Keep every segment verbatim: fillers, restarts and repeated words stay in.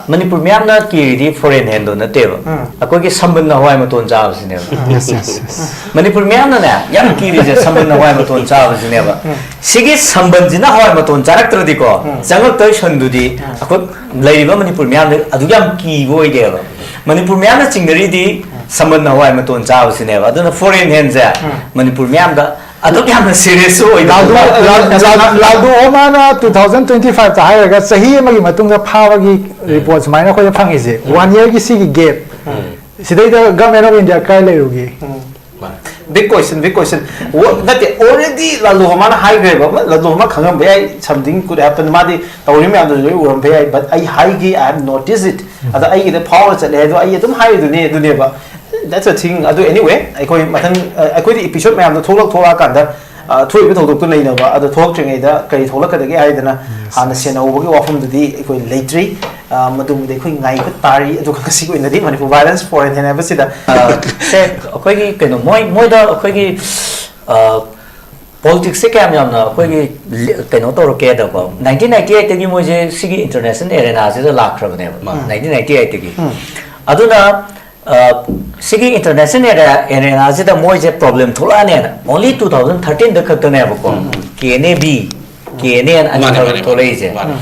ꯃꯅꯤꯄꯨꯔ ꯃꯤꯌꯥꯝꯅ ꯀꯤꯔꯤꯗꯤ foreign handꯗꯣ ꯅꯠꯇꯦꯕ꯫ ꯎꯝ꯫ ꯑꯩꯈꯣꯏꯒꯤ ꯁꯝꯕꯟ ꯍꯋꯥꯏ ꯃꯇꯣꯟ ꯆꯥꯕꯁꯤꯅꯦꯕ꯫ Yes, yes, yes. ꯃꯅꯤꯄꯨꯔ ꯃꯤꯌꯥꯝꯅꯅꯦ ꯌꯥꯝ ꯀꯤꯔꯤꯁꯦ ꯁꯝꯕꯟ ꯍꯋꯥꯏ ꯃꯇꯣꯟ ꯆꯥꯕꯁꯤꯅꯦꯕ꯫ ꯁꯤꯒꯤ ꯁꯝꯕꯟꯁꯤꯅ ꯍꯋꯥꯏ ꯃꯇꯣꯟ ꯆꯥꯔꯛꯇ꯭ꯔꯗꯤꯀꯣ, ꯆꯪꯉꯛꯇꯣꯏ ꯁꯟꯗꯨꯗꯤ ꯑꯩꯈꯣꯏ ꯂꯩꯔꯤꯕ ꯃꯅꯤꯄꯨꯔ ꯃꯤꯌꯥꯝꯗ ꯑꯗꯨꯛ ꯌꯥꯝ ꯀꯤꯕ ꯑꯣꯏꯗꯦꯕ꯫ ꯃꯅꯤꯄꯨꯔ ꯃꯤꯌꯥꯝꯅ ꯆꯤꯡꯅꯔꯤꯗꯤ ꯁꯝꯕꯟ ꯍꯋꯥꯏ ꯃꯇꯣꯟ ꯆꯥꯕꯁꯤꯅꯦꯕ꯫ ꯑꯗꯨꯅ foreign handꯁꯦ ꯃꯅꯤꯄꯨꯔ ꯃꯤꯌꯥꯝꯗ ꯑꯗꯨꯛ ꯌꯥꯝꯅ serious ꯑꯣꯏꯗꯕ꯫ ꯂꯥꯜꯗꯣ ꯂꯥꯜ- ꯂꯥꯜ- ꯂꯥꯜꯗꯣ ꯑꯣꯃꯥꯅ two thousand twenty fiveꯇ ꯍꯥꯏꯔꯒ ꯆꯍꯤ ꯑꯃꯒꯤ ꯃꯇꯨꯡꯗ ꯐꯥꯕꯒꯤ report ꯁꯨꯃꯥꯏꯅ ꯑꯩꯈꯣꯏꯅ ꯐꯪꯉꯤꯁꯦ, one yearꯒꯤ ꯁꯤꯒꯤ gap ꯁꯤꯗꯩꯗ Government of India ꯀꯥꯏ ꯂꯩꯔꯨꯒꯦ? Big question, big question. ꯅꯠꯇꯦ, already ꯂꯥꯜꯗꯣ ꯑꯣꯃꯥꯅ ꯍꯥꯏꯈ꯭ꯔꯦꯕ, ꯂꯥꯜꯗꯣ ꯑꯣꯃꯥ ꯈꯪꯉꯝꯕ ꯌꯥꯏ, something could happen, ꯃꯥꯗꯤ ꯇꯧꯔꯤ ꯃꯌꯥꯝꯗꯨꯁꯨ ꯂꯣꯏ ꯎꯔꯝꯕ ꯌꯥꯏ, but ꯑꯩ ꯍꯥꯏꯒꯦ, I have noticed it, ꯑꯗ ꯑꯩꯒꯤꯗ ꯐꯥꯎꯔ ꯆꯠꯂꯦ ꯍꯥꯏꯗꯣ ꯑꯩ ꯑꯗꯨꯝ ꯍꯥꯏꯔꯤꯗꯨꯅꯦ, ꯑꯗꯨꯅꯦꯕ꯫ That's a thing. ꯑꯗꯨ anyway, ꯑꯩꯈꯣꯏ ꯃꯊꯪ ꯑ, ꯑꯩꯈꯣꯏꯗꯤ episode ꯃꯌꯥꯝꯗꯣ ꯊꯣꯛꯂꯛ ꯊꯣꯛꯂꯛꯑꯀꯥꯟꯗ ꯑ, ꯊꯣꯛꯏꯕ ꯊꯧꯗꯣꯛꯇꯣ ꯅꯩꯅꯕ, ꯑꯗꯣ ꯊꯣꯛꯂꯛꯇ꯭ꯔꯤꯉꯩꯗ ꯀꯔꯤ ꯊꯣꯛꯂꯛꯀꯗꯒꯦ ꯍꯥꯏꯗꯅ ꯍꯥꯟꯅ ꯁꯦꯟꯅꯍꯧꯕꯒꯤ ꯋꯥꯐꯝꯗꯨꯗꯤ ꯑꯩꯈꯣꯏ ꯂꯩꯇ꯭ꯔꯤ꯫ ꯑ, ꯃꯗꯨꯃꯗꯤ ꯑꯩꯈꯣꯏ ꯉꯥꯏꯕ ꯇꯥꯔꯤ꯫ ꯑꯗꯨꯒ ꯉꯁꯤꯒꯤ ꯑꯣꯏꯅꯗꯤ ꯃꯅꯤꯄꯨꯔ violence foreign hand ꯍꯥꯏꯕꯁꯤꯗ ꯑ, ꯁꯦ ꯑꯩꯈꯣꯏꯒꯤ ꯀꯩꯅꯣ, ꯃꯣꯏ ꯃꯣꯏꯗ ꯑꯩꯈꯣꯏꯒꯤ ꯑ, politicsꯁꯦ ꯀꯌꯥꯝ ꯌꯥꯝꯅ ꯑꯩꯈꯣꯏꯒꯤ ꯂꯤ- ꯀꯩꯅꯣ ꯇꯧꯔꯛꯀꯦꯗꯀꯣ, nineteen ninety eightꯇꯒꯤ ꯃꯣꯏꯁꯦ ꯁꯤꯒꯤ international arenaꯁꯤꯗ ꯂꯥꯛꯈ꯭ꯔꯕꯅꯦꯕ꯫ Nineteen ninety eightꯇꯒꯤ꯫ ꯑꯗꯨꯅ ꯑ, ꯁꯤꯒꯤ international area arenaꯁꯤꯗ ꯃꯣꯏꯁꯦ problem ꯊꯣꯛꯂꯛꯑꯅꯦꯅ only two thousand thirteenꯗ ꯈꯛꯇꯅꯦꯕꯀꯣ, KNA B, KNA ꯑꯅ ꯑꯅꯤ ꯃꯥꯅꯦ, ꯊꯣꯛ- ꯃꯥꯅꯦ, ꯊꯣꯛꯂꯛꯏꯁꯦ꯫ ꯃꯥꯅꯦ꯫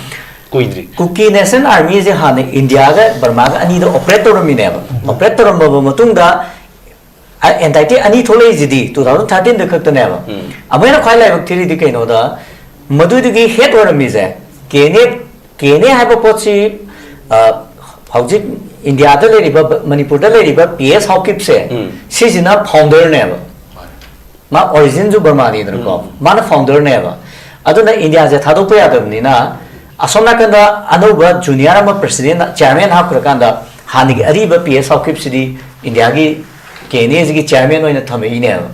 ꯀꯨꯏꯗ꯭ꯔꯤ꯫ Kuki National Armyꯁꯦ ꯍꯥꯟꯅ ꯏꯟꯗꯤꯌꯥꯒ ꯕꯔꯃꯥꯒ ꯑꯅꯤꯗ operate ꯇꯧꯔꯝꯃꯤꯅꯦꯕ꯫ Operate ꯇꯧꯔꯝꯃꯕ ꯃꯇꯨꯡꯗ ꯑ, entity ꯑꯅꯤ ꯊꯣꯛꯂꯛꯏꯁꯤꯗꯤ two thousand thirteenꯗ ꯈꯛꯇꯅꯦꯕ꯫ ꯑꯃꯨꯛ ꯍꯦꯟꯅ ꯈ꯭ꯋꯥꯏ ꯂꯥꯏꯕꯛ ꯊꯤꯔꯤꯗꯤ ꯀꯩꯅꯣꯗ, ꯃꯗꯨꯗꯨꯒꯤ head ꯑꯣꯏꯔꯝꯃꯤꯁꯦ KNA, KNA ꯍꯥꯏꯕ ꯄꯣꯠꯁꯤ, ꯑ, ꯍꯧꯖꯤꯛ ꯏꯟꯗꯤꯌꯥꯗ ꯂꯩꯔꯤꯕ, ꯃꯅꯤꯄꯨꯔꯗ ꯂꯩꯔꯤꯕ P S Haokipꯁꯦ, ꯁꯤꯁꯤꯅ founderꯅꯦꯕ꯫ ꯃꯥ originꯁꯨ ꯕꯔꯃꯥꯅꯤꯗꯅꯀꯣ, ꯃꯥꯅ founderꯅꯦꯕ꯫ ꯑꯗꯨꯅ ꯏꯟꯗꯤꯌꯥꯁꯦ ꯊꯥꯗꯣꯛꯄ ꯌꯥꯗꯕꯅꯤꯅ, ꯑꯁꯣꯝ ꯅꯥꯀꯟꯗ ꯑꯅꯧꯕ junior ꯑꯃ president, chairman ꯍꯥꯞꯈ꯭ꯔꯀꯥꯟꯗ, ꯍꯥꯟꯅꯒꯤ ꯑꯔꯤꯕ P S Haokipꯁꯤꯗꯤ ꯏꯟꯗꯤꯌꯥꯒꯤ KNAꯁꯤꯒꯤ chairman ꯑꯣꯏꯅ ꯊꯝꯃꯛꯏꯅꯦꯕ꯫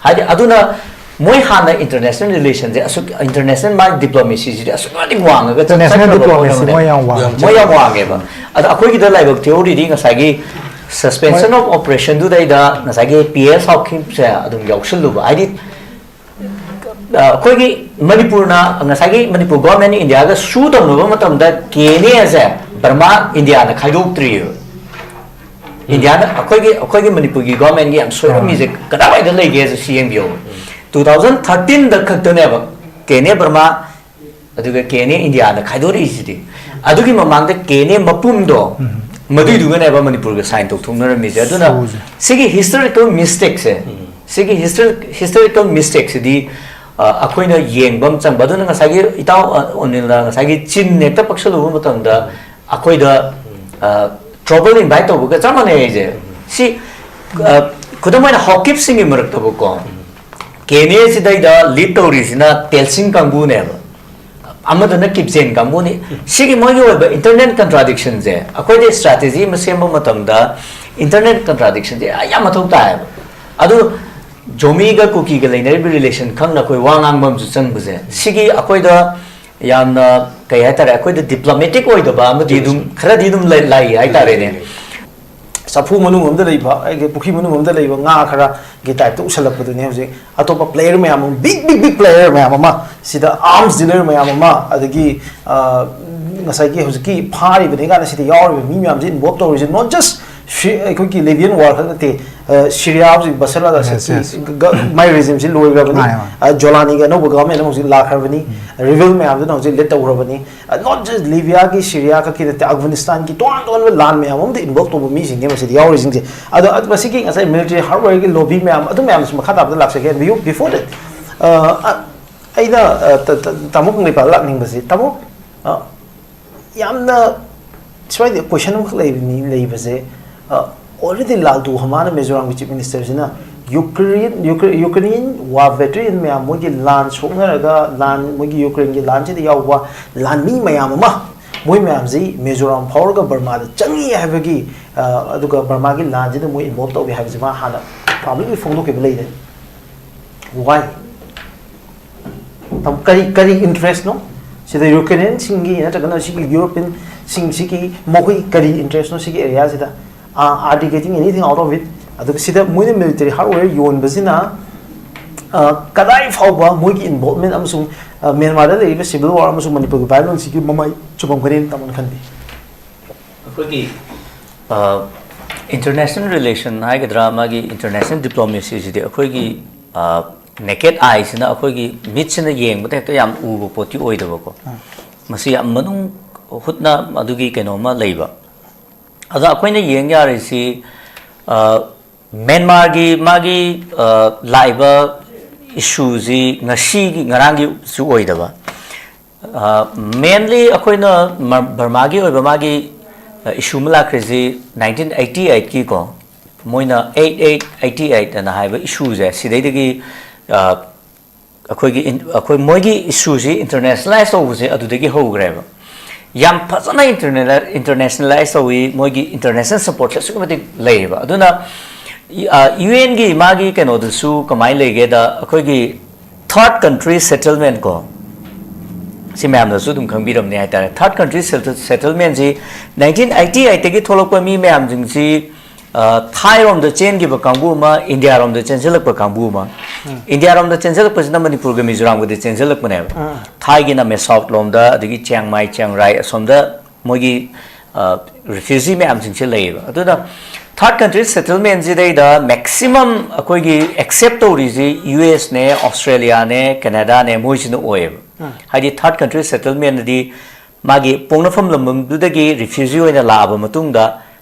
ꯍꯥꯏꯗꯤ ꯑꯗꯨꯅ ꯃꯣꯏ ꯍꯥꯟꯅ international relationꯁꯦ ꯑꯁꯨꯛ, international ꯃꯥꯒꯤ diplomacyꯁꯤꯗꯤ ꯑꯁꯨꯛ ꯃꯇꯤꯛ ꯋꯥꯡꯉꯒ International ꯆꯠꯈ꯭ꯔꯕ diplomacy ꯄꯣꯠ ꯑꯃꯅꯦ꯫ ꯃꯣꯏ ꯌꯥꯝ ꯋꯥꯡꯉꯦ꯫ ꯃꯣꯏ ꯌꯥꯝ ꯋꯥꯡꯉꯦꯕ꯫ ꯑꯗꯣ ꯑꯩꯈꯣꯏꯒꯤꯗ ꯂꯥꯏꯕꯛ ꯊꯤꯍꯧꯔꯤꯗꯤ ꯉꯁꯥꯏꯒꯤ suspension of operationꯗꯨꯗꯩꯗ ꯉꯁꯥꯏꯒꯤ P S Haokipꯁꯦ ꯑꯗꯨꯝ ꯌꯥꯎꯁꯜꯂꯨꯕ꯫ ꯍꯥꯏꯗꯤ ꯑ, ꯑꯩꯈꯣꯏꯒꯤ ꯃꯅꯤꯄꯨꯔꯅ, ꯉꯁꯥꯏꯒꯤ ꯃꯅꯤꯄꯨꯔ government ꯏꯟꯗꯤꯌꯥꯒ sue ꯇꯧꯅꯕ ꯃꯇꯝꯗ KNAꯁꯦ ꯕꯔꯃꯥ ꯏꯟꯗꯤꯌꯥꯅ ꯈꯥꯏꯗꯣꯛꯇ꯭ꯔꯤꯑꯕ꯫ ꯏꯟꯗꯤꯌꯥꯅ, ꯑꯩꯈꯣꯏꯒꯤ ꯑꯩꯈꯣꯏꯒꯤ ꯃꯅꯤꯄꯨꯔꯒꯤ ꯒꯣꯔꯃꯦꯟꯒꯤ ꯌꯥꯝ ꯁꯣꯏꯔꯝꯃꯤꯁꯦ ꯀꯗꯥꯏꯋꯥꯏꯗ ꯂꯩꯒꯦꯁꯦ ꯁꯤ ꯌꯦꯡꯕꯤꯌꯣ꯫ ꯇꯨ ꯊꯥꯎꯖꯟ ꯊꯥꯔꯇꯤꯟꯗ ꯈꯛꯇꯅꯦꯕ ꯀꯦ ꯑꯦꯟ ꯑꯦ ꯕꯔꯃꯥ ꯑꯗꯨꯒ ꯀꯦ ꯑꯦꯟ ꯑꯦ ꯏꯟꯗꯤꯌꯥꯅ ꯈꯥꯏꯗꯣꯔꯛꯏꯁꯤꯗꯤ꯫ ꯑꯗꯨꯒꯤ ꯃꯃꯥꯡꯗ ꯀꯦ ꯑꯦꯟ ꯑꯦ ꯃꯄꯨꯝꯗꯣ, ꯃꯗꯨꯏꯗꯨꯒꯅꯦꯕ ꯃꯅꯤꯄꯨꯔꯒ ꯁꯥꯏꯟ ꯇꯧꯊꯣꯛꯅꯔꯝꯃꯤꯁꯦ꯫ ꯑꯗꯨꯅ ꯁꯣꯁꯦ꯫ ꯁꯤꯒꯤ ꯍꯤꯁꯇꯣꯔꯤꯀꯦꯜ ꯃꯤꯁꯇꯦꯛꯁꯦ, ꯁꯤꯒꯤ ꯍꯤꯁꯇꯣꯔꯤꯀꯦꯜ ꯃꯤꯁꯇꯦꯛꯁꯤꯗꯤ ꯑ, ꯑꯩꯈꯣꯏꯅ ꯌꯦꯡꯕ ꯑꯃ ꯆꯪꯕ꯫ ꯑꯗꯨꯅ ꯉꯁꯥꯏꯒꯤ ꯏꯇꯥꯎ, ꯑ, ꯑꯣꯅꯤꯜꯅ ꯉꯁꯥꯏꯒꯤ ꯆꯤꯟ ꯍꯦꯛꯇ ꯄꯛꯁꯜꯂꯨꯕ ꯃꯇꯝꯗ ꯑꯩꯈꯣꯏꯗ ꯇ꯭ꯔꯣꯕꯜ ꯏꯟꯚꯥꯏꯠ ꯇꯧꯕꯒ ꯆꯞ ꯃꯥꯟꯅꯩ ꯍꯥꯏꯁꯦ꯫ ꯁꯤ, ꯑ, ꯈꯨꯗꯝ ꯑꯣꯏꯅ ꯍꯥꯎꯀꯤꯞꯁꯤꯡꯒꯤ ꯃꯔꯛꯇꯕꯨꯀꯣ, ꯀꯦ ꯑꯦꯟ ꯑꯦ ꯁꯤꯗꯩꯗ ꯂꯤꯗ ꯇꯧꯔꯤꯁꯤꯅ ꯇꯦꯜꯁꯤꯡ ꯀꯥꯡꯕꯨꯅꯦꯕ, ꯑꯃꯗꯨꯅ ꯀꯤꯞꯖꯦꯟ ꯀꯥꯡꯕꯨꯅꯤ꯫ ꯁꯤꯒꯤ ꯃꯣꯏꯒꯤ ꯑꯣꯏꯕ ꯏꯟꯇꯔꯅꯦꯜ ꯀꯟꯇ꯭ꯔꯥꯗꯤꯛꯁꯟꯁꯦ, ꯑꯩꯈꯣꯏꯗ ꯁ꯭ꯇ꯭ꯔꯥꯇꯦꯖꯤ ꯑꯃ ꯁꯦꯝꯕ ꯃꯇꯝꯗ ꯏꯟꯇꯔꯅꯦꯜ ꯀꯟꯇ꯭ꯔꯥꯗꯤꯛꯁꯟꯁꯦ ꯌꯥꯝ ꯃꯊꯧ ꯇꯥꯏꯌꯦꯕ꯫ ꯑꯗꯨ ꯖꯣꯃꯤꯒ ꯀꯨꯀꯤꯒ ꯂꯩꯅꯔꯤꯕ ꯔꯤꯂꯦꯁꯟ ꯈꯪꯅ ꯑꯩꯈꯣꯏ ꯋꯥ ꯉꯥꯡꯕ ꯑꯃꯁꯨ ꯆꯪꯕꯁꯦ, ꯁꯤꯒꯤ ꯑꯩꯈꯣꯏꯗ ꯌꯥꯝꯅ, ꯀꯩ ꯍꯥꯏꯇꯥꯔꯦ, ꯑꯩꯈꯣꯏꯗ ꯗꯤꯄ꯭ꯂꯣꯃꯦꯇꯤꯛ ꯑꯣꯏꯗꯕ ꯑꯃꯗꯤ ꯑꯗꯨꯝ, ꯈꯔꯗꯤ ꯑꯗꯨꯝ ꯂꯩ, ꯂꯩ ꯍꯥꯏꯇꯥꯔꯦꯅꯦ꯫ ꯆꯐꯨ ꯃꯅꯨꯡ ꯑꯃꯗ ꯂꯩꯕ, ꯑꯩꯒꯤ ꯄꯨꯈ꯭ꯔꯤ ꯃꯅꯨꯡ ꯑꯃꯗ ꯂꯩꯕ ꯉꯥ ꯈꯔꯒꯤ ꯇꯥꯏꯞꯇ ꯎꯁꯜꯂꯛꯄꯗꯨꯅꯦ ꯍꯧꯖꯤꯛ ꯑꯇꯣꯞꯄ ꯄ꯭ꯂꯦꯌꯔ ꯃꯌꯥꯝ ꯑꯃ, ꯕꯤꯛ ꯕꯤꯛ ꯕꯤꯛ ꯄ꯭ꯂꯦꯌꯔ ꯃꯌꯥꯝ ꯑꯃ, ꯁꯤꯗ ꯑꯥꯔꯝꯁ ꯗꯤꯂꯔ ꯃꯌꯥꯝ ꯑꯃ, ꯑꯗꯒꯤ, ꯑ, ꯉꯁꯥꯏꯒꯤ ꯍꯧꯖꯤꯛꯀꯤ ꯐꯥꯔꯤꯕꯅꯤ ꯀꯥꯏꯅ ꯁꯤꯗ ꯌꯥꯎꯔꯤꯕ ꯃꯤ ꯃꯌꯥꯝꯁꯦ ꯏꯟꯚꯣꯜꯕ ꯇꯧꯔꯤꯁꯦ, not just ꯁꯤ-, ꯑꯩꯈꯣꯏꯒꯤ ꯂꯤꯕꯤꯌꯟ ꯋꯥꯔ ꯈꯛ ꯅꯠꯇꯦ, ꯑ, ꯁꯤꯔꯤꯌꯥ ꯍꯧꯖꯤꯛ ꯕꯁꯔ ꯑꯜ ꯑꯁꯗꯀꯤ ꯒ-, ꯃꯥꯏ ꯔꯦꯖꯤꯝꯁꯤ ꯂꯣꯏꯈ꯭ꯔꯕꯅꯤ꯫ ꯃꯥꯅꯦ, ꯃꯥꯅꯦ꯫ ꯑ, ꯖꯣꯂꯥꯅꯤꯒꯤ ꯑꯅꯧꯕ ꯒꯚꯔꯟꯃꯦꯟ ꯑꯃ ꯍꯧꯖꯤꯛ ꯂꯥꯛꯈ꯭ꯔꯕꯅꯤ꯫ ꯔꯤꯕꯦꯜ ꯃꯌꯥꯝꯗꯨꯅ ꯍꯧꯖꯤꯛ ꯂꯤꯗ ꯇꯧꯈ꯭ꯔꯕꯅꯤ꯫ ꯑ, not just ꯂꯤꯕꯤꯌꯥꯒꯤ, ꯁꯤꯔꯤꯌꯥ ꯈꯛꯀꯤ ꯅꯠꯇꯦ, ꯑꯐꯒꯥꯅꯤꯁꯇꯥꯟꯒꯤ ꯇꯣꯉꯥꯟ ꯇꯣꯉꯥꯟꯕ ꯂꯥꯟ ꯃꯌꯥꯝ ꯑꯃꯗ ꯏꯟꯚꯣꯜꯕ ꯇꯧꯕ ꯃꯤꯁꯤꯡꯅꯦ ꯃꯁꯤꯗ ꯌꯥꯎꯔꯤꯁꯤꯡꯁꯦ꯫ ꯑꯗꯣ, ꯑ, ꯃꯁꯤꯒꯤ ꯉꯁꯥꯏ ꯃꯤꯂꯤꯇꯔꯤ ꯍꯥꯔꯗꯋꯦꯌꯔꯒꯤ ꯂꯣꯕꯤ ꯃꯌꯥꯝ ꯑꯗꯨ ꯃꯌꯥꯝꯁꯨ ꯃꯈꯥ ꯇꯥꯕꯗ ꯂꯥꯛꯆꯒꯦ꯫ Before that, ꯑ, ꯑ, ꯑꯩꯅ, ꯑ, ꯇ-, ꯇ-, ꯇꯥꯃꯣ ꯀꯪꯂꯩꯄꯥꯛ ꯂꯥꯛꯅꯤꯡꯕꯁꯦ, ꯇꯥꯃꯣ, ꯑ, ꯌꯥꯝꯅ ꯁ꯭ꯋꯥꯏꯗ ꯀꯣꯏꯁꯟ ꯑꯃꯈꯛ ꯂꯩꯕꯅꯤ, ꯂꯩꯕꯁꯦ, ꯑ, already ꯂꯥꯜ ꯗꯨꯍꯣꯃꯥꯅ ꯃꯤꯖꯣꯔꯥꯝꯒꯤ ꯆꯤꯐ ꯃꯤꯅꯤꯁꯇꯔꯁꯤꯅ ꯌꯨꯀ꯭ꯔꯦꯟ, ꯌꯨꯀ꯭ꯔꯦ-, ꯌꯨꯀ꯭ꯔꯦꯅꯤꯌꯟ ꯋꯥꯔ ꯚꯦꯇꯔꯤꯌꯟ ꯃꯌꯥꯝ, ꯃꯣꯏꯒꯤ ꯂꯥꯟ ꯁꯣꯛꯅꯔꯒ, ꯂꯥꯟ, ꯃꯣꯏꯒꯤ ꯌꯨꯀ꯭ꯔꯦꯟꯒꯤ ꯂꯥꯟꯁꯤꯗ ꯌꯥꯎꯕ ꯂꯥꯟꯃꯤ ꯃꯌꯥꯝ ꯑꯃ, ꯃꯣꯏ ꯃꯌꯥꯝꯁꯤ ꯃꯤꯖꯣꯔꯥꯝ ꯐꯥꯎꯔꯒ ꯕꯔꯃꯥꯗ ꯆꯪꯉꯤ ꯍꯥꯏꯕꯒꯤ, ꯑ, ꯑꯗꯨꯒ ꯕꯔꯃꯥꯒꯤ ꯂꯥꯟꯁꯤꯗ ꯃꯣꯏ ꯏꯟꯚꯣꯜꯕ ꯇꯧꯏ ꯍꯥꯏꯕꯁꯤ ꯃꯥ ꯍꯥꯟꯅ ꯄꯕ꯭ꯂꯤꯛꯂꯤ ꯐꯣꯡꯗꯣꯛꯈꯤꯕ ꯂꯩꯔꯦ꯫ Why? ꯇꯥꯃꯣ, ꯀꯔꯤ, ꯀꯔꯤ ꯏꯟꯇꯔꯦꯁꯅꯣ ꯁꯤꯗ? ꯌꯨꯀ꯭ꯔꯦꯅꯤꯌꯟꯁꯤꯡꯒꯤ ꯅꯠꯇ꯭ꯔꯒꯅ ꯁꯤꯒꯤ ꯌꯨꯔꯣꯄꯤꯌꯟꯁꯤꯡꯁꯤꯒꯤ ꯃꯈꯣꯏ ꯀꯔꯤ ꯏꯟꯇꯔꯦꯁꯅꯣ ꯁꯤꯒꯤ ꯑꯦꯔꯤꯌꯥꯁꯤꯗ? Are they getting anything out of it? ꯑꯗꯨꯒ ꯁꯤꯗ ꯃꯣꯏꯅ ꯃꯤꯂꯤꯇꯔꯤ ꯍꯥꯔꯗꯋꯦꯌꯔ ꯌꯣꯟꯕꯁꯤꯅ, ꯑ, ꯀꯗꯥꯏ ꯐꯥꯎꯕ ꯃꯣꯏꯒꯤ ꯏꯟꯚꯣꯜꯕꯃꯦꯟ ꯑꯃꯁꯨꯡ, ꯑ, ꯃ꯭ꯌꯥꯟꯃꯥꯔꯗ ꯂꯩꯔꯤꯕ ꯁꯤꯚꯤꯜ ꯋꯥꯔ ꯑꯃꯁꯨꯡ ꯃꯅꯤꯄꯨꯔꯒꯤ ꯚꯥꯏꯑꯣꯂꯦꯟꯁꯁꯤꯒꯤ ꯃꯃꯥꯏ ꯆꯨꯝꯃꯝꯒꯅꯤ ꯇꯥꯃꯣꯅ ꯈꯟꯕꯤ? ꯑꯩꯈꯣꯏꯒꯤ ꯏꯟꯇꯔꯅꯦꯁꯅꯦꯜ ꯔꯤꯂꯦꯁꯟ ꯍꯥꯏꯒꯗ꯭ꯔꯥ, ꯃꯥꯒꯤ ꯏꯟꯇꯔꯅꯦꯁꯅꯦꯜ ꯗꯤꯄ꯭ꯂꯣꯃꯦꯁꯤꯁꯤꯗꯤ ꯑꯩꯈꯣꯏꯒꯤ ꯅꯦꯀꯦꯠ ꯑꯥꯏꯁꯤꯅ, ꯑꯩꯈꯣꯏꯒꯤ ꯃꯤꯠꯁꯤꯅ ꯌꯦꯡꯕꯗ ꯍꯦꯛꯇ ꯌꯥꯝ ꯎꯕ ꯄꯣꯠꯇꯤ ꯑꯣꯏꯗꯕꯀꯣ꯫ ꯃꯁꯤ ꯌꯥꯝ ꯃꯅꯨꯡ ꯍꯨꯠꯅ ꯑꯗꯨꯒꯤ ꯀꯩꯅꯣꯝꯃ ꯂꯩꯕ꯫ ꯑꯗꯣ ꯑꯩꯈꯣꯏꯅ ꯌꯦꯡ ꯌꯥꯔꯤꯁꯤ, ꯃꯦꯟꯃꯥꯔꯒꯤ ꯃꯥꯒꯤ ꯂꯥꯛꯏꯕ ꯏꯁꯨꯁꯤ ꯉꯁꯤꯒꯤ, ꯉꯔꯥꯡꯒꯤꯁꯨ ꯑꯣꯏꯗꯕ꯫ ꯃꯦꯟꯂꯤ ꯑꯩꯈꯣꯏꯅ ꯕꯔꯃꯥꯒꯤ ꯑꯣꯏꯕ ꯃꯥꯒꯤ ꯏꯁꯨ ꯑꯃ ꯂꯥꯛꯈ꯭ꯔꯤꯁꯤ ꯅꯥꯏꯟꯇꯤꯟ ꯑꯩꯠꯇꯤ ꯑꯩꯠꯀꯤꯀꯣ, ꯃꯣꯏꯅ ꯑꯩꯠ ꯑꯩꯠ ꯑꯩꯠꯇꯤ ꯑꯩꯠ ꯑꯅ ꯍꯥꯏꯕ ꯏꯁꯨꯁꯦ, ꯁꯤꯗꯩꯗꯒꯤ ꯑꯩꯈꯣꯏꯒꯤ ꯑꯩꯈꯣꯏ ꯃꯣꯏꯒꯤ ꯏꯁꯨꯁꯤ ꯏꯟꯇꯔꯅꯦꯁꯅꯦꯂꯥꯏꯁ ꯇꯧꯕꯁꯦ ꯑꯗꯨꯗꯒꯤ ꯍꯧꯈ꯭ꯔꯦꯕ꯫ ꯌꯥꯝ ꯐꯖꯅ ꯏꯟꯇꯔꯅꯦꯁꯅꯦꯂꯥꯏꯁ ꯇꯧꯏ, ꯃꯣꯏꯒꯤ ꯏꯟꯇꯔꯅꯦꯁꯅꯦꯜ ꯁꯄꯣꯔꯠꯁꯦ ꯑꯁꯨꯛꯀꯤ ꯃꯇꯤꯛ ꯂꯩꯌꯦꯕ꯫ ꯑꯗꯨꯅ ꯌꯨ ꯑꯦꯟꯒꯤ ꯃꯥꯒꯤ ꯀꯩꯅꯣꯗꯨꯁꯨ ꯀꯃꯥꯏꯅ ꯂꯩꯒꯦꯗ, ꯑꯩꯈꯣꯏꯒꯤ ꯊꯥꯔꯠ ꯀꯟꯇ꯭ꯔꯤ ꯁꯦꯇꯜꯃꯦꯟ ꯀꯣ, ꯁꯤ ꯃꯌꯥꯝꯅꯁꯨ ꯑꯗꯨꯝ ꯈꯪꯕꯤꯔꯝꯅꯤ ꯍꯥꯏꯇꯥꯔꯦ꯫ ꯊꯥꯔꯠ ꯀꯟꯇ꯭ꯔꯤ ꯁꯦꯇꯜꯃꯦꯟꯁꯤ ꯅꯥꯏꯟꯇꯤꯟ ꯑꯩꯠꯇꯤ ꯑꯩꯠꯇꯒꯤ ꯊꯣꯛꯂꯛꯄ ꯃꯤ ꯃꯌꯥꯝꯁꯤꯡꯁꯤ ꯊꯥꯏꯔꯣꯝꯗ ꯆꯦꯟꯈꯤꯕ ꯀꯥꯡꯕꯨ ꯑꯃ, ꯏꯟꯗꯤꯌꯥꯔꯣꯝꯗ ꯆꯦꯟꯁꯤꯜꯂꯛꯄ ꯀꯥꯡꯕꯨ ꯑꯃ꯫ ꯏꯟꯗꯤꯌꯥꯔꯣꯝꯗ ꯆꯦꯟꯁꯤꯜꯂꯛꯄꯁꯤꯅ ꯃꯅꯤꯄꯨꯔꯒ ꯃꯤꯖꯣꯔꯥꯝꯒꯗꯤ ꯆꯦꯟꯁꯤꯜꯂꯛꯄꯅꯦꯕ꯫ ꯊꯥꯏꯒꯤꯅ ꯃꯦꯁꯥꯎꯠ ꯂꯣꯝꯗ, ꯑꯗꯒꯤ ꯆꯤꯌꯥꯡꯃꯥꯏ, ꯆꯤꯌꯥꯡꯔꯥꯏ ꯑꯁꯣꯝꯗ ꯃꯣꯏꯒꯤ ꯔꯤꯐ꯭ꯌꯨꯖꯤ ꯃꯌꯥꯝꯁꯤꯡꯁꯦ ꯂꯩꯌꯦꯕ꯫ ꯑꯗꯨꯅ ꯊꯥꯔꯠ ꯀꯟꯇ꯭ꯔꯤ ꯁꯦꯇꯜꯃꯦꯟꯁꯤꯗꯩꯗ ꯃꯦꯛꯁꯤꯃꯝ ꯑꯩꯈꯣꯏꯒꯤ ꯑꯦꯛꯁꯦꯞ ꯇꯧꯔꯤꯁꯤ ꯌꯨ ꯑꯦꯁꯅꯦ, ꯑꯣꯁꯇ꯭ꯔꯦꯂꯤꯌꯥꯅꯦ, ꯀꯦꯅꯦꯗꯥꯅꯦ, ꯃꯣꯏꯁꯤꯅ ꯑꯣꯏꯌꯦꯕ꯫ ꯍꯥꯏꯗꯤ ꯊꯥꯔꯠ ꯀꯟꯇ꯭ꯔꯤ ꯁꯦꯇꯜꯃꯦꯟꯗꯗꯤ ꯃꯥꯒꯤ ꯄꯣꯛꯅꯐꯝ ꯂꯝꯗꯝꯗꯨꯗꯒꯤ ꯔꯤꯐ꯭ꯌꯨꯖꯤ ꯑꯣꯏꯅ ꯂꯥꯛꯑꯕ ꯃꯇꯨꯡꯗ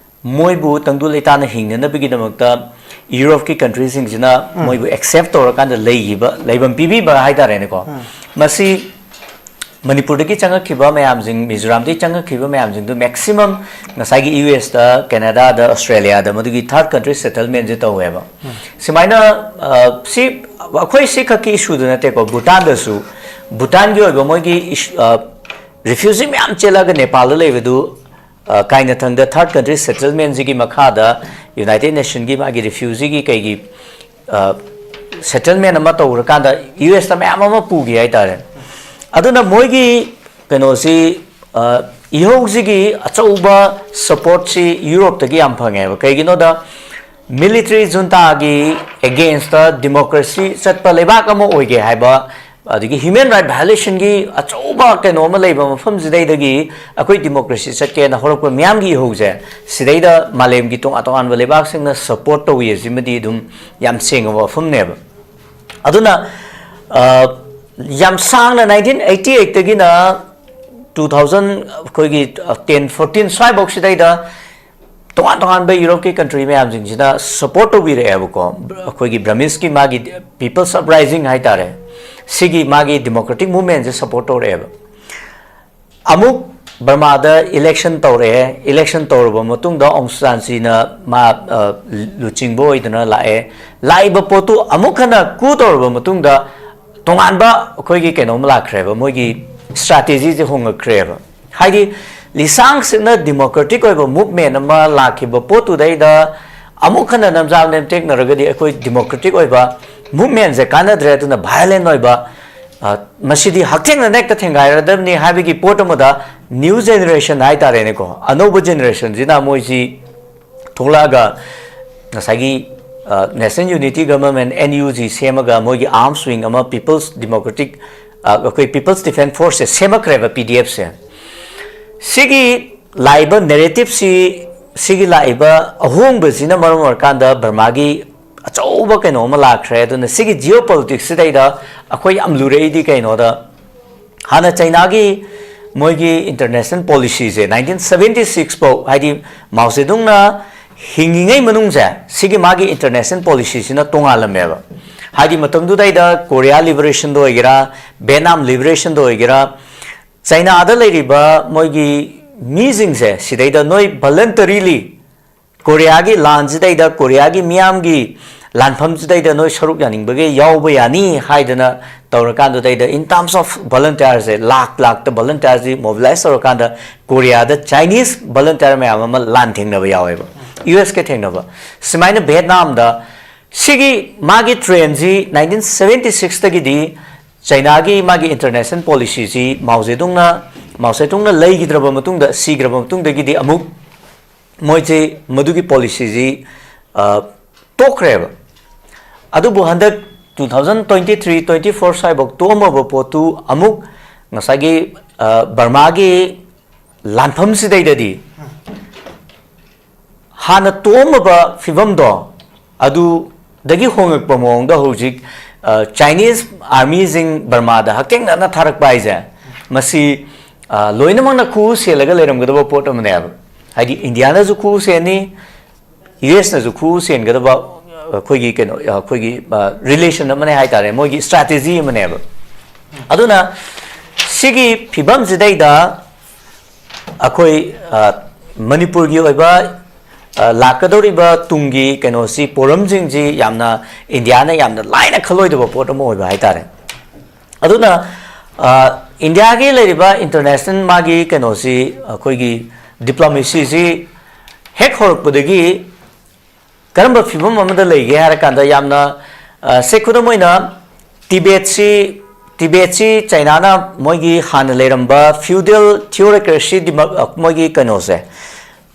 ꯃꯣꯏꯕꯨ ꯇꯪꯗꯨ ꯂꯩꯇꯥꯅ ꯍꯤꯡꯅꯅꯕꯒꯤꯗꯃꯛꯇ ꯌꯨꯔꯣꯞꯀꯤ ꯀꯟꯇ꯭ꯔꯤꯁꯤꯡꯁꯤꯅ ꯃꯣꯏꯕꯨ ꯑꯦꯛꯁꯦꯞ ꯇꯧꯔꯀꯥꯟꯗ ꯂꯩꯈꯤꯕ, ꯂꯩꯐꯝ ꯄꯤꯕꯤꯕ ꯍꯥꯏꯇꯥꯔꯦꯅꯦꯀꯣ꯫ ꯃꯁꯤ ꯃꯅꯤꯄꯨꯔꯗꯒꯤ ꯆꯪꯉꯛꯈꯤꯕ ꯃꯌꯥꯝꯁꯤꯡ, ꯃꯤꯖꯣꯔꯥꯝꯗꯒꯤ ꯆꯪꯉꯛꯈꯤꯕ ꯃꯌꯥꯝꯁꯤꯡꯗꯨ ꯃꯦꯛꯁꯤꯃꯝ ꯉꯁꯥꯏꯒꯤ ꯌꯨ ꯑꯦꯁꯇ, ꯀꯦꯅꯦꯗꯥꯗ, ꯑꯣꯁꯇ꯭ꯔꯦꯂꯤꯌꯥꯗ ꯃꯗꯨꯒꯤ ꯊꯥꯔꯠ ꯀꯟꯇ꯭ꯔꯤ ꯁꯦꯇꯜꯃꯦꯟꯁꯦ ꯇꯧꯋꯦꯕ꯫ ꯁꯨꯃꯥꯏꯅ ꯁꯤ ꯑꯩꯈꯣꯏ ꯁꯤ ꯈꯛꯀꯤ ꯏꯁꯨꯗꯨ ꯅꯠꯇꯦꯀꯣ, ꯚꯨꯇꯥꯟꯗꯁꯨ, ꯚꯨꯇꯥꯟꯒꯤ ꯑꯣꯏꯕ ꯃꯣꯏꯒꯤ ꯔꯤꯐ꯭ꯌꯨꯖꯤ ꯃꯌꯥꯝ ꯆꯦꯜꯂꯒ ꯅꯦꯄꯥꯜꯗ ꯂꯩꯕꯗꯨ ꯀꯥꯏꯅꯊꯪꯗ ꯊꯥꯔꯠ ꯀꯟꯇ꯭ꯔꯤ ꯁꯦꯇꯜꯃꯦꯟꯁꯤꯒꯤ ꯃꯈꯥꯗ ꯌꯨꯅꯥꯏꯇꯦꯠ ꯅꯦꯁꯟꯒꯤ ꯃꯥꯒꯤ ꯔꯤꯐ꯭ꯌꯨꯖꯤꯒꯤ ꯀꯩꯒꯤ ꯁꯦꯇꯜꯃꯦꯟ ꯑꯃ ꯇꯧꯔꯀꯥꯟꯗ ꯌꯨ ꯑꯦꯁꯇ ꯃꯌꯥꯝ ꯑꯃ ꯄꯨꯈꯤ ꯍꯥꯏꯇꯥꯔꯦ꯫ ꯑꯗꯨꯅ ꯃꯣꯏꯒꯤ ꯀꯩꯅꯣꯁꯤ, ꯏꯍꯧꯁꯤꯒꯤ ꯑꯆꯧꯕ ꯁꯄꯣꯔꯠꯁꯤ ꯌꯨꯔꯣꯞꯇꯒꯤ ꯌꯥꯝ ꯐꯪꯉꯦꯕ꯫ ꯀꯩꯒꯤꯅꯣꯗ, ꯃꯤꯂꯤꯇꯔꯤ ꯖꯨꯟꯇꯥꯒꯤ ꯑꯦꯒꯦꯟꯁꯇ ꯗꯤꯃꯣꯀ꯭ꯔꯦꯁꯤ ꯆꯠꯄ ꯂꯩꯕꯥꯛ ꯑꯃ ꯑꯣꯏꯒꯦ ꯍꯥꯏꯕ ꯑꯗꯒꯤ human right violationꯒꯤ ꯑꯆꯧꯕ ꯀꯩꯅꯣ ꯑꯃ ꯂꯩꯕ ꯃꯐꯝꯁꯤꯗꯩꯗꯒꯤ ꯑꯩꯈꯣꯏ democracy ꯆꯠꯀꯦꯅ ꯍꯧꯔꯛꯄ ꯃꯤꯌꯥꯝꯒꯤ ꯏꯍꯧꯁꯦ, ꯁꯤꯗꯩꯗ ꯃꯥꯂꯦꯝꯒꯤ ꯇꯣꯉꯥꯟ ꯇꯣꯉꯥꯟꯕ ꯂꯩꯕꯥꯛꯁꯤꯡꯅ support ꯇꯧꯏ꯫ ꯑꯁꯤꯃꯗꯤ ꯑꯗꯨꯝ ꯌꯥꯝ ꯁꯦꯡꯉꯕ ꯋꯥꯐꯝꯅꯦꯕ꯫ ꯑꯗꯨꯅ, ꯑ, ꯌꯥꯝ ꯁꯥꯡꯅ nineteen eighty eightꯇꯒꯤꯅ two thousand, ꯑꯩꯈꯣꯏꯒꯤ, ꯑ, ten fourteen ꯁ꯭ꯋꯥꯏꯐꯧ ꯁꯤꯗꯩꯗ ꯇꯣꯉꯥꯟ ꯇꯣꯉꯥꯟꯕ ꯌꯨꯔꯣꯞꯀꯤ country ꯃꯌꯥꯝꯁꯤꯡꯁꯤꯅ support ꯇꯧꯕꯤꯔꯛꯑꯦꯕꯀꯣ꯫ ꯑꯩꯈꯣꯏꯒꯤ Burmeseꯀꯤ ꯃꯥꯒꯤ People's Uprising ꯍꯥꯏꯇꯥꯔꯦ, ꯁꯤꯒꯤ ꯃꯥꯒꯤ democratic movementꯁꯦ support ꯇꯧꯔꯛꯑꯦꯕ꯫ ꯑꯃꯨꯛ ꯕꯔꯃꯥꯗ election ꯇꯧꯔꯛꯑꯦ꯫ Election ꯇꯧꯔꯕ ꯃꯇꯨꯡꯗ ꯑꯣꯡ ꯁꯥꯟ ꯁꯨ ꯆꯤꯅ ꯃꯥ, ꯑ, ꯂꯨꯆꯤꯡꯕ ꯑꯣꯏꯗꯅ ꯂꯥꯛꯑꯦ꯫ ꯂꯥꯛꯏꯕ ꯄꯣꯠꯇꯨ ꯑꯃꯨꯛ ꯍꯟꯅ coup ꯇꯧꯔꯕ ꯃꯇꯨꯡꯗ ꯇꯣꯉꯥꯟꯕ ꯑꯩꯈꯣꯏꯒꯤ ꯀꯩꯅꯣꯝ ꯂꯥꯛꯈ꯭ꯔꯦꯕ, ꯃꯣꯏꯒꯤ strategyꯁꯦ ꯍꯣꯡꯉꯛꯈ꯭ꯔꯦꯕ꯫ ꯍꯥꯏꯗꯤ, ꯂꯤꯁꯥꯡ ꯁꯤꯠꯅ democratic ꯑꯣꯏꯕ movement ꯑꯃ ꯂꯥꯛꯈꯤꯕ ꯄꯣꯠꯇꯨꯗꯩꯗ ꯑꯃꯨꯛ ꯍꯟꯅ ꯅꯝꯖꯥ ꯅꯦꯝꯇꯦꯛꯅꯔꯒꯗꯤ ꯑꯩꯈꯣꯏ democratic ꯑꯣꯏꯕ movementꯁꯦ ꯀꯥꯟꯅꯗ꯭ꯔꯦ, ꯑꯗꯨꯅ violent ꯑꯣꯏꯕ, ꯑ, ꯃꯁꯤꯗꯤ ꯍꯛꯊꯦꯡꯅꯅ ꯍꯦꯛꯇ ꯊꯦꯡꯒꯥꯏꯔꯗꯕꯅꯤ ꯍꯥꯏꯕꯒꯤ ꯄꯣꯠ ꯑꯃꯗ new generation ꯍꯥꯏꯇꯥꯔꯦꯅꯦꯀꯣ, ꯑꯅꯧꯕ generationꯁꯤꯅ ꯃꯣꯏꯁꯤ ꯊꯣꯛꯂꯛꯑꯒ ꯉꯁꯥꯏꯒꯤ, ꯑ, National Unity Government, NUG, ꯁꯦꯝꯃꯒ ꯃꯣꯏꯒꯤ arms wing ꯑꯃ People's Democratic, ꯑ, ꯑꯩꯈꯣꯏ People's Defence Forceꯁꯦ ꯁꯦꯝꯃꯛꯈ꯭ꯔꯦꯕ, PDFꯁꯦ꯫ ꯁꯤꯒꯤ ꯂꯥꯛꯏꯕ narrativeꯁꯤ, ꯁꯤꯒꯤ ꯂꯥꯛꯏꯕ ꯑꯍꯣꯡꯕꯁꯤꯅ ꯃꯔꯝ ꯑꯣꯏꯔꯀꯥꯟꯗ ꯕꯔꯃꯥꯒꯤ ꯑꯆꯧꯕ ꯀꯩꯅꯣ ꯑꯃ ꯂꯥꯛꯈ꯭ꯔꯦ꯫ ꯑꯗꯨꯅ ꯁꯤꯒꯤ geopoliticsꯁꯤꯗꯩꯗ ꯑꯩꯈꯣꯏ ꯌꯥꯝ ꯂꯨꯔꯛꯏꯗꯤ ꯀꯩꯅꯣꯗ, ꯍꯥꯟꯅ ꯆꯩꯅꯥꯒꯤ ꯃꯣꯏꯒꯤ international policyꯁꯦ nineteen seventy six ꯐꯥꯎ, ꯍꯥꯏꯗꯤ ꯃꯥꯎ ꯖꯦꯗꯨꯡꯅ ꯍꯤꯡꯉꯤꯉꯩ ꯃꯅꯨꯡꯁꯦ, ꯁꯤꯒꯤ ꯃꯥꯒꯤ international policyꯁꯤꯅ ꯇꯣꯉꯥꯜꯂꯝꯃꯦꯕ꯫ ꯍꯥꯏꯗꯤ ꯃꯇꯝꯗꯨꯗꯩꯗ Korea liberationꯗ ꯑꯣꯏꯒꯦꯔꯥ, Vietnam liberationꯗ ꯑꯣꯏꯒꯦꯔꯥ, ꯆꯩꯅꯥꯗ ꯂꯩꯔꯤꯕ ꯃꯣꯏꯒꯤ ꯃꯤꯁꯤꯡꯁꯦ ꯁꯤꯗꯩꯗ ꯅꯣꯏ voluntarily ꯀꯣꯔꯤꯌꯥꯒꯤ ꯂꯥꯟꯁꯤꯗꯩꯗ, ꯀꯣꯔꯤꯌꯥꯒꯤ ꯃꯤꯌꯥꯝꯒꯤ ꯂꯥꯟꯐꯝꯁꯤꯗꯩꯗ ꯅꯣꯏ ꯁꯔꯨꯛ ꯌꯥꯅꯤꯡꯕꯒꯤ ꯌꯥꯎꯕ ꯌꯥꯅꯤ ꯍꯥꯏꯗꯅ ꯇꯧꯔꯀꯥꯟꯗꯨꯗꯩꯗ, in terms of volunteerꯁꯦ, ꯂꯥꯛ ꯂꯥꯛꯇ volunteerꯁꯤ mobilize ꯇꯧꯔꯀꯥꯟꯗ ꯀꯣꯔꯤꯌꯥꯗ Chinese volunteer ꯃꯌꯥꯝ ꯑꯃ ꯂꯥꯟ ꯊꯦꯡꯅꯕ ꯌꯥꯎꯋꯦꯕ, USꯀ ꯊꯦꯡꯅꯕ꯫ ꯁꯨꯃꯥꯏꯅ ꯚꯤꯌꯦꯠꯅꯥꯝꯗ ꯁꯤꯒꯤ ꯃꯥꯒꯤ trendꯁꯤ nineteen seventy sixꯇꯒꯤꯗꯤ ꯆꯩꯅꯥꯒꯤ ꯃꯥꯒꯤ international policyꯁꯤ ꯃꯥꯎ ꯖꯦꯗꯨꯡꯅ, ꯃꯥꯎ ꯖꯦꯗꯨꯡꯅ ꯂꯩꯈꯤꯗ꯭ꯔꯕ ꯃꯇꯨꯡꯗ, ꯁꯤꯈ꯭ꯔꯕ ꯃꯇꯨꯡꯗꯒꯤꯗꯤ ꯑꯃꯨꯛ ꯃꯣꯏꯁꯤ ꯃꯗꯨꯒꯤ policyꯁꯤ, ꯑ, ꯇꯣꯛꯈ꯭ꯔꯦꯕ꯫ ꯑꯗꯨꯕꯨ ꯍꯟꯗꯛ two thousand twenty three twenty four ꯁ꯭ꯋꯥꯏꯐꯥꯎ ꯇꯣꯛꯑꯝꯃꯕ ꯄꯣꯠꯇꯨ ꯑꯃꯨꯛ ꯉꯁꯥꯏꯒꯤ, ꯑ, ꯕꯔꯃꯥꯒꯤ ꯂꯥꯟꯐꯝꯁꯤꯗꯩꯗꯗꯤ ꯍꯥꯟꯅ ꯇꯣꯛꯑꯝꯃꯕ ꯐꯤꯕꯝꯗꯣ ꯑꯗꯨꯗꯒꯤ ꯍꯣꯡꯉꯛꯄ ꯃꯑꯣꯡꯗ ꯍꯧꯖꯤꯛ, ꯑ, Chinese armyꯁꯤꯡ ꯕꯔꯃꯥꯗ ꯍꯛꯊꯦꯡꯅꯅ ꯊꯥꯔꯛꯄ ꯍꯥꯏꯁꯦ, ꯃꯁꯤ, ꯑ, ꯂꯣꯏꯅꯃꯛꯅ ꯈꯨ ꯁꯦꯜꯂꯒ ꯂꯩꯔꯝꯒꯗꯕ ꯄꯣꯠ ꯑꯃꯅꯦꯕ꯫ ꯍꯥꯏꯗꯤ ꯏꯟꯗꯤꯌꯥꯅꯁꯨ ꯈꯨ ꯁꯦꯟꯅꯤ, ꯌꯨ ꯑꯦꯁꯅꯁꯨ ꯈꯨ ꯁꯦꯟꯒꯗꯕ ꯑꯩꯈꯣꯏꯒꯤ ꯀꯩꯅꯣ, ꯑꯩꯈꯣꯏꯒꯤ, ꯑ, relation ꯑꯃꯅꯦ ꯍꯥꯏꯇꯥꯔꯦ, ꯃꯣꯏꯒꯤ strategy ꯑꯃꯅꯦꯕ꯫ ꯑꯗꯨꯅ ꯁꯤꯒꯤ ꯐꯤꯕꯝꯁꯤꯗꯩꯗ ꯑꯩꯈꯣꯏ, ꯑ, ꯃꯅꯤꯄꯨꯔꯒꯤ ꯑꯣꯏꯕ, ꯑ, ꯂꯥꯛꯀꯗꯧꯔꯤꯕ ꯇꯨꯡꯒꯤ ꯀꯩꯅꯣꯁꯤ, ꯄꯣꯔꯝꯁꯤꯡꯁꯤ ꯌꯥꯝꯅ ꯏꯟꯗꯤꯌꯥꯅ ꯌꯥꯝꯅ ꯂꯥꯏꯅ ꯈꯜꯂꯣꯏꯗꯕ ꯄꯣꯠ ꯑꯃ ꯑꯣꯏꯕ ꯍꯥꯏꯇꯥꯔꯦ꯫ ꯑꯗꯨꯅ, ꯑ, ꯏꯟꯗꯤꯌꯥꯒꯤ ꯂꯩꯔꯤꯕ international ꯃꯥꯒꯤ ꯀꯩꯅꯣꯁꯤ, ꯑꯩꯈꯣꯏꯒꯤ diplomacyꯁꯤ ꯍꯦꯛ ꯍꯧꯔꯛꯄꯗꯒꯤ ꯀꯔꯝꯕ ꯐꯤꯕꯝ ꯑꯃꯗ ꯂꯩꯒꯦ ꯍꯥꯏꯔꯀꯥꯟꯗ ꯌꯥꯝꯅ, ꯑ, ꯁꯦ ꯈꯨꯗꯝ ꯑꯣꯏꯅ ꯇꯤꯕꯦꯠꯁꯤ, ꯇꯤꯕꯦꯠꯁꯤ ꯆꯩꯅꯥꯅ ꯃꯣꯏꯒꯤ ꯍꯥꯟꯅ ꯂꯩꯔꯝꯕ feudal theocracy ꯗꯤꯃ-, ꯑ, ꯃꯣꯏꯒꯤ ꯀꯩꯅꯣꯁꯦ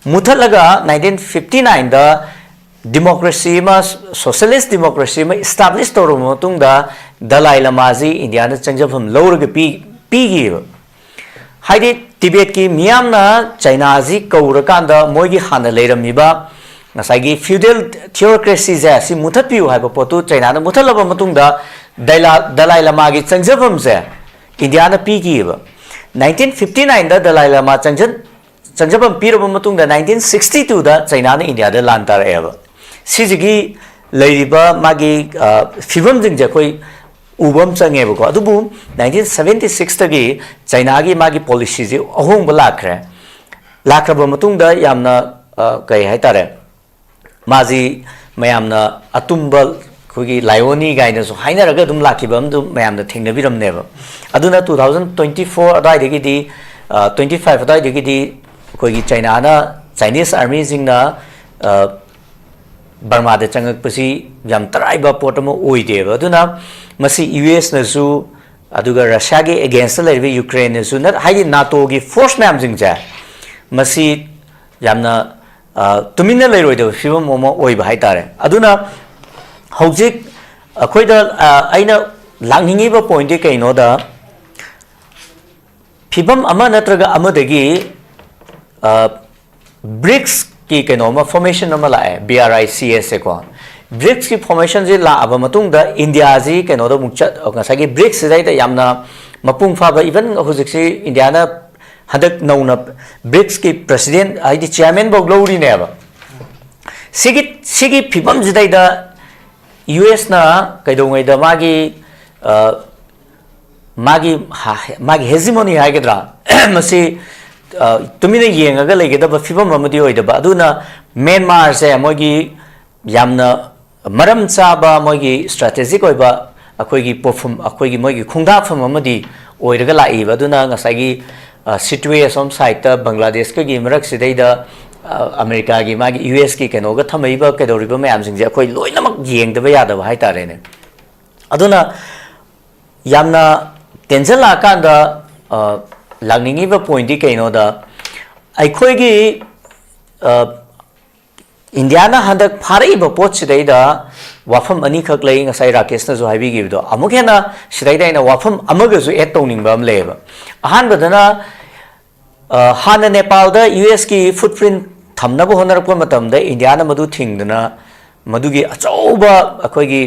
ꯃꯨꯊꯠꯂꯒ nineteen fifty nineꯗ democracy ꯑꯃ, socialist democracy ꯑꯃ establish ꯇꯧꯔꯕ ꯃꯇꯨꯡꯗ ꯗꯂꯥꯏ ꯂꯃꯥꯁꯤ ꯏꯟꯗꯤꯌꯥꯗ ꯆꯪꯖꯐꯝ ꯂꯧꯔꯒ ꯄꯤ-, ꯄꯤꯈꯤꯕ꯫ ꯍꯥꯏꯗꯤ ꯇꯤꯕꯦꯠꯀꯤ ꯃꯤꯌꯥꯝꯅ ꯆꯩꯅꯥꯁꯤ ꯀꯧꯔꯀꯥꯟꯗ ꯃꯣꯏꯒꯤ ꯍꯥꯟꯅ ꯂꯩꯔꯝꯃꯤꯕ ꯉꯁꯥꯏꯒꯤ feudal theocracyꯁꯦ ꯁꯤ ꯃꯨꯊꯠꯄꯤꯌꯨ ꯍꯥꯏꯕ ꯄꯣꯠꯇꯨ ꯆꯩꯅꯥꯅ ꯃꯨꯊꯠꯂꯕ ꯃꯇꯨꯡꯗ ꯗꯂꯥꯏ ꯂꯃꯥꯒꯤ ꯆꯪꯖꯐꯝꯁꯦ ꯏꯟꯗꯤꯌꯥꯅ ꯄꯤꯈꯤꯑꯕ꯫ Nineteen fifty nineꯗ ꯗꯂꯥꯏ ꯂꯃꯥ ꯆꯪꯖ-, ꯆꯪꯖꯐꯝ ꯄꯤꯔꯕ ꯃꯇꯨꯡꯗ nineteen sixty twoꯗ ꯆꯩꯅꯥꯅ ꯏꯟꯗꯤꯌꯥꯗ ꯂꯥꯟ ꯇꯥꯔꯛꯑꯦꯕ꯫ ꯁꯤꯁꯤꯒꯤ ꯂꯩꯔꯤꯕ ꯃꯥꯒꯤ, ꯑ, ꯐꯤꯕꯝꯁꯤꯡꯁꯦ ꯑꯩꯈꯣꯏ ꯎꯕ ꯑꯃ ꯆꯪꯉꯦꯕꯀꯣ꯫ ꯑꯗꯨꯕꯨ nineteen seventy sixꯇꯒꯤ ꯆꯩꯅꯥꯒꯤ ꯃꯥꯒꯤ policyꯁꯤ ꯑꯍꯣꯡꯕ ꯂꯥꯛꯈ꯭ꯔꯦ꯫ ꯂꯥꯛꯈ꯭ꯔꯕ ꯃꯇꯨꯡꯗ ꯌꯥꯝꯅ, ꯑ, ꯀꯩ ꯍꯥꯏꯇꯥꯔꯦ, ꯃꯥꯁꯤ ꯃꯌꯥꯝꯅ ꯑꯇꯨꯝꯕ ꯑꯩꯈꯣꯏꯒꯤ ꯂꯥꯏꯑꯣꯅꯤ ꯀꯥꯏꯅꯁꯨ ꯍꯥꯏꯅꯔꯒ ꯑꯗꯨꯝ ꯂꯥꯛꯈꯤꯕ ꯑꯃꯗꯨ ꯃꯌꯥꯝꯅ ꯊꯦꯡꯅꯕꯤꯔꯝꯅꯦꯕ꯫ ꯑꯗꯨꯅ two thousand twenty four ꯑꯗꯨꯋꯥꯏꯗꯒꯤꯗꯤ, ꯑ, twenty five ꯑꯗꯨꯋꯥꯏꯗꯒꯤꯗꯤ ꯑꯩꯈꯣꯏꯒꯤ ꯆꯩꯅꯥꯅ, Chinese armyꯁꯤꯡꯅ, ꯑ, ꯕꯔꯃꯥꯗ ꯆꯪꯉꯛꯄꯁꯤ ꯌꯥꯝ ꯇꯔꯥꯏꯕ ꯄꯣꯠ ꯑꯃ ꯑꯣꯏꯗꯦꯕ꯫ ꯑꯗꯨꯅ ꯃꯁꯤ ꯌꯨ ꯑꯦꯁꯅꯁꯨ, ꯑꯗꯨꯒ ꯔꯁꯤꯌꯥꯒꯤ againstꯇ ꯂꯩꯔꯤꯕ ꯌꯨꯀ꯭ꯔꯦꯟꯅꯁꯨ ꯅꯠ-, ꯍꯥꯏꯗꯤ ꯅꯥꯇꯣꯒꯤ force ꯃꯌꯥꯝꯁꯤꯡꯁꯦ ꯃꯁꯤ ꯌꯥꯝꯅ, ꯑ, ꯇꯨꯃꯤꯟꯅ ꯂꯩꯔꯣꯏꯗꯕ ꯐꯤꯕꯝ ꯑꯃ ꯑꯣꯏꯕ ꯍꯥꯏꯇꯥꯔꯦ꯫ ꯑꯗꯨꯅ ꯍꯧꯖꯤꯛ ꯑꯩꯈꯣꯏꯗ ꯑ, ꯑꯩꯅ ꯂꯥꯛꯅꯤꯡꯉꯤꯕ ꯄꯣꯏꯟꯗꯤ ꯀꯩꯅꯣꯗ, ꯐꯤꯕꯝ ꯑꯃ ꯅꯠꯇ꯭ꯔꯒ ꯑꯃꯗꯒꯤ ꯕ꯭ꯔꯤꯛꯁꯀꯤ ꯀꯩꯅꯣ ꯑꯃ, ꯐꯣꯔꯃꯦꯁꯟ ꯑꯃ ꯂꯥꯛꯑꯦ, B R I C S ꯁꯦꯀꯣ꯫ ꯕ꯭ꯔꯤꯛꯁꯀꯤ ꯐꯣꯔꯃꯦꯁꯟꯁꯤ ꯂꯥꯛꯑꯕ ꯃꯇꯨꯡꯗ ꯏꯟꯗꯤꯌꯥꯁꯤ ꯀꯩꯅꯣꯗ ꯑꯃꯨꯛ ꯆꯠ ꯉꯁꯥꯏꯒꯤ ꯕ꯭ꯔꯤꯛꯁꯁꯤꯗꯩꯗ ꯌꯥꯝꯅ ꯃꯄꯨꯡ ꯐꯥꯕ, ꯏꯚꯟ ꯍꯧꯖꯤꯛꯁꯤ ꯏꯟꯗꯤꯌꯥꯅ ꯍꯟꯗꯛ ꯅꯧꯅ ꯕ꯭ꯔꯤꯛꯁꯀꯤ ꯄ꯭ꯔꯁꯤꯗꯦꯟ ꯍꯥꯏꯗꯤ ꯆꯤꯌꯥꯔꯃꯦꯟꯐꯧ ꯂꯧꯔꯤꯅꯦꯕ꯫ ꯁꯤꯒꯤ ꯁꯤꯒꯤ ꯐꯤꯕꯝꯁꯤꯗꯩꯗ ꯌꯨ ꯑꯦꯁꯅ ꯀꯩꯗꯧꯉꯩꯗ ꯃꯥꯒꯤ ꯑ, ꯃꯥꯒꯤ ꯍ- ꯃꯥꯒꯤ ꯍꯦꯖꯤꯃꯣꯅꯤ ꯍꯥꯏꯒꯗ꯭ꯔꯥ, ꯃꯁꯤ ꯑ, ꯇꯨꯃꯤꯟꯅ ꯌꯦꯡꯉꯒ ꯂꯩꯒꯗꯕ ꯐꯤꯕꯝ ꯑꯃꯗꯤ ꯑꯣꯏꯗꯕ꯫ ꯑꯗꯨꯅ ꯃ꯭ꯌꯥꯟꯃꯥꯔꯁꯦ ꯃꯣꯏꯒꯤ ꯌꯥꯝꯅ ꯃꯔꯝ ꯆꯥꯕ, ꯃꯣꯏꯒꯤ ꯁ꯭ꯇ꯭ꯔꯦꯇꯦꯖꯤꯛ ꯑꯣꯏꯕ ꯑꯩꯈꯣꯏꯒꯤ ꯄꯣꯠꯐꯝ, ꯑꯩꯈꯣꯏꯒꯤ ꯃꯣꯏꯒꯤ ꯈꯣꯡꯗꯥꯐꯝ ꯑꯃꯗꯤ ꯑꯣꯏꯔꯒ ꯂꯥꯛꯏꯕ꯫ ꯑꯗꯨꯅ ꯉꯁꯥꯏꯒꯤ ꯁꯤꯇꯨꯋꯦ ꯑꯁꯣꯝ ꯁꯥꯏꯠꯇ ꯕꯪꯒ꯭ꯂꯥꯗꯦꯁꯀꯒꯤ ꯃꯔꯛꯁꯤꯗꯩꯗ ꯑ, ꯑꯃꯦꯔꯤꯀꯥꯒꯤ ꯃꯥꯒꯤ ꯌꯨ ꯑꯦꯁꯀꯤ ꯀꯩꯅꯣꯒ ꯊꯝꯃꯛꯏꯕ ꯀꯩꯗꯧꯔꯤꯕ ꯃꯌꯥꯝꯁꯤꯡꯁꯦ ꯑꯩꯈꯣꯏ ꯂꯣꯏꯅꯃꯛ ꯌꯦꯡꯗꯕ ꯌꯥꯗꯕ ꯍꯥꯏꯇꯥꯔꯦꯅꯦ꯫ ꯑꯗꯨꯅ ꯌꯥꯝꯅ ꯇꯦꯟꯁꯤꯜꯂꯛꯑꯀꯥꯟꯗ ꯑ, ꯂꯥꯛꯅꯤꯡꯉꯤꯕ ꯄꯣꯏꯟꯗꯤ ꯀꯩꯅꯣꯗ, ꯑꯩꯈꯣꯏꯒꯤ ꯑ, ꯏꯟꯗꯤꯌꯥꯅ ꯍꯟꯗꯛ ꯐꯥꯔꯛꯏꯕ ꯄꯣꯠꯁꯤꯗꯩꯗ ꯋꯥꯐꯝ ꯑꯅꯤꯈꯛ ꯂꯩ, ꯉꯁꯥꯏ ꯔꯥꯀꯦꯁꯅꯁꯨ ꯍꯥꯏꯕꯤꯈꯤꯕꯗꯣ꯫ ꯑꯃꯨꯛ ꯍꯦꯟꯅ ꯁꯤꯗꯩꯗ ꯑꯩꯅ ꯋꯥꯐꯝ ꯑꯃꯒꯁꯨ ꯑꯦꯗ ꯇꯧꯅꯤꯡꯕ ꯑꯃ ꯂꯩꯌꯦꯕ꯫ ꯑꯍꯥꯟꯕꯗꯅ ꯑ, ꯍꯥꯟꯅ ꯅꯦꯄꯥꯜꯗ ꯌꯨ ꯑꯦꯁꯀꯤ ꯐꯨꯠꯄ꯭ꯔꯤꯟ ꯊꯝꯅꯕ ꯍꯣꯠꯅꯔꯛꯄ ꯃꯇꯝꯗ ꯏꯟꯗꯤꯌꯥꯅ ꯃꯗꯨ ꯊꯤꯡꯗꯨꯅ ꯃꯗꯨꯒꯤ ꯑꯆꯧꯕ ꯑꯩꯈꯣꯏꯒꯤ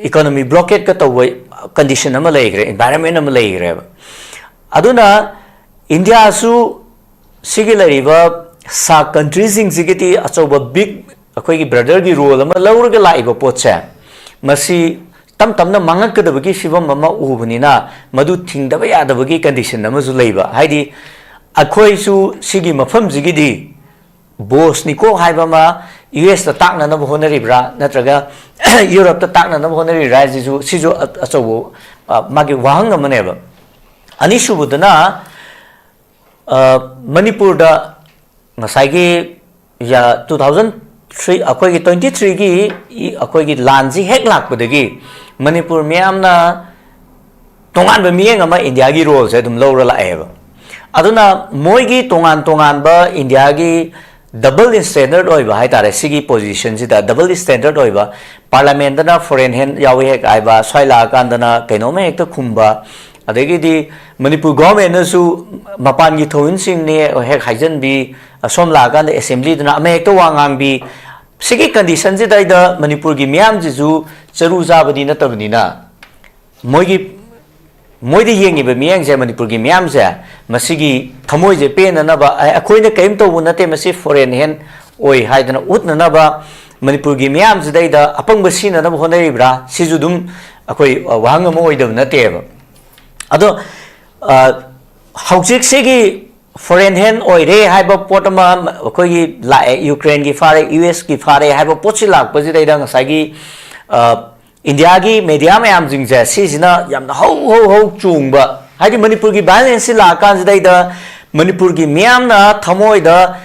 ꯏꯀꯣꯅꯣꯃꯤ ꯕ꯭ꯂꯣꯀꯦꯠꯀ ꯇꯧꯕ ꯀꯟꯗꯤꯁꯟ ꯑꯃ ꯂꯩꯈ꯭ꯔꯦ, ꯏꯟꯚꯥꯏꯔꯟꯃꯦꯟ ꯑꯃ ꯂꯩꯈ꯭ꯔꯦꯕ꯫ ꯑꯗꯨꯅ ꯏꯟꯗꯤꯌꯥꯁꯨ ꯁꯤꯒꯤ ꯂꯩꯔꯤꯕ ꯁꯥꯔꯛ ꯀꯟꯇ꯭ꯔꯤꯁꯤꯡꯁꯤꯒꯤꯗꯤ ꯑꯆꯧꯕ ꯕꯤꯛ ꯑꯩꯈꯣꯏꯒꯤ ꯕ꯭ꯔꯗꯔꯒꯤ ꯔꯣꯜ ꯑꯃ ꯂꯧꯔꯒ ꯂꯥꯛꯏꯕ ꯄꯣꯠꯁꯦ, ꯃꯁꯤ ꯇꯞ ꯇꯞꯅ ꯃꯥꯡꯉꯛꯀꯗꯕꯒꯤ ꯐꯤꯕꯝ ꯑꯃ ꯎꯕꯅꯤꯅ ꯃꯗꯨ ꯊꯤꯡꯗꯕ ꯌꯥꯗꯕꯒꯤ ꯀꯟꯗꯤꯁꯟ ꯑꯃꯁꯨ ꯂꯩꯕ꯫ ꯍꯥꯏꯗꯤ ꯑꯩꯈꯣꯏꯁꯨ ꯁꯤꯒꯤ ꯃꯐꯝꯁꯤꯒꯤꯗꯤ ꯕꯣꯁꯅꯤꯀꯣ ꯍꯥꯏꯕ ꯑꯃ ꯌꯨ ꯑꯦꯁꯇ ꯇꯥꯛꯅꯅꯕ ꯍꯣꯠꯅꯔꯤꯕ꯭ꯔꯥ, ꯅꯠꯇ꯭ꯔꯒ ꯌꯨꯔꯞꯇ ꯇꯥꯛꯅꯅꯕ ꯍꯣꯠꯅꯔꯤꯕ꯭ꯔꯥ ꯍꯥꯏꯁꯤꯁꯨ, ꯁꯤꯁꯨ ꯑ- ꯑꯆꯧꯕ ꯑ, ꯃꯥꯒꯤ ꯋꯥꯍꯪ ꯑꯃꯅꯦꯕ꯫ ꯑꯅꯤꯁꯨꯕꯗꯅ ꯑ, ꯃꯅꯤꯄꯨꯔꯗ ꯉꯁꯥꯏꯒꯤ ꯇꯨ ꯊꯥꯎꯖꯟ ꯊ꯭ꯔꯤ, ꯑꯩꯈꯣꯏꯒꯤ ꯇ꯭ꯋꯦꯟꯇꯤ ꯊ꯭ꯔꯤꯒꯤ ꯑꯩꯈꯣꯏꯒꯤ ꯂꯥꯟꯁꯤ ꯍꯦꯛ ꯂꯥꯛꯄꯗꯒꯤ ꯃꯅꯤꯄꯨꯔ ꯃꯤꯌꯥꯝꯅ ꯇꯣꯉꯥꯟꯕ ꯃꯤꯠꯌꯦꯡ ꯑꯃ ꯏꯟꯗꯤꯌꯥꯒꯤ ꯔꯣꯜꯁꯦ ꯑꯗꯨꯝ ꯂꯧꯔ ꯂꯥꯛꯑꯦꯕ꯫ ꯑꯗꯨꯅ ꯃꯣꯏꯒꯤ ꯇꯣꯉꯥꯟ ꯇꯣꯉꯥꯟꯕ ꯏꯟꯗꯤꯌꯥꯒꯤ ꯗꯕꯜ ꯁ꯭ꯇꯦꯟꯗꯔꯗ ꯑꯣꯏꯕ ꯍꯥꯏꯇꯥꯔꯦ꯫ ꯁꯤꯒꯤ ꯄꯣꯖꯤꯁꯟꯁꯤꯗ ꯗꯕꯜ ꯁ꯭ꯇꯦꯟꯗꯔꯗ ꯑꯣꯏꯕ, ꯄꯥꯔꯂꯥꯃꯦꯟꯗꯅ ꯐꯣꯔꯦꯟ ꯍꯦꯟ ꯌꯥꯎꯏ ꯍꯦꯛ ꯍꯥꯏꯕ, ꯁ꯭ꯋꯥꯏ ꯂꯥꯛꯑꯀꯥꯟꯗꯅ ꯀꯩꯅꯣꯝꯃ ꯍꯦꯛꯇ ꯈꯨꯝꯕ, ꯑꯗꯒꯤꯗꯤ ꯃꯅꯤꯄꯨꯔ ꯒꯣꯔꯃꯦꯟꯅꯁꯨ ꯃꯄꯥꯟꯒꯤ ꯊꯧꯃꯤꯟꯁꯤꯡꯅꯤ ꯍꯦꯛ ꯍꯥꯏꯖꯟꯕꯤ, ꯑꯁꯣꯝ ꯂꯥꯛꯑꯀꯥꯟꯗ ꯑꯦꯁꯦꯝꯕ꯭ꯂꯤꯗꯅ ꯑꯃ ꯍꯦꯛꯇ ꯋꯥ ꯉꯥꯡꯕꯤ꯫ ꯁꯤꯒꯤ ꯀꯟꯗꯤꯁꯟꯁꯤꯗꯩꯗ ꯃꯅꯤꯄꯨꯔꯒꯤ ꯃꯤꯌꯥꯝꯁꯤꯁꯨ ꯆꯔꯨ ꯆꯥꯕꯗꯤ ꯅꯠꯇꯕꯅꯤꯅ, ꯃꯣꯏꯒꯤ ꯃꯣꯏꯗ ꯌꯦꯡꯉꯤꯕ ꯃꯤꯌꯥꯝꯁꯦ, ꯃꯅꯤꯄꯨꯔꯒꯤ ꯃꯤꯌꯥꯝꯁꯦ, ꯃꯁꯤꯒꯤ ꯊꯃꯣꯏꯁꯦ ꯄꯦꯟꯅꯅꯕ, "ꯑꯦ, ꯑꯩꯈꯣꯏꯅ ꯀꯔꯤꯝ ꯇꯧꯕ ꯅꯠꯇꯦ, ꯃꯁꯤ ꯐꯣꯔꯦꯟ ꯍꯦꯟ ꯑꯣꯏ" ꯍꯥꯏꯗꯅ ꯎꯠꯅꯅꯕ ꯃꯅꯤꯄꯨꯔꯒꯤ ꯃꯤꯌꯥꯝꯁꯤꯗꯩꯗ ꯑꯄꯪꯕ ꯁꯤꯅꯅꯕ ꯍꯣꯠꯅꯔꯤꯕ꯭ꯔꯥ? ꯁꯤꯁꯨ ꯑꯗꯨꯝ ꯑꯩꯈꯣꯏ, ꯑ, ꯋꯥꯍꯪ ꯑꯃ ꯑꯣꯏꯗꯕ ꯅꯠꯇꯦꯕ꯫ ꯑꯗꯣ, ꯑ, ꯍꯧꯖꯤꯛꯁꯤꯒꯤ ꯐꯣꯔꯦꯟ ꯍꯦꯟ ꯑꯣꯏꯔꯦ ꯍꯥꯏꯕ ꯄꯣꯠ ꯑꯃ ꯑꯩꯈꯣꯏꯒꯤ ꯂꯥꯛꯑꯦ, ꯌꯨꯀ꯭ꯔꯦꯟꯒꯤ ꯐꯥꯔꯦ, ꯌꯨ ꯑꯦꯁꯀꯤ ꯐꯥꯔꯦ ꯍꯥꯏꯕ ꯄꯣꯠꯁꯤ ꯂꯥꯛꯄꯁꯤꯗꯩꯗ ꯉꯁꯥꯏꯒꯤ, ꯑ, ꯏꯟꯗꯤꯌꯥꯒꯤ ꯃꯦꯗꯤꯌꯥ ꯃꯌꯥꯝꯁꯤꯡꯁꯦ, ꯁꯤꯁꯤꯅ ꯌꯥꯝꯅ ꯍꯧ ꯍꯧ ꯍꯧ ꯆꯣꯡꯕ, ꯍꯥꯏꯗꯤ ꯃꯅꯤꯄꯨꯔꯒꯤ ꯚꯥꯏꯑꯣꯂꯦꯟꯁꯁꯤ ꯂꯥꯛꯑꯀꯥꯟꯁꯤꯗꯩꯗ ꯃꯅꯤꯄꯨꯔꯒꯤ ꯃꯤꯌꯥꯝꯅ ꯊꯃꯣꯏꯗ,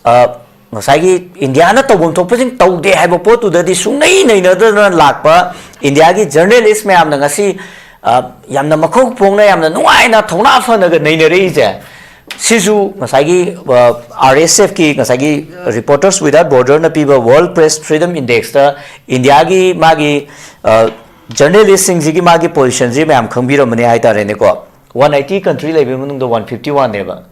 ꯑ, ꯉꯁꯥꯏꯒꯤ ꯏꯟꯗꯤꯌꯥꯅ ꯇꯧꯐꯝ ꯊꯣꯛꯄꯁꯤꯡ ꯇꯧꯗꯦ ꯍꯥꯏꯕ ꯄꯣꯠꯇꯨꯗꯗꯤ ꯁꯨꯡꯅꯩ ꯅꯩꯅꯗꯅ ꯂꯥꯛꯄ ꯏꯟꯗꯤꯌꯥꯒꯤ ꯖꯔꯅꯦꯂꯤꯁ ꯃꯌꯥꯝꯅ ꯉꯁꯤ, ꯑ, ꯌꯥꯝꯅ ꯃꯈꯧ ꯐꯣꯡꯅ, ꯌꯥꯝꯅ ꯅꯨꯡꯉꯥꯏꯅ, ꯊꯧꯅꯥ ꯐꯅꯒ ꯅꯩꯅꯔꯛꯏꯁꯦ, ꯁꯤꯁꯨ ꯉꯁꯥꯏꯒꯤ, ꯑ, ꯑꯥꯔ ꯑꯦꯁ ꯑꯦꯐꯀꯤ, ꯉꯁꯥꯏꯒꯤ Reporters Without Borderꯅ ꯄꯤꯕ World Press Freedom Indexꯇ ꯏꯟꯗꯤꯌꯥꯒꯤ ꯃꯥꯒꯤ, ꯑ, ꯖꯔꯅꯦꯂꯤꯁꯁꯤꯡꯁꯤꯒꯤ ꯃꯥꯒꯤ ꯄꯣꯖꯤꯁꯟꯁꯤ ꯃꯌꯥꯝ ꯈꯪꯕꯤꯔꯝꯃꯅꯤ ꯍꯥꯏꯇꯥꯔꯦꯅꯦꯀꯣ꯫ ꯋꯥꯟ ꯑꯩꯠꯇꯤ ꯀꯟꯇ꯭ꯔꯤ ꯂꯩꯕꯒꯤ ꯃꯅꯨꯡꯗ ꯋꯥꯟ ꯐꯤꯐꯇꯤ ꯋꯥꯟꯅꯦꯕ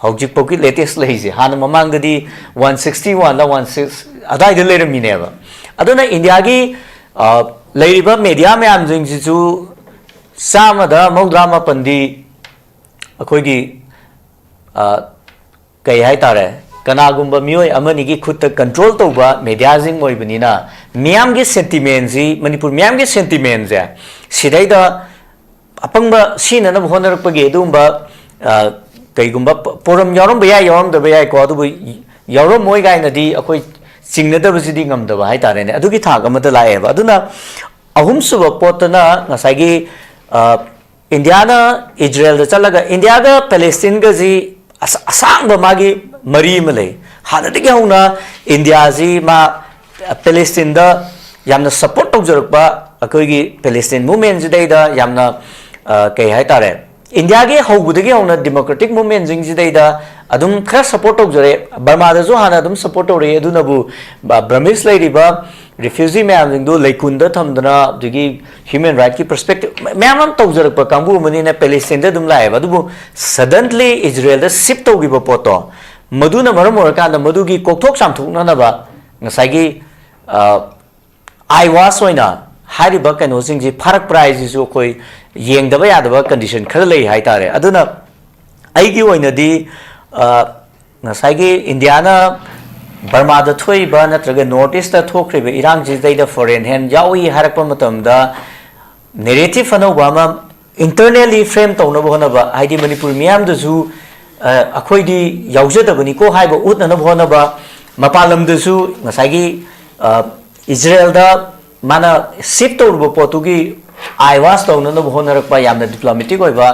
ꯍꯧꯖꯤꯛꯐꯥꯎꯒꯤ ꯂꯦꯇꯦꯁ ꯂꯩꯔꯤꯁꯦ꯫ ꯍꯥꯟꯅ ꯃꯃꯥꯡꯗꯗꯤ ꯋꯥꯟ ꯁꯤꯛꯁꯇꯤ ꯋꯥꯟꯗ ꯋꯥꯟ ꯁꯤꯛꯁ ꯑꯗꯨꯋꯥꯏꯗ ꯂꯩꯔꯝꯃꯤꯅꯦꯕ꯫ ꯑꯗꯨꯅ ꯏꯟꯗꯤꯌꯥꯒꯤ, ꯑ, ꯂꯩꯔꯤꯕ ꯃꯦꯗꯤꯌꯥ ꯃꯌꯥꯝꯁꯤꯡꯁꯤꯁꯨ ꯆꯥꯝꯃꯗ ꯃꯧꯗ꯭ꯔꯥ ꯃꯥꯄꯟꯗꯤ ꯑꯩꯈꯣꯏꯒꯤ, ꯑ, ꯀꯩ ꯍꯥꯏꯇꯥꯔꯦ, ꯀꯅꯥꯒꯨꯝꯕ ꯃꯤꯑꯣꯏ ꯑꯃꯅꯤꯒꯤ ꯈꯨꯠꯇ ꯀꯟꯇ꯭ꯔꯣꯜ ꯇꯧꯕ ꯃꯦꯗꯤꯌꯥꯁꯤꯡ ꯑꯣꯏꯕꯅꯤꯅ, ꯃꯤꯌꯥꯝꯒꯤ ꯁꯦꯟꯇꯤꯃꯦꯟꯁꯤ, ꯃꯅꯤꯄꯨꯔ ꯃꯤꯌꯥꯝꯒꯤ ꯁꯦꯟꯇꯤꯃꯦꯟꯁꯦ ꯁꯤꯗꯩꯗ ꯑꯄꯪꯕ ꯁꯤꯅꯅꯕ ꯍꯣꯠꯅꯔꯛꯄꯒꯤ ꯑꯗꯨꯒꯨꯝꯕ, ꯑ, ꯀꯩꯒꯨꯝꯕ ꯄ-, ꯄꯣꯔꯝ ꯌꯥꯎꯔꯝꯕ ꯌꯥꯏ, ꯌꯥꯎꯔꯝꯗꯕ ꯌꯥꯏꯀꯣ, ꯑꯗꯨꯕꯨ ꯌꯥꯎꯔꯝꯃꯣꯏ ꯀꯥꯏꯅꯗꯤ ꯑꯩꯈꯣꯏ ꯆꯤꯡꯅꯗꯕꯁꯤꯗꯤ ꯉꯝꯗꯕ ꯍꯥꯏꯇꯥꯔꯦꯅꯦ꯫ ꯑꯗꯨꯒꯤ ꯊꯥꯛ ꯑꯃꯗ ꯂꯥꯛꯑꯦꯕ꯫ ꯑꯗꯨꯅ ꯑꯍꯨꯝꯁꯨꯕ ꯄꯣꯠꯇꯅ ꯉꯁꯥꯏꯒꯤ, ꯑ, ꯏꯟꯗꯤꯌꯥꯅ ꯏꯖꯔꯦꯜꯗ ꯆꯠꯂꯒ, ꯏꯟꯗꯤꯌꯥꯒ ꯄꯦꯂꯦꯁꯇꯤꯟꯒꯁꯤ ꯑꯁ-, ꯑꯁꯥꯡꯕ ꯃꯥꯒꯤ ꯃꯔꯤ ꯑꯃ ꯂꯩ꯫ ꯍꯥꯟꯅꯗꯒꯤ ꯍꯧꯅ ꯏꯟꯗꯤꯌꯥꯁꯤ ꯃꯥ ꯄꯦꯂꯦꯁꯇꯤꯟꯗ ꯌꯥꯝꯅ ꯁꯞꯄꯣꯔꯠ ꯇꯧꯖꯔꯛꯄ, ꯑꯩꯈꯣꯏꯒꯤ ꯄꯦꯂꯦꯁꯇꯤꯟ ꯃꯨꯚꯃꯦꯟꯁꯤꯗꯩꯗ ꯌꯥꯝꯅ, ꯑ, ꯀꯩ ꯍꯥꯏꯇꯥꯔꯦ, ꯏꯟꯗꯤꯌꯥꯒꯤ ꯍꯧꯕꯗꯒꯤ ꯍꯧꯅ ꯗꯦꯃꯣꯀ꯭ꯔꯦꯇꯤꯛ ꯃꯨꯞꯃꯦꯟꯁꯤꯡꯁꯤꯗꯩꯗ ꯑꯗꯨꯝ ꯈꯔ ꯁꯞꯄꯣꯔꯠ ꯇꯧꯖꯔꯦ꯫ ꯕꯔꯃꯥꯗꯁꯨ ꯍꯥꯟꯅ ꯑꯗꯨꯝ ꯁꯞꯄꯣꯔꯠ ꯇꯧꯔꯛꯏ꯫ ꯑꯗꯨꯅꯕꯨ ꯕ- ꯕ꯭ꯔꯃꯤꯁ ꯂꯩꯔꯤꯕ ꯔꯤꯐ꯭ꯌꯨꯖꯤ ꯃꯌꯥꯝꯁꯤꯡꯗꯣ ꯂꯩꯈꯨꯟꯗ ꯊꯝꯗꯅ, ꯑꯗꯒꯤ ꯍ꯭ꯌꯨꯃꯦꯟ ꯔꯥꯏꯠꯀꯤ ꯄꯔꯁꯄꯦꯛꯇꯤꯞ ꯃꯌꯥꯝ ꯑꯃ ꯇꯧꯖꯔꯛꯄ ꯀꯥꯡꯕꯨ ꯑꯃꯅꯤꯅ ꯄꯦꯂꯦꯁꯇꯤꯟꯗ ꯑꯗꯨꯝ ꯂꯥꯛꯑꯦꯕ꯫ ꯑꯗꯨꯕꯨ ꯁꯗꯟꯂꯤ ꯏꯖꯔꯦꯜꯗ ꯁꯤꯞ ꯇꯧꯈꯤꯕ ꯄꯣꯠꯇꯣ, ꯃꯗꯨꯅ ꯃꯔꯝ ꯑꯣꯏꯔꯀꯥꯟꯗ ꯃꯗꯨꯒꯤ ꯀꯣꯛꯊꯣꯛ ꯆꯥꯝꯊꯣꯛꯅꯅꯕ ꯉꯁꯥꯏꯒꯤ ꯑꯥꯏ ꯋꯥꯁ ꯑꯣꯏꯅ ꯍꯥꯏꯔꯤꯕ ꯀꯩꯅꯣꯁꯤꯡꯁꯤ ꯐꯥꯔꯛꯄ꯭ꯔꯥ ꯍꯥꯏꯁꯤꯁꯨ ꯑꯩꯈꯣꯏ ꯌꯦꯡꯗꯕ ꯌꯥꯗꯕ ꯀꯟꯗꯤꯁꯟ ꯈꯔ ꯂꯩ ꯍꯥꯏꯇꯥꯔꯦ꯫ ꯑꯗꯨꯅ ꯑꯩꯒꯤ ꯑꯣꯏꯅꯗꯤ ꯑ, ꯉꯁꯥꯏꯒꯤ ꯏꯟꯗꯤꯌꯥꯅ ꯕꯔꯃꯥꯗ ꯊꯣꯛꯏꯕ ꯅꯠꯇ꯭ꯔꯒ ꯅꯣꯔꯠ ꯏꯁꯇ ꯊꯣꯛꯈ꯭ꯔꯤꯕ ꯏꯔꯥꯡꯁꯤꯗꯩꯗ ꯐꯣꯔꯦꯟ ꯍꯦꯟ ꯌꯥꯎꯏ ꯍꯥꯏꯔꯛꯄ ꯃꯇꯝꯗ ꯅꯦꯔꯦꯇꯤꯞ ꯑꯅꯧꯕ ꯑꯃ ꯏꯟꯇꯔꯅꯦꯜꯂꯤ ꯐ꯭ꯔꯦꯝ ꯇꯧꯅꯕ ꯍꯣꯠꯅꯕ, ꯍꯥꯏꯗꯤ ꯃꯅꯤꯄꯨꯔ ꯃꯤꯌꯥꯝꯗꯁꯨ ꯑ, ꯑꯩꯈꯣꯏꯗꯤ ꯌꯥꯎꯖꯗꯕꯅꯤꯀꯣ ꯍꯥꯏꯕ ꯎꯠꯅꯅꯕ ꯍꯣꯠꯅꯕ, ꯃꯄꯥꯟ ꯂꯝꯗꯁꯨ ꯉꯁꯥꯏꯒꯤ ꯑ, ꯏꯖꯔꯦꯜꯗ ꯃꯥꯅ ꯁꯤꯞ ꯇꯧꯔꯨꯕ ꯄꯣꯠꯇꯨꯒꯤ ꯑꯥꯏ ꯋꯥꯁ ꯇꯧꯅꯅꯕ ꯍꯣꯠꯅꯔꯛꯄ ꯌꯥꯝꯅ ꯗꯤꯄ꯭ꯂꯣꯃꯦꯇꯤꯛ ꯑꯣꯏꯕ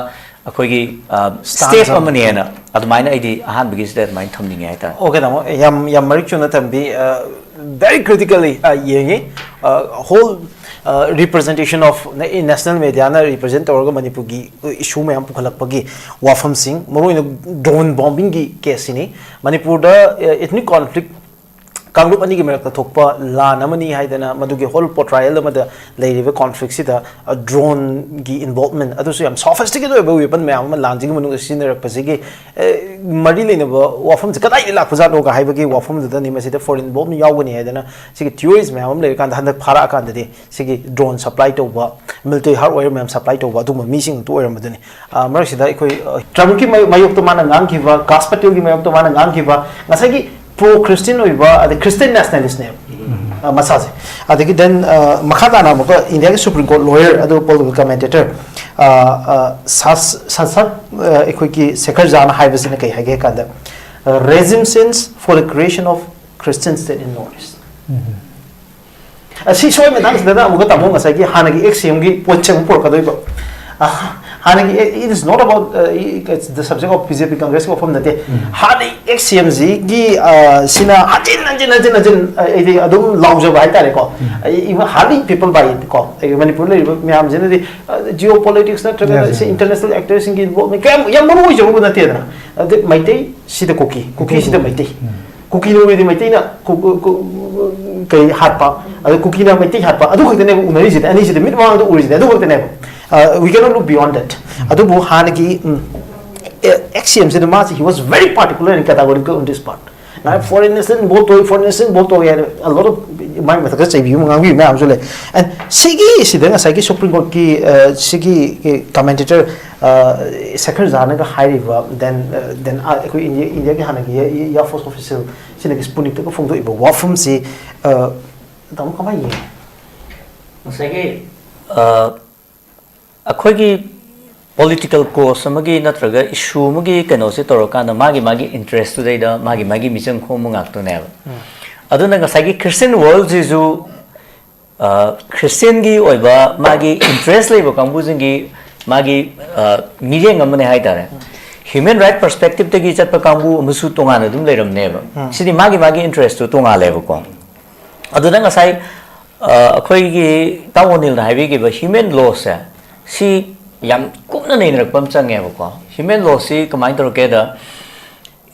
ꯑꯩꯈꯣꯏꯒꯤ ꯁ꯭ꯇꯦꯞ ꯑꯃꯅꯦꯅ ꯑꯗꯨꯃꯥꯏꯅ ꯑꯩꯗꯤ ꯑꯍꯥꯟꯕꯒꯤꯁꯤꯗ ꯑꯗꯨꯃꯥꯏꯅ ꯊꯝꯅꯤꯡꯉꯦ ꯍꯥꯏꯇꯥꯔꯦ꯫ Okay, ꯇꯥꯃꯣ, ꯌꯥꯝ ꯌꯥꯝ ꯃꯔꯤꯛ ꯆꯨꯝꯅ ꯊꯝꯕꯤ꯫ Very critically ꯌꯦꯡꯉꯤ꯫ Whole representation of national media ꯅ represent ꯇꯧꯔꯒ ꯃꯅꯤꯄꯨꯔꯒꯤ ꯏꯁꯨ ꯃꯌꯥꯝ ꯄꯨꯈꯠꯂꯛꯄꯒꯤ ꯋꯥꯐꯝꯁꯤꯡ, ꯃꯔꯨꯑꯣꯏꯅ drone bombing ꯒꯤ case ꯁꯤꯅꯤ꯫ ꯃꯅꯤꯄꯨꯔꯗ ethnic conflict ꯀꯥꯡꯂꯨꯞ ꯑꯅꯤꯒꯤ ꯃꯔꯛꯇ ꯊꯣꯛꯄ ꯂꯥꯟ ꯑꯃꯅꯤ ꯍꯥꯏꯗꯅ ꯃꯗꯨꯒꯤ whole portrayal ꯑꯃꯗ ꯂꯩꯔꯤꯕ conflict ꯁꯤꯗ drone ꯒꯤ involvement ꯑꯗꯨꯁꯨ ꯌꯥꯝ sophisticated ꯑꯣꯏꯕ weapon ꯃꯌꯥꯝ ꯑꯃ ꯂꯥꯟꯁꯤꯒꯤ ꯃꯅꯨꯡꯗ ꯁꯤꯖꯤꯟꯅꯔꯛꯄꯁꯤꯒꯤ ꯑꯦ, ꯃꯔꯤ ꯂꯩꯅꯕ ꯋꯥꯐꯝꯁꯦ ꯀꯗꯥꯏꯗꯒꯤ ꯂꯥꯛꯄꯖꯥꯠꯅꯣꯒ ꯍꯥꯏꯕꯒꯤ ꯋꯥꯐꯝꯗꯨꯗꯅꯤ ꯃꯁꯤꯗ foreign involvement ꯌꯥꯎꯒꯅꯤ ꯍꯥꯏꯗꯅ ꯁꯤꯒꯤ theories ꯃꯌꯥꯝ ꯑꯃ ꯂꯩꯔꯀꯥꯟꯗ ꯍꯟꯗꯛ ꯐꯥꯔꯛꯑꯀꯥꯟꯗꯗꯤ ꯁꯤꯒꯤ drone supply ꯇꯧꯕ, military hardware ꯃꯌꯥꯝ supply ꯇꯧꯕ ꯑꯗꯨꯒꯨꯝꯕ ꯃꯤꯁꯤꯡ ꯑꯗꯨ ꯑꯣꯏꯔꯝꯕꯗꯨꯅꯤ꯫ ꯑ, ꯃꯔꯛꯁꯤꯗ ꯑꯩꯈꯣꯏ ꯑ, Trump ꯀꯤ ꯃꯥꯌꯣꯛꯇ ꯃꯥꯅ ꯉꯥꯡꯈꯤꯕ, ꯀꯥꯁ ꯄꯇꯦꯜꯒꯤ ꯃꯥꯌꯣꯛꯇ ꯃꯥꯅ ꯉꯥꯡꯈꯤꯕ, ꯉꯁꯥꯏꯒꯤ pro Christian ꯑꯣꯏꯕ ꯑꯗꯩ Christian nationalist ꯅꯦꯕ, ꯑ, ꯃꯁꯥꯁꯦ꯫ ꯑꯗꯒꯤ then, ꯑ, ꯃꯈꯥ ꯇꯥꯅ ꯑꯃꯨꯛꯀ ꯏꯟꯗꯤꯌꯥꯒꯤ Supreme Court lawyer ꯑꯗꯨ political commentator, ꯑ, ꯑ, ꯁꯥꯁ-, ꯁꯥꯁꯛ, ꯑ, ꯑꯩꯈꯣꯏꯒꯤ ꯁꯦꯈꯔ ꯖꯥꯅ ꯍꯥꯏꯕꯁꯤꯅ ꯀꯩ ꯍꯥꯏꯒꯦ ꯍꯥꯏ ꯀꯥꯟꯗ, "Regime since for the creation of Christian state in North East." ꯑ, ꯁꯤ ꯁꯣꯏ ꯃꯇꯥꯡꯁꯤꯗꯅ ꯑꯃꯨꯛꯀ ꯇꯥꯃꯣ ꯉꯁꯥꯏꯒꯤ ꯍꯥꯟꯅꯒꯤ X C M ꯒꯤ point ꯁꯦ ꯑꯃꯨꯛ ꯄꯨꯔꯛꯀꯗꯣꯏꯕ꯫ ꯑ, ꯍꯥꯟꯅꯒꯤ, it is not about, uh, it's the subject of B J P Congress ꯀꯤ ꯋꯥꯐꯝ ꯅꯠꯇꯦ꯫ ꯍꯥꯟꯅ ꯑꯦꯛꯁ ꯁꯤ ꯑꯦꯝ ꯁꯤꯒꯤ, uh, ꯁꯤꯅ ꯍꯟꯖꯤꯟ ꯍꯟꯖꯤꯟ ꯍꯟꯖꯤꯟ ꯍꯟꯖꯤꯟ, uh, ꯑꯩꯗꯤ ꯑꯗꯨꯝ ꯂꯥꯎꯖꯕ ꯍꯥꯏꯇꯥꯔꯦꯀꯣ꯫ ꯑꯩ, even hardly people buy it ꯀꯣ꯫ ꯑꯩ ꯃꯅꯤꯄꯨꯔꯗ ꯂꯩꯔꯤꯕ ꯃꯌꯥꯝꯁꯤꯅꯗꯤ, uh, geopolitics ꯅꯠꯇ꯭ꯔꯒꯅ Yes. ꯁꯤ international actors ꯁꯤꯡꯒꯤ involvement ꯀꯌꯥꯝ ꯌꯥꯝ ꯃꯔꯨ ꯑꯣꯏꯖꯕꯕꯨ ꯅꯠꯇꯦꯗꯅ꯫ ꯑꯗꯩ ꯃꯩꯇꯩ ꯁꯤꯗ ꯀꯨꯀꯤ, ꯀꯨꯀꯤ ꯁꯤꯗ ꯃꯩꯇꯩ꯫ ꯀꯨꯀꯤꯅ ꯎꯔꯗꯤ ꯃꯩꯇꯩꯅ ꯀꯨ-, ꯀꯨ-, ꯀꯨ-, ꯀꯩ ꯍꯥꯠꯄ, ꯑꯗ ꯀꯨꯀꯤꯅ ꯃꯩꯇꯩ ꯍꯥꯠꯄ, ꯑꯗꯨ ꯈꯛꯇꯅꯦꯕ ꯎꯅꯔꯤꯁꯤꯗꯤ, ꯑꯅꯤꯁꯤꯗꯤ ꯃꯤꯠ ꯃꯃꯥꯡꯗ ꯎꯔꯤꯁꯤꯗꯤ ꯑꯗꯨ ꯈꯛꯇꯅꯦꯕ꯫ Uh, we cannot look beyond that. ꯑꯗꯨꯕꯨ ꯍꯥꯟꯅꯒꯤ, ꯎꯝ, ꯑꯦ, ꯑꯦꯛꯁ ꯁꯤ ꯑꯦꯝ ꯁꯤꯗ ꯃꯥꯁꯤ, he was very particular and categorical on this part. ꯅ foreign ꯅꯦꯁꯅꯦꯜ ꯏꯟꯚꯣꯜꯕ ꯇꯧꯏ, foreign ꯅꯦꯁꯅꯦꯜ ꯏꯟꯚꯣꯜꯕ ꯇꯧꯏ ꯍꯥꯏꯅ a lot of ꯃꯥꯏ ꯃꯊꯛꯇ ꯆꯩꯕꯤꯕ ꯉꯥꯡꯕꯤꯕ ꯃꯌꯥꯝꯁꯨ ꯂꯩ꯫ And ꯁꯤꯒꯤ, ꯁꯤꯗ ꯉꯁꯥꯏꯒꯤ ꯁꯨꯄ꯭ꯔꯤꯝ ꯀꯣꯔꯠꯀꯤ, ꯑ, ꯁꯤꯒꯤ ꯀꯃꯦꯟꯇꯦꯇꯔ, ꯑ, ꯁꯦꯈꯔ ꯖꯥꯅꯒ ꯍꯥꯏꯔꯤꯕ, then, ꯑ, then, ꯑ, ꯑꯩꯈꯣꯏ ꯏꯟꯗꯤꯌꯥ, ꯏꯟꯗꯤꯌꯥꯒꯤ ꯍꯥꯟꯅꯒꯤ ꯏꯌꯥꯔ ꯐꯣꯔꯁ ꯑꯣꯐꯤꯁꯦꯜ ꯁꯤꯅꯒꯤ ꯁ꯭ꯄꯨꯅꯤꯛꯇꯒ ꯐꯣꯡꯗꯣꯛꯏꯕ ꯋꯥꯐꯝꯁꯤ, ꯑ, ꯇꯥꯃꯣ ꯀꯃꯥꯏꯅ ꯌꯦꯡꯉꯤ? ꯉꯁꯥꯏꯒꯤ, ꯑ, ꯑꯩꯈꯣꯏꯒꯤ ꯄꯣꯂꯤꯇꯤꯀꯦꯜ ꯀꯣꯁ ꯑꯃꯒꯤ ꯅꯠꯇ꯭ꯔꯒ ꯏꯁꯨ ꯑꯃꯒꯤ ꯀꯩꯅꯣꯁꯦ ꯇꯧꯔꯀꯥꯟꯗ ꯃꯥꯒꯤ ꯃꯥꯒꯤ ꯏꯟꯇꯔꯦꯁꯇꯨꯗꯩꯗ ꯃꯥꯒꯤ ꯃꯥꯒꯤ ꯃꯤꯆꯪ ꯈꯣꯝꯕ ꯉꯥꯛꯇꯅꯦꯕ꯫ ꯑꯗꯨꯅ ꯉꯁꯥꯏꯒꯤ ꯈ꯭ꯔꯤꯁꯇꯤꯌꯟ ꯋꯥꯔꯜꯁꯤꯁꯨ, ꯑ, ꯈ꯭ꯔꯤꯁꯇꯤꯌꯟꯒꯤ ꯑꯣꯏꯕ ꯃꯥꯒꯤ ꯏꯟꯇꯔꯦꯁ ꯂꯩꯕ ꯀꯥꯡꯕꯨꯁꯤꯡꯒꯤ ꯃꯥꯒꯤ, ꯑ, ꯃꯤꯠꯌꯦꯡ ꯑꯃꯅꯦ ꯍꯥꯏꯇꯥꯔꯦ꯫ ꯍ꯭ꯌꯨꯃꯦꯟ ꯔꯥꯏꯠ ꯄꯔꯁꯄꯦꯛꯇꯤꯞꯇꯒꯤ ꯆꯠꯄ ꯀꯥꯡꯕꯨ ꯑꯃꯁꯨ ꯇꯣꯉꯥꯟꯅ ꯑꯗꯨꯝ ꯂꯩꯔꯝꯅꯦꯕ꯫ ꯁꯤꯗꯤ ꯃꯥꯒꯤ ꯃꯥꯒꯤ ꯏꯟꯇꯔꯦꯁꯇꯨ ꯇꯣꯉꯥꯜꯂꯦꯕꯀꯣ꯫ ꯑꯗꯨꯗ ꯉꯁꯥꯏ, ꯑ, ꯑꯩꯈꯣꯏꯒꯤ ꯏꯇꯥꯎ ꯑꯣꯅꯤꯜꯅ ꯍꯥꯏꯕꯤꯈꯤꯕ ꯍ꯭ꯌꯨꯃꯦꯟ ꯂꯣꯁꯦ, ꯁꯤ ꯌꯥꯝ ꯀꯨꯞꯅ ꯅꯩꯅꯔꯛꯄ ꯑꯃ ꯆꯪꯉꯦꯕꯀꯣ꯫ ꯍ꯭ꯌꯨꯃꯦꯟ ꯂꯣꯁꯤ ꯀꯃꯥꯏꯅ ꯇꯧꯔꯛꯀꯦꯗ,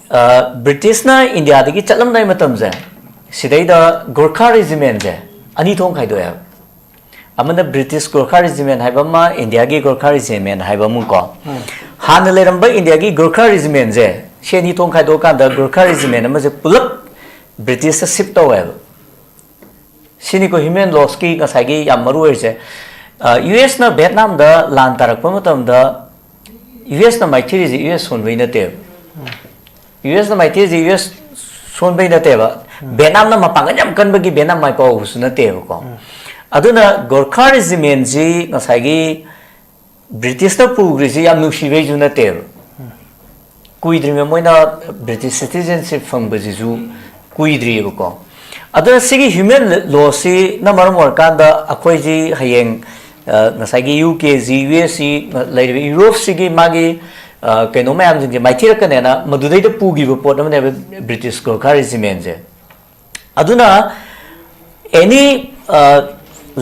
ꯑ, ꯕ꯭ꯔꯤꯇꯤꯁꯅ ꯏꯟꯗꯤꯌꯥꯗꯒꯤ ꯆꯠꯂꯝꯗꯥꯏ ꯃꯇꯝꯁꯦ, ꯁꯤꯗꯩꯗ ꯒꯣꯔꯈꯥ ꯔꯦꯖꯤꯃꯦꯟꯁꯦ ꯑꯅꯤ ꯊꯣꯛꯅ ꯈꯥꯏꯗꯣꯛꯑꯦꯕ꯫ ꯑꯃꯅ ꯕ꯭ꯔꯤꯇꯤꯁ ꯒꯣꯔꯈꯥ ꯔꯦꯖꯤꯃꯦꯟ ꯍꯥꯏꯕ ꯑꯃ, ꯏꯟꯗꯤꯌꯥꯒꯤ ꯒꯣꯔꯈꯥ ꯔꯦꯖꯤꯃꯦꯟ ꯍꯥꯏꯕ ꯑꯃꯀꯣ꯫ ꯍꯥꯟꯅ ꯂꯩꯔꯝꯕ ꯏꯟꯗꯤꯌꯥꯒꯤ ꯒꯣꯔꯈꯥ ꯔꯦꯖꯤꯃꯦꯟꯁꯦ ꯁꯤ ꯑꯅꯤ ꯊꯣꯛꯅ ꯈꯥꯏꯗꯣꯛꯑꯀꯥꯟꯗ ꯒꯣꯔꯈꯥ ꯔꯦꯖꯤꯃꯦꯟ ꯑꯃꯁꯦ ꯄꯨꯂꯞ ꯕ꯭ꯔꯤꯇꯤꯁꯇ ꯁꯤꯞ ꯇꯧꯋꯦꯕ꯫ ꯁꯤꯅꯤꯀꯣ ꯍ꯭ꯌꯨꯃꯦꯟ ꯂꯣꯁꯀꯤ ꯉꯁꯥꯏꯒꯤ ꯌꯥꯝ ꯃꯔꯨ ꯑꯣꯏꯔꯤꯁꯦ꯫ ꯑ, ꯌꯨ ꯑꯦꯁꯅ ꯚꯦꯠꯅꯥꯝꯗ ꯂꯥꯟ ꯇꯥꯔꯛꯄ ꯃꯇꯝꯗ ꯌꯨ ꯑꯦꯁꯅ ꯃꯥꯏꯊꯤꯔꯤꯁꯦ ꯌꯨ ꯑꯦꯁ ꯁꯣꯟꯕꯩ ꯅꯠꯇꯦꯕ꯫ ꯌꯨ ꯑꯦꯁꯅ ꯃꯥꯏꯊꯤꯔꯤꯁꯦ ꯌꯨ ꯑꯦꯁ ꯁꯣꯟꯕꯩ ꯅꯠꯇꯦꯕ꯫ ꯚꯦꯠꯅꯥꯝꯅ ꯃꯄꯥꯡꯒꯜ ꯌꯥꯝ ꯀꯟꯕꯒꯤ ꯚꯦꯠꯅꯥꯝ ꯃꯥꯏ ꯄꯥꯛꯍꯧꯕꯁꯨ ꯅꯠꯇꯦꯕꯀꯣ꯫ ꯑꯗꯨꯅ ꯒꯣꯔꯈꯥ ꯔꯦꯖꯤꯃꯦꯟꯁꯤ ꯉꯁꯥꯏꯒꯤ ꯕ꯭ꯔꯤꯇꯤꯁꯅ ꯄꯨꯈ꯭ꯔꯤꯁꯤ ꯌꯥꯝ ꯅꯨꯡꯁꯤꯕꯩꯁꯨ ꯅꯠꯇꯦꯕ꯫ ꯀꯨꯏꯗ꯭ꯔꯤꯕ ꯃꯣꯏꯅ ꯕ꯭ꯔꯤꯇꯤꯁ ꯁꯤꯇꯤꯖꯦꯟꯁꯤꯞ ꯐꯪꯕꯁꯤꯁꯨ ꯀꯨꯏꯗ꯭ꯔꯤꯑꯕꯀꯣ꯫ ꯑꯗꯨꯅ ꯁꯤꯒꯤ ꯍ꯭ꯌꯨꯃꯦꯟ ꯂꯣꯁꯤꯅ ꯃꯔꯝ ꯑꯣꯏꯔꯀꯥꯟꯗ ꯑꯩꯈꯣꯏꯁꯤ ꯍꯌꯦꯡ, ꯑ, ꯉꯁꯥꯏꯒꯤ ꯌꯨ ꯀꯦꯁꯤ, ꯌꯨ ꯑꯦꯁꯁꯤ, ꯂꯩꯔꯤꯕ ꯌꯨꯔꯣꯞꯁꯤꯒꯤ ꯃꯥꯒꯤ, ꯑ, ꯀꯩꯅꯣ ꯃꯌꯥꯝꯁꯤꯡꯁꯦ ꯃꯥꯏꯊꯤꯔꯛꯀꯅꯦꯅ ꯃꯗꯨꯗꯩꯗ ꯄꯨꯈꯤꯕ ꯄꯣꯠ ꯑꯃꯅꯦꯕ ꯕ꯭ꯔꯤꯇꯤꯁ ꯒꯣꯔꯈꯥ ꯔꯦꯖꯤꯃꯦꯟꯁꯦ꯫ ꯑꯗꯨꯅ ꯑꯦꯅꯤ, ꯑ,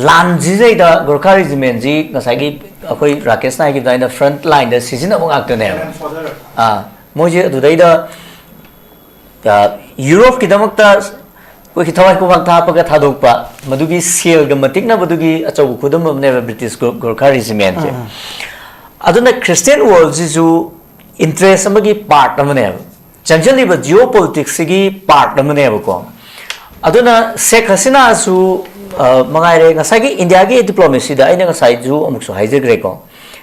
ꯂꯥꯟꯁꯤꯗꯩꯗ ꯒꯣꯔꯈꯥ ꯔꯦꯖꯤꯃꯦꯟꯁꯤ ꯉꯁꯥꯏꯒꯤ ꯑꯩꯈꯣꯏ ꯔꯥꯀꯦꯁꯅ ꯍꯥꯏꯈꯤꯕ ꯑꯗꯨꯃꯥꯏꯅ ꯐ꯭ꯔꯟꯠ ꯂꯥꯏꯟꯗ ꯁꯤꯖꯤꯟꯅꯕ ꯉꯥꯛꯇꯅꯦꯕ꯫ ꯑꯥ, ꯃꯣꯏꯁꯦ ꯑꯗꯨꯗꯩꯗ, ꯑ, ꯌꯨꯔꯣꯞꯀꯤꯗꯃꯛꯇ ꯑꯩꯈꯣꯏꯒꯤ ꯊꯋꯥꯏ ꯈꯨꯕꯥꯛ ꯍꯥꯞꯄꯒ ꯊꯥꯗꯣꯛꯄ, ꯃꯗꯨꯒꯤ ꯁꯦꯜꯒ ꯃꯇꯤꯛꯅꯕꯗꯨꯒꯤ ꯑꯆꯧꯕ ꯈꯨꯗꯝ ꯑꯃꯅꯦꯕ ꯕ꯭ꯔꯤꯇꯤꯁ ꯒꯣ-, ꯒꯣꯔꯈꯥ ꯔꯦꯖꯤꯃꯦꯟꯁꯦ꯫ ꯑꯗꯨꯅ ꯈ꯭ꯔꯤꯁꯇꯤꯌꯟ ꯋꯥꯔꯜꯁꯤꯁꯨ ꯏꯟꯇꯔꯦꯁ ꯑꯃꯒꯤ ꯄꯥꯔꯠ ꯑꯃꯅꯦꯕ, ꯆꯪꯁꯤꯜꯂꯤꯕ ꯖꯤꯑꯣ ꯄꯣꯂꯤꯇꯤꯛꯁꯁꯤꯒꯤ ꯄꯥꯔꯠ ꯑꯃꯅꯦꯕꯀꯣ꯫ ꯑꯗꯨꯅ ꯁꯦꯈ ꯍꯁꯤꯅꯥꯁꯨ, ꯑ, ꯃꯉꯥꯏꯔꯦ, ꯉꯁꯥꯏꯒꯤ ꯏꯟꯗꯤꯌꯥꯒꯤ ꯗꯤꯄ꯭ꯂꯣꯃꯦꯁꯤꯗ ꯑꯩꯅ ꯉꯁꯥꯏꯁꯨ ꯑꯃꯨꯛꯁꯨ ꯍꯥꯏꯖꯈ꯭ꯔꯦꯀꯣ,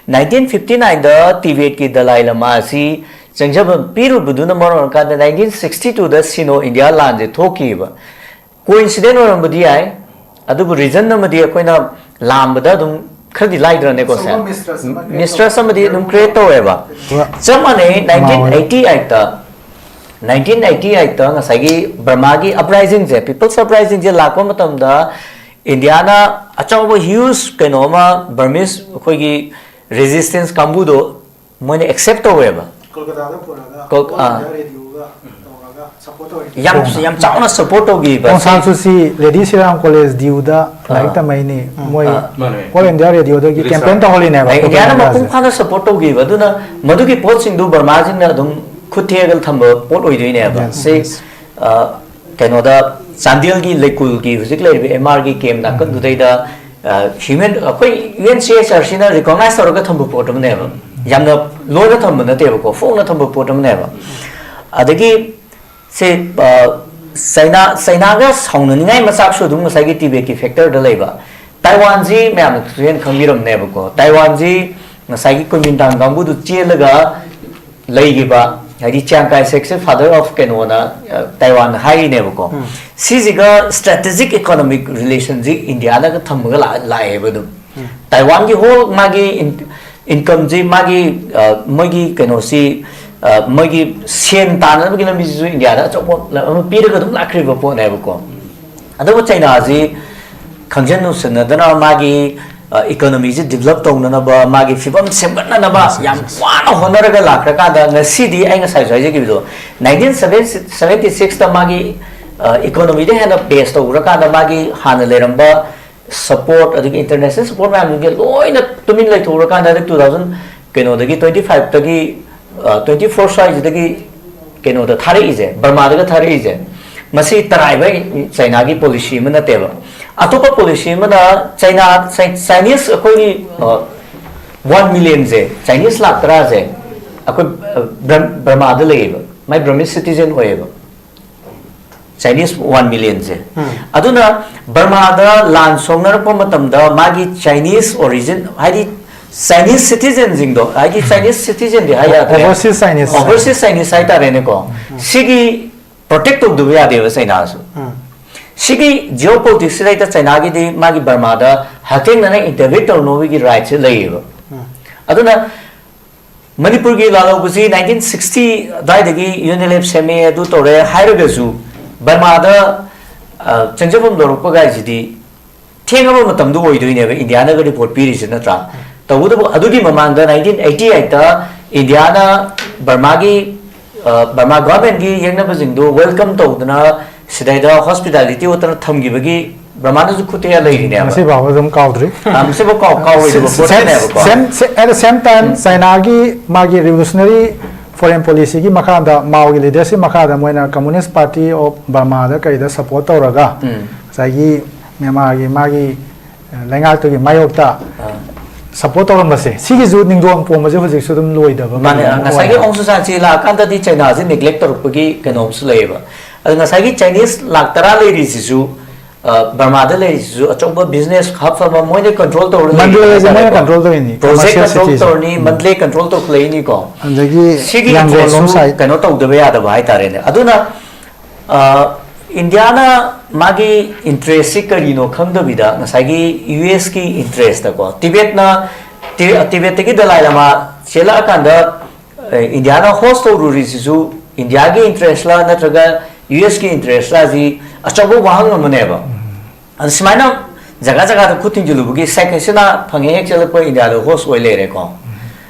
ꯅꯥꯏꯟꯇꯤꯟ ꯐꯤꯐꯇꯤ ꯅꯥꯏꯟꯗ ꯇꯤꯕꯦꯠꯀꯤ ꯗꯂꯥꯏ ꯂꯃꯥ ꯑꯁꯤ ꯆꯪꯖꯐꯝ ꯄꯤꯔꯨꯕꯗꯨꯅ ꯃꯔꯝ ꯑꯣꯏꯔꯀꯥꯟꯗ ꯅꯥꯏꯟꯇꯤꯟ ꯁꯤꯛꯁꯇꯤ ꯇꯨꯗ ꯁꯤꯅꯣ ꯏꯟꯗꯤꯌꯥ ꯂꯥꯟꯁꯦ ꯊꯣꯛꯈꯤꯕ꯫ ꯀꯣꯏꯟꯁꯤꯗꯦꯟ ꯑꯣꯏꯔꯝꯕꯗꯤ ꯌꯥꯏ, ꯑꯗꯨꯕꯨ ꯔꯤꯖꯟ ꯑꯃꯗꯤ ꯑꯩꯈꯣꯏꯅ ꯂꯥꯝꯕꯗ ꯑꯗꯨꯝ ꯈꯔꯗꯤ ꯂꯥꯏꯗ꯭ꯔꯅꯦꯀꯣ, ꯁꯦ? ꯑꯆꯧꯕ ꯃꯤꯁꯇ꯭ꯔꯁ ꯑꯃ ꯃꯤꯁꯇ꯭ꯔꯁ ꯑꯃꯗꯤ ꯑꯗꯨꯝ ꯀ꯭ꯔꯤꯌꯦꯠ ꯇꯧꯋꯦꯕ꯫ ꯆꯞ ꯃꯥꯟꯅꯩ, ꯅꯥꯏꯟꯇꯤꯟ ꯑꯩꯠꯇꯤ ꯑꯩꯠꯇ, ꯅꯥꯏꯟꯇꯤꯟ ꯑꯩꯠꯇꯤ ꯑꯩꯠꯇ ꯉꯁꯥꯏꯒꯤ ꯕꯔꯃꯥꯒꯤ ꯑꯞꯔꯥꯏꯖꯤꯡꯁꯦ, ꯄꯤꯄꯜꯁ ꯑꯞꯔꯥꯏꯖꯤꯡꯁꯦ ꯂꯥꯛꯄ ꯃꯇꯝꯗ ꯏꯟꯗꯤꯌꯥꯅ ꯑꯆꯧꯕ ꯍ꯭ꯌꯨꯖ ꯀꯩꯅꯣ ꯑꯃ, ꯕꯔꯃꯤꯁ ꯑꯩꯈꯣꯏꯒꯤ ꯔꯦꯖꯤꯁꯇꯦꯟꯁ ꯀꯥꯡꯕꯨꯗꯣ ꯃꯣꯏꯅ ꯑꯦꯛꯁꯦꯞ ꯇꯧꯋꯦꯕ꯫ ꯀꯣꯜꯀꯇꯥꯗ ꯄꯨꯔꯒ ꯀꯣꯜ-, ꯑꯣꯜ ꯑꯥ꯫ ꯏꯟꯗꯤꯌꯥ ꯔꯦꯗꯤꯑꯣꯒ ꯇꯧꯔꯒ ꯁꯄꯣꯔꯠ ꯇꯧꯔꯤꯅꯦ꯫ ꯌꯥꯝ, ꯌꯥꯝ ꯆꯥꯎꯅ ꯁꯄꯣꯔꯠ ꯇꯧꯈꯤꯕ꯫ ꯑꯣꯡ ꯁꯥꯟ ꯁꯨ ꯆꯤ ꯂꯦꯗꯤ ꯁꯤꯔꯥꯝ ꯀꯣꯂꯦꯖ ꯗꯤꯌꯨꯗ ꯂꯥꯏꯔꯤꯛ ꯑꯥ꯫ ꯇꯝꯃꯛꯏꯅꯦ꯫ ꯃꯣꯏ ꯑꯥ꯫ ꯃꯥꯅꯦ꯫ ꯑꯣꯜ ꯏꯟꯗꯤꯌꯥ ꯔꯦꯗꯤꯑꯣꯗꯒꯤ ꯔꯤꯁꯥꯔꯆ꯫ ꯀꯦꯝꯄꯦꯟ ꯇꯧꯍꯜꯂꯤꯅꯦꯕ, ꯏꯟꯗꯤꯌꯥꯅ ꯄ꯭ꯔꯣꯄꯥꯒꯦꯟꯗꯥꯁꯦ꯫ ꯃꯄꯨꯡ ꯐꯥꯅ ꯁꯄꯣꯔꯠ ꯇꯧꯈꯤꯕ꯫ ꯑꯗꯨꯅ ꯃꯗꯨꯒꯤ ꯄꯣꯠꯁꯤꯡꯗꯨ ꯕꯔꯃꯥꯁꯤꯡꯅ ꯑꯗꯨꯝ ꯈꯨꯠ ꯊꯦꯛꯑꯒ ꯊꯝꯕ ꯄꯣꯠ ꯑꯣꯏꯗꯣꯏꯅꯦꯕ꯫ ꯌꯦꯁ, ꯁꯤ, ꯌꯦꯁ꯫ ꯑ, ꯀꯩꯅꯣꯗ, ꯆꯥꯟꯗꯦꯜꯒꯤ ꯂꯩꯀꯨꯜꯒꯤ ꯍꯧꯖꯤꯛ ꯂꯩꯔꯤꯕ ꯑꯦꯝ ꯑꯥꯔꯒꯤ ꯀꯦꯝ ꯅꯥꯀꯟꯗꯨꯗꯩꯗ, ꯑ, ꯍ꯭ꯌꯨꯃꯦꯟ, ꯑꯩꯈꯣꯏ U N C H R ꯁꯤꯅ ꯔꯤꯀꯣꯛꯅꯥꯏꯖ ꯇꯧꯔꯒ ꯊꯝꯕ ꯄꯣꯠ ꯑꯃꯅꯦꯕ꯫ ꯌꯥꯝꯅ ꯂꯣꯏꯅ ꯊꯝꯕ ꯅꯠꯇꯦꯕꯀꯣ, ꯐꯣꯡꯅ ꯊꯝꯕ ꯄꯣꯠ ꯑꯃꯅꯦꯕ꯫ ꯑꯗꯒꯤ ꯁꯦ, ꯑ, ꯆꯩꯅꯥ, ꯆꯩꯅꯥꯒ ꯁꯥꯎꯅꯅꯤꯡꯉꯥꯏ ꯃꯆꯥꯛꯁꯨ ꯑꯗꯨꯝ ꯉꯁꯥꯏꯒꯤ ꯇꯤꯕꯦꯠꯀꯤ ꯐꯦꯛꯇꯔꯗ ꯂꯩꯕ꯫ ꯇꯥꯏꯋꯥꯟꯁꯤ ꯃꯌꯥꯝꯅ ꯍꯦꯟꯅ ꯈꯪꯕꯤꯔꯝꯅꯦꯕꯀꯣ꯫ ꯇꯥꯏꯋꯥꯟꯁꯤ ꯉꯁꯥꯏꯒꯤ ꯀꯨꯃꯤꯟꯇꯥꯡ ꯀꯥꯡꯕꯨꯗꯨ ꯆꯦꯜꯂꯒ ꯂꯩꯈꯤꯕ, ꯍꯥꯏꯗꯤ ꯆꯤꯌꯥꯡ ꯀꯥꯏ ꯁꯦꯛꯁꯦ father of ꯀꯩꯅꯣꯅ, ꯑ, ꯇꯥꯏꯋꯥꯟ ꯍꯥꯏꯔꯤꯅꯦꯕꯀꯣ꯫ ꯎꯝ꯫ ꯁꯤꯁꯤꯒ ꯁ꯭ꯇ꯭ꯔꯦꯇꯦꯖꯤꯛ ꯏꯀꯣꯅꯣꯃꯤꯛ ꯔꯤꯂꯦꯁꯟꯁꯤ ꯏꯟꯗꯤꯌꯥꯅꯒ ꯊꯝꯃꯒ ꯂꯥꯛ-, ꯂꯥꯛꯑꯦꯕ ꯑꯗꯨꯝ꯫ ꯎꯝ꯫ ꯇꯥꯏꯋꯥꯟꯒꯤ ꯍꯣꯜ ꯃꯥꯒꯤ ꯏꯟ-, ꯏꯟꯀꯝꯁꯤ, ꯃꯥꯒꯤ, ꯑ, ꯃꯣꯏꯒꯤ ꯀꯩꯅꯣꯁꯤ, ꯑ, ꯃꯣꯏꯒꯤ ꯁꯦꯟ ꯇꯥꯟꯅꯕꯒꯤ ꯂꯝꯕꯤꯁꯤꯁꯨ ꯏꯟꯗꯤꯌꯥꯗ ꯑꯆꯧꯕ ꯂꯝ ꯑꯃ ꯄꯤꯔꯒ ꯑꯗꯨꯝ ꯂꯥꯛꯈ꯭ꯔꯤꯕ ꯄꯣꯠꯅꯦꯕꯀꯣ꯫ ꯑꯗꯨꯕꯨ ꯆꯩꯅꯥꯁꯤ ꯈꯪꯖꯟ ꯅꯨꯡꯁꯤꯟꯅꯗꯅ ꯃꯥꯒꯤ ꯏꯀꯣꯅꯣꯃꯤꯁꯦ ꯗꯤꯕꯂꯞ ꯇꯧꯅꯅꯕ, ꯃꯥꯒꯤ ꯐꯤꯕꯝ ꯁꯦꯝꯒꯠꯅꯅꯕ ꯌꯥꯝ ꯋꯥꯅ ꯍꯣꯠꯅꯔꯒ ꯂꯥꯛꯈ꯭ꯔꯀꯥꯟꯗ, ꯉꯁꯤꯗꯤ ꯑꯩ ꯉꯁꯥꯏꯁꯨ ꯍꯥꯏꯖꯈꯤꯕꯗꯣ, ꯅꯥꯏꯟꯇꯤꯟ ꯁꯚꯦꯟꯇꯤ ꯁꯤꯛꯁꯇ ꯃꯥꯒꯤ ꯏꯀꯣꯅꯣꯃꯤꯗ ꯍꯦꯟꯅ ꯕꯦꯁ ꯇꯧꯈ꯭ꯔꯀꯥꯟꯗ, ꯃꯥꯒꯤ ꯍꯥꯟꯅ ꯂꯩꯔꯝꯕ ꯁꯄꯣꯔꯠ, ꯑꯗꯒꯤ ꯏꯟꯇꯔꯅꯦꯁꯅꯦꯜ ꯁꯄꯣꯔꯠ ꯃꯌꯥꯝꯗꯨꯒꯤ ꯂꯣꯏꯅ ꯇꯨꯃꯤꯟ ꯂꯩꯊꯣꯛꯈ꯭ꯔꯀꯥꯟꯗ, ꯍꯟꯗꯛ ꯇꯨ ꯊꯥꯎꯖꯟ ꯀꯩꯅꯣꯗꯒꯤ, ꯇ꯭ꯋꯦꯟꯇꯤ ꯐꯥꯏꯚꯇꯒꯤ ꯇ꯭ꯋꯦꯟꯇꯤ ꯐꯣꯔ ꯁ꯭ꯋꯥꯏꯁꯤꯗꯒꯤ ꯀꯩꯅꯣꯗ ꯊꯥꯔꯛꯏꯁꯦ, ꯕꯔꯃꯥꯗꯒ ꯊꯥꯔꯛꯏꯁꯦ, ꯃꯁꯤ ꯇꯔꯥꯏꯕ ꯆꯩꯅꯥꯒꯤ ꯄꯣꯂꯤꯁꯤ ꯑꯃ ꯅꯠꯇꯦꯕ꯫ ꯑꯇꯣꯞꯄ ꯄꯣꯂꯤꯁꯤ ꯑꯃꯅ ꯆꯩꯅꯥ, ꯆꯥꯏꯅꯤꯁ ꯑꯩꯈꯣꯏꯒꯤ ꯋꯥꯟ ꯃꯤꯂꯤꯌꯟꯁꯦ, ꯆꯥꯏꯅꯤꯁ ꯂꯥꯛ ꯇꯔꯥꯁꯦ ꯑꯩꯈꯣꯏ ꯕꯔꯃꯥꯗ ꯂꯩꯌꯦꯕ, ꯃꯥꯏ ꯕꯔꯃꯤꯁ ꯁꯤꯇꯤꯖꯦꯟ ꯑꯣꯏꯌꯦꯕ꯫ ꯆꯥꯏꯅꯤꯁ ꯋꯥꯟ ꯃꯤꯂꯤꯌꯟꯁꯦ꯫ ꯑꯗꯨꯅ ꯕꯔꯃꯥꯗ ꯂꯥꯟ ꯁꯣꯛꯅꯔꯛꯄ ꯃꯇꯝꯗ ꯃꯥꯒꯤ ꯆꯥꯏꯅꯤꯁ ꯑꯣꯔꯤꯖꯤꯟ, ꯍꯥꯏꯗꯤ ꯆꯥꯏꯅꯤꯁ ꯁꯤꯇꯤꯖꯦꯟꯁꯤꯡꯗꯣ, ꯍꯥꯏꯗꯤ ꯆꯥꯏꯅꯤꯁ ꯁꯤꯇꯤꯖꯦꯟꯗꯤ ꯍꯥꯏ ꯌꯥꯗ꯭ꯔꯦ, ꯑꯣꯚꯔꯁꯤꯁ ꯆꯥꯏꯅꯤꯁ꯫ ꯑꯣꯚꯔꯁꯤꯁ ꯆꯥꯏꯅꯤꯁ ꯍꯥꯏꯇꯥꯔꯦꯅꯦꯀꯣ꯫ ꯁꯤꯒꯤ ꯄ꯭ꯔꯣꯇꯦꯛ ꯇꯧꯗꯕ ꯌꯥꯗꯦꯕ ꯆꯩꯅꯥꯁꯨ꯫ ꯁꯤꯒꯤ ꯖꯤꯑꯣ ꯄꯣꯂꯤꯇꯤꯛꯁꯁꯤꯗꯩꯗ ꯆꯩꯅꯥꯒꯤꯗꯤ ꯃꯥꯒꯤ ꯕꯔꯃꯥꯗ ꯍꯛꯊꯦꯡꯅꯅ ꯏꯟꯇꯔꯚꯦꯟ ꯇꯧꯅꯕꯒꯤ ꯔꯥꯏꯠꯁꯦ ꯂꯩꯌꯦꯕ꯫ ꯑꯗꯨꯅ ꯃꯅꯤꯄꯨꯔꯒꯤ ꯂꯥꯜꯍꯧꯕꯁꯤ ꯅꯥꯏꯟꯇꯤꯟ ꯁꯤꯛꯁꯇꯤ ꯑꯗꯨꯋꯥꯏꯗꯒꯤ ꯌꯨ ꯑꯦꯟ ꯑꯦꯜ ꯑꯦꯐ ꯁꯦꯝꯃꯦ, ꯑꯗꯨ ꯇꯧꯔꯦ ꯍꯥꯏꯔꯒꯁꯨ, ꯕꯔꯃꯥꯗ ꯆꯪꯖꯐꯝ ꯂꯧꯔꯛꯄ ꯀꯥꯏꯁꯤꯗꯤ ꯊꯦꯡꯉꯕ ꯃꯇꯝꯗ ꯑꯣꯏꯗꯣꯏꯅꯦꯕ, ꯏꯟꯗꯤꯌꯥꯅꯒ ꯔꯤꯄꯣꯔꯠ ꯄꯤꯔꯤꯁꯤ, ꯅꯠꯇ꯭ꯔꯥ? ꯇꯧꯕꯇꯕꯨ ꯑꯗꯨꯒꯤ ꯃꯃꯥꯡꯗ ꯅꯥꯏꯟꯇꯤꯟ ꯑꯩꯠꯇꯤ ꯑꯩꯠꯇ ꯏꯟꯗꯤꯌꯥꯅ ꯕꯔꯃꯥꯒꯤ, ꯕꯔꯃꯥ ꯒꯚꯔꯟꯃꯦꯟꯒꯤ ꯌꯦꯛꯅꯕꯁꯤꯡꯗꯨ ꯋꯦꯜꯀꯝ ꯇꯧꯗꯅ, ꯁꯤꯗꯩꯗ ꯍꯣꯁꯄꯤꯇꯥꯂꯤꯇꯤ ꯑꯣꯠꯇꯅ ꯊꯝꯈꯤꯕꯒꯤ ꯕ꯭ꯔꯍꯃꯥꯅꯁꯨ ꯈꯨꯠꯇ ꯂꯩꯔꯤꯅꯦꯕ꯫ ꯉꯁꯤ ꯐꯥꯎꯕ ꯑꯗꯨꯝ ꯀꯥꯎꯗ꯭ꯔꯤ꯫ ꯑ, ꯃꯁꯤꯐꯥꯎ ꯀꯥꯎ-, ꯀꯥꯎꯔꯣꯏꯗꯕ ꯄꯣꯠꯇꯨꯅꯦꯕꯀꯣ꯫ Same, same, at the same time, ꯆꯥꯏꯅꯥꯒꯤ ꯃꯥꯒꯤ revolutionary foreign policyꯒꯤ ꯃꯈꯥꯗ, ꯃꯥꯎꯒꯤ leadership ꯃꯈꯥꯗ ꯃꯣꯏꯅ Communist Party of Burmaꯗ ꯀꯩꯗ support ꯇꯧꯔꯒ, ꯎꯝ꯫ ꯉꯁꯥꯏꯒꯤ ꯃ꯭ꯌꯥꯟꯃꯥꯔꯒꯤ ꯃꯥꯒꯤ, ꯑ, ꯂꯩꯉꯥꯛꯇꯨꯒꯤ ꯃꯥꯌꯣꯛꯇ ꯑꯥ꯫ Support ꯇꯧꯔꯝꯕꯁꯦ, ꯁꯤꯒꯤꯁꯨ ꯅꯤꯡꯗꯣꯡ ꯄꯣꯝꯕꯁꯦ ꯍꯧꯖꯤꯛꯁꯨ ꯑꯗꯨꯝ ꯂꯣꯏꯗꯕ ꯃꯥꯅꯦ, ꯀꯩꯅꯣꯝ ꯉꯁꯥꯏꯒꯤ ꯑꯣꯏꯔꯦ꯫ ꯑꯣꯡ ꯁꯨ ꯁꯥꯟ ꯁꯤ ꯂꯥꯛꯑꯀꯥꯟꯗꯗꯤ ꯆꯩꯅꯥꯁꯦ neglect ꯇꯧꯔꯛꯄꯒꯤ ꯀꯩꯅꯣꯝꯁꯨ ꯂꯩꯌꯦꯕ꯫ ꯑꯗꯣ ꯉꯁꯥꯏꯒꯤ ꯆꯥꯏꯅꯤꯁ ꯂꯥꯛ ꯇꯔꯥ ꯂꯩꯔꯤꯁꯤꯁꯨ, ꯑ, ꯕꯔꯃꯥꯗ ꯂꯩꯔꯤꯁꯤꯁꯨ ꯑꯆꯧꯕ business hub ꯑꯃ ꯃꯣꯏꯅ control ꯇꯧꯔ ꯂꯩꯔꯤꯕ ꯃꯟꯗꯂꯦꯁꯦ ꯃꯣꯏꯅ ꯍꯥꯏꯇꯥꯔꯦꯀꯣ꯫ Control ꯇꯧꯔꯤꯅꯤ, Project commercial control cityꯁꯦ꯫ ꯇꯧꯔꯅꯤ, ꯎꯝ꯫ Mandalay control ꯇꯧꯈꯠꯂꯛꯏꯅꯤꯀꯣ꯫ ꯑꯗꯒꯤ ꯁꯤꯒꯤ ꯌꯥꯡꯒꯣꯟ ꯂꯣꯝ interestꯁꯨ side꯫ ꯀꯩꯅꯣ ꯇꯧꯗꯕ ꯌꯥꯗꯕ ꯍꯥꯏꯇꯥꯔꯦꯅꯦ꯫ ꯑꯗꯨꯅ, ꯑ, ꯏꯟꯗꯤꯌꯥꯅ ꯃꯥꯒꯤ interestꯁꯤ ꯀꯔꯤꯅꯣ ꯈꯪꯗꯕꯤꯗ ꯉꯁꯥꯏꯒꯤ ꯌꯨ ꯑꯦꯁꯀꯤ interestꯇꯀꯣ, ꯇꯤꯕꯦꯠꯅ, ꯇꯤ-, ꯇꯤꯕꯦꯠꯇꯒꯤ ꯗꯂꯥꯏ ꯂꯥꯃꯥ ꯆꯦꯜꯂꯛꯑꯀꯥꯟꯗ, ꯑ, ꯏꯟꯗꯤꯌꯥꯅ host ꯇꯧꯔꯨꯔꯤꯁꯤꯁꯨ ꯏꯟꯗꯤꯌꯥꯒꯤ interestꯂ ꯅꯠꯇ꯭ꯔꯒ ꯌꯨ ꯑꯦꯁꯀꯤ interestꯂ ꯁꯤ ꯑꯆꯧꯕ ꯋꯥꯍꯪ ꯑꯃꯅꯦꯕ꯫ ꯑꯗ ꯁꯨꯃꯥꯏꯅ ꯖꯒꯥ ꯖꯒꯥꯗ ꯈꯨꯠ ꯊꯤꯡꯖꯤꯜꯂꯨꯕꯒꯤ ꯁꯦꯛ ꯍꯁꯤꯅꯥ ꯐꯪꯉꯦ ꯍꯦꯛ ꯆꯠꯂꯛꯄ ꯏꯟꯗꯤꯌꯥꯗ ꯍꯣꯁ ꯑꯣꯏ ꯂꯩꯔꯦꯀꯣ꯫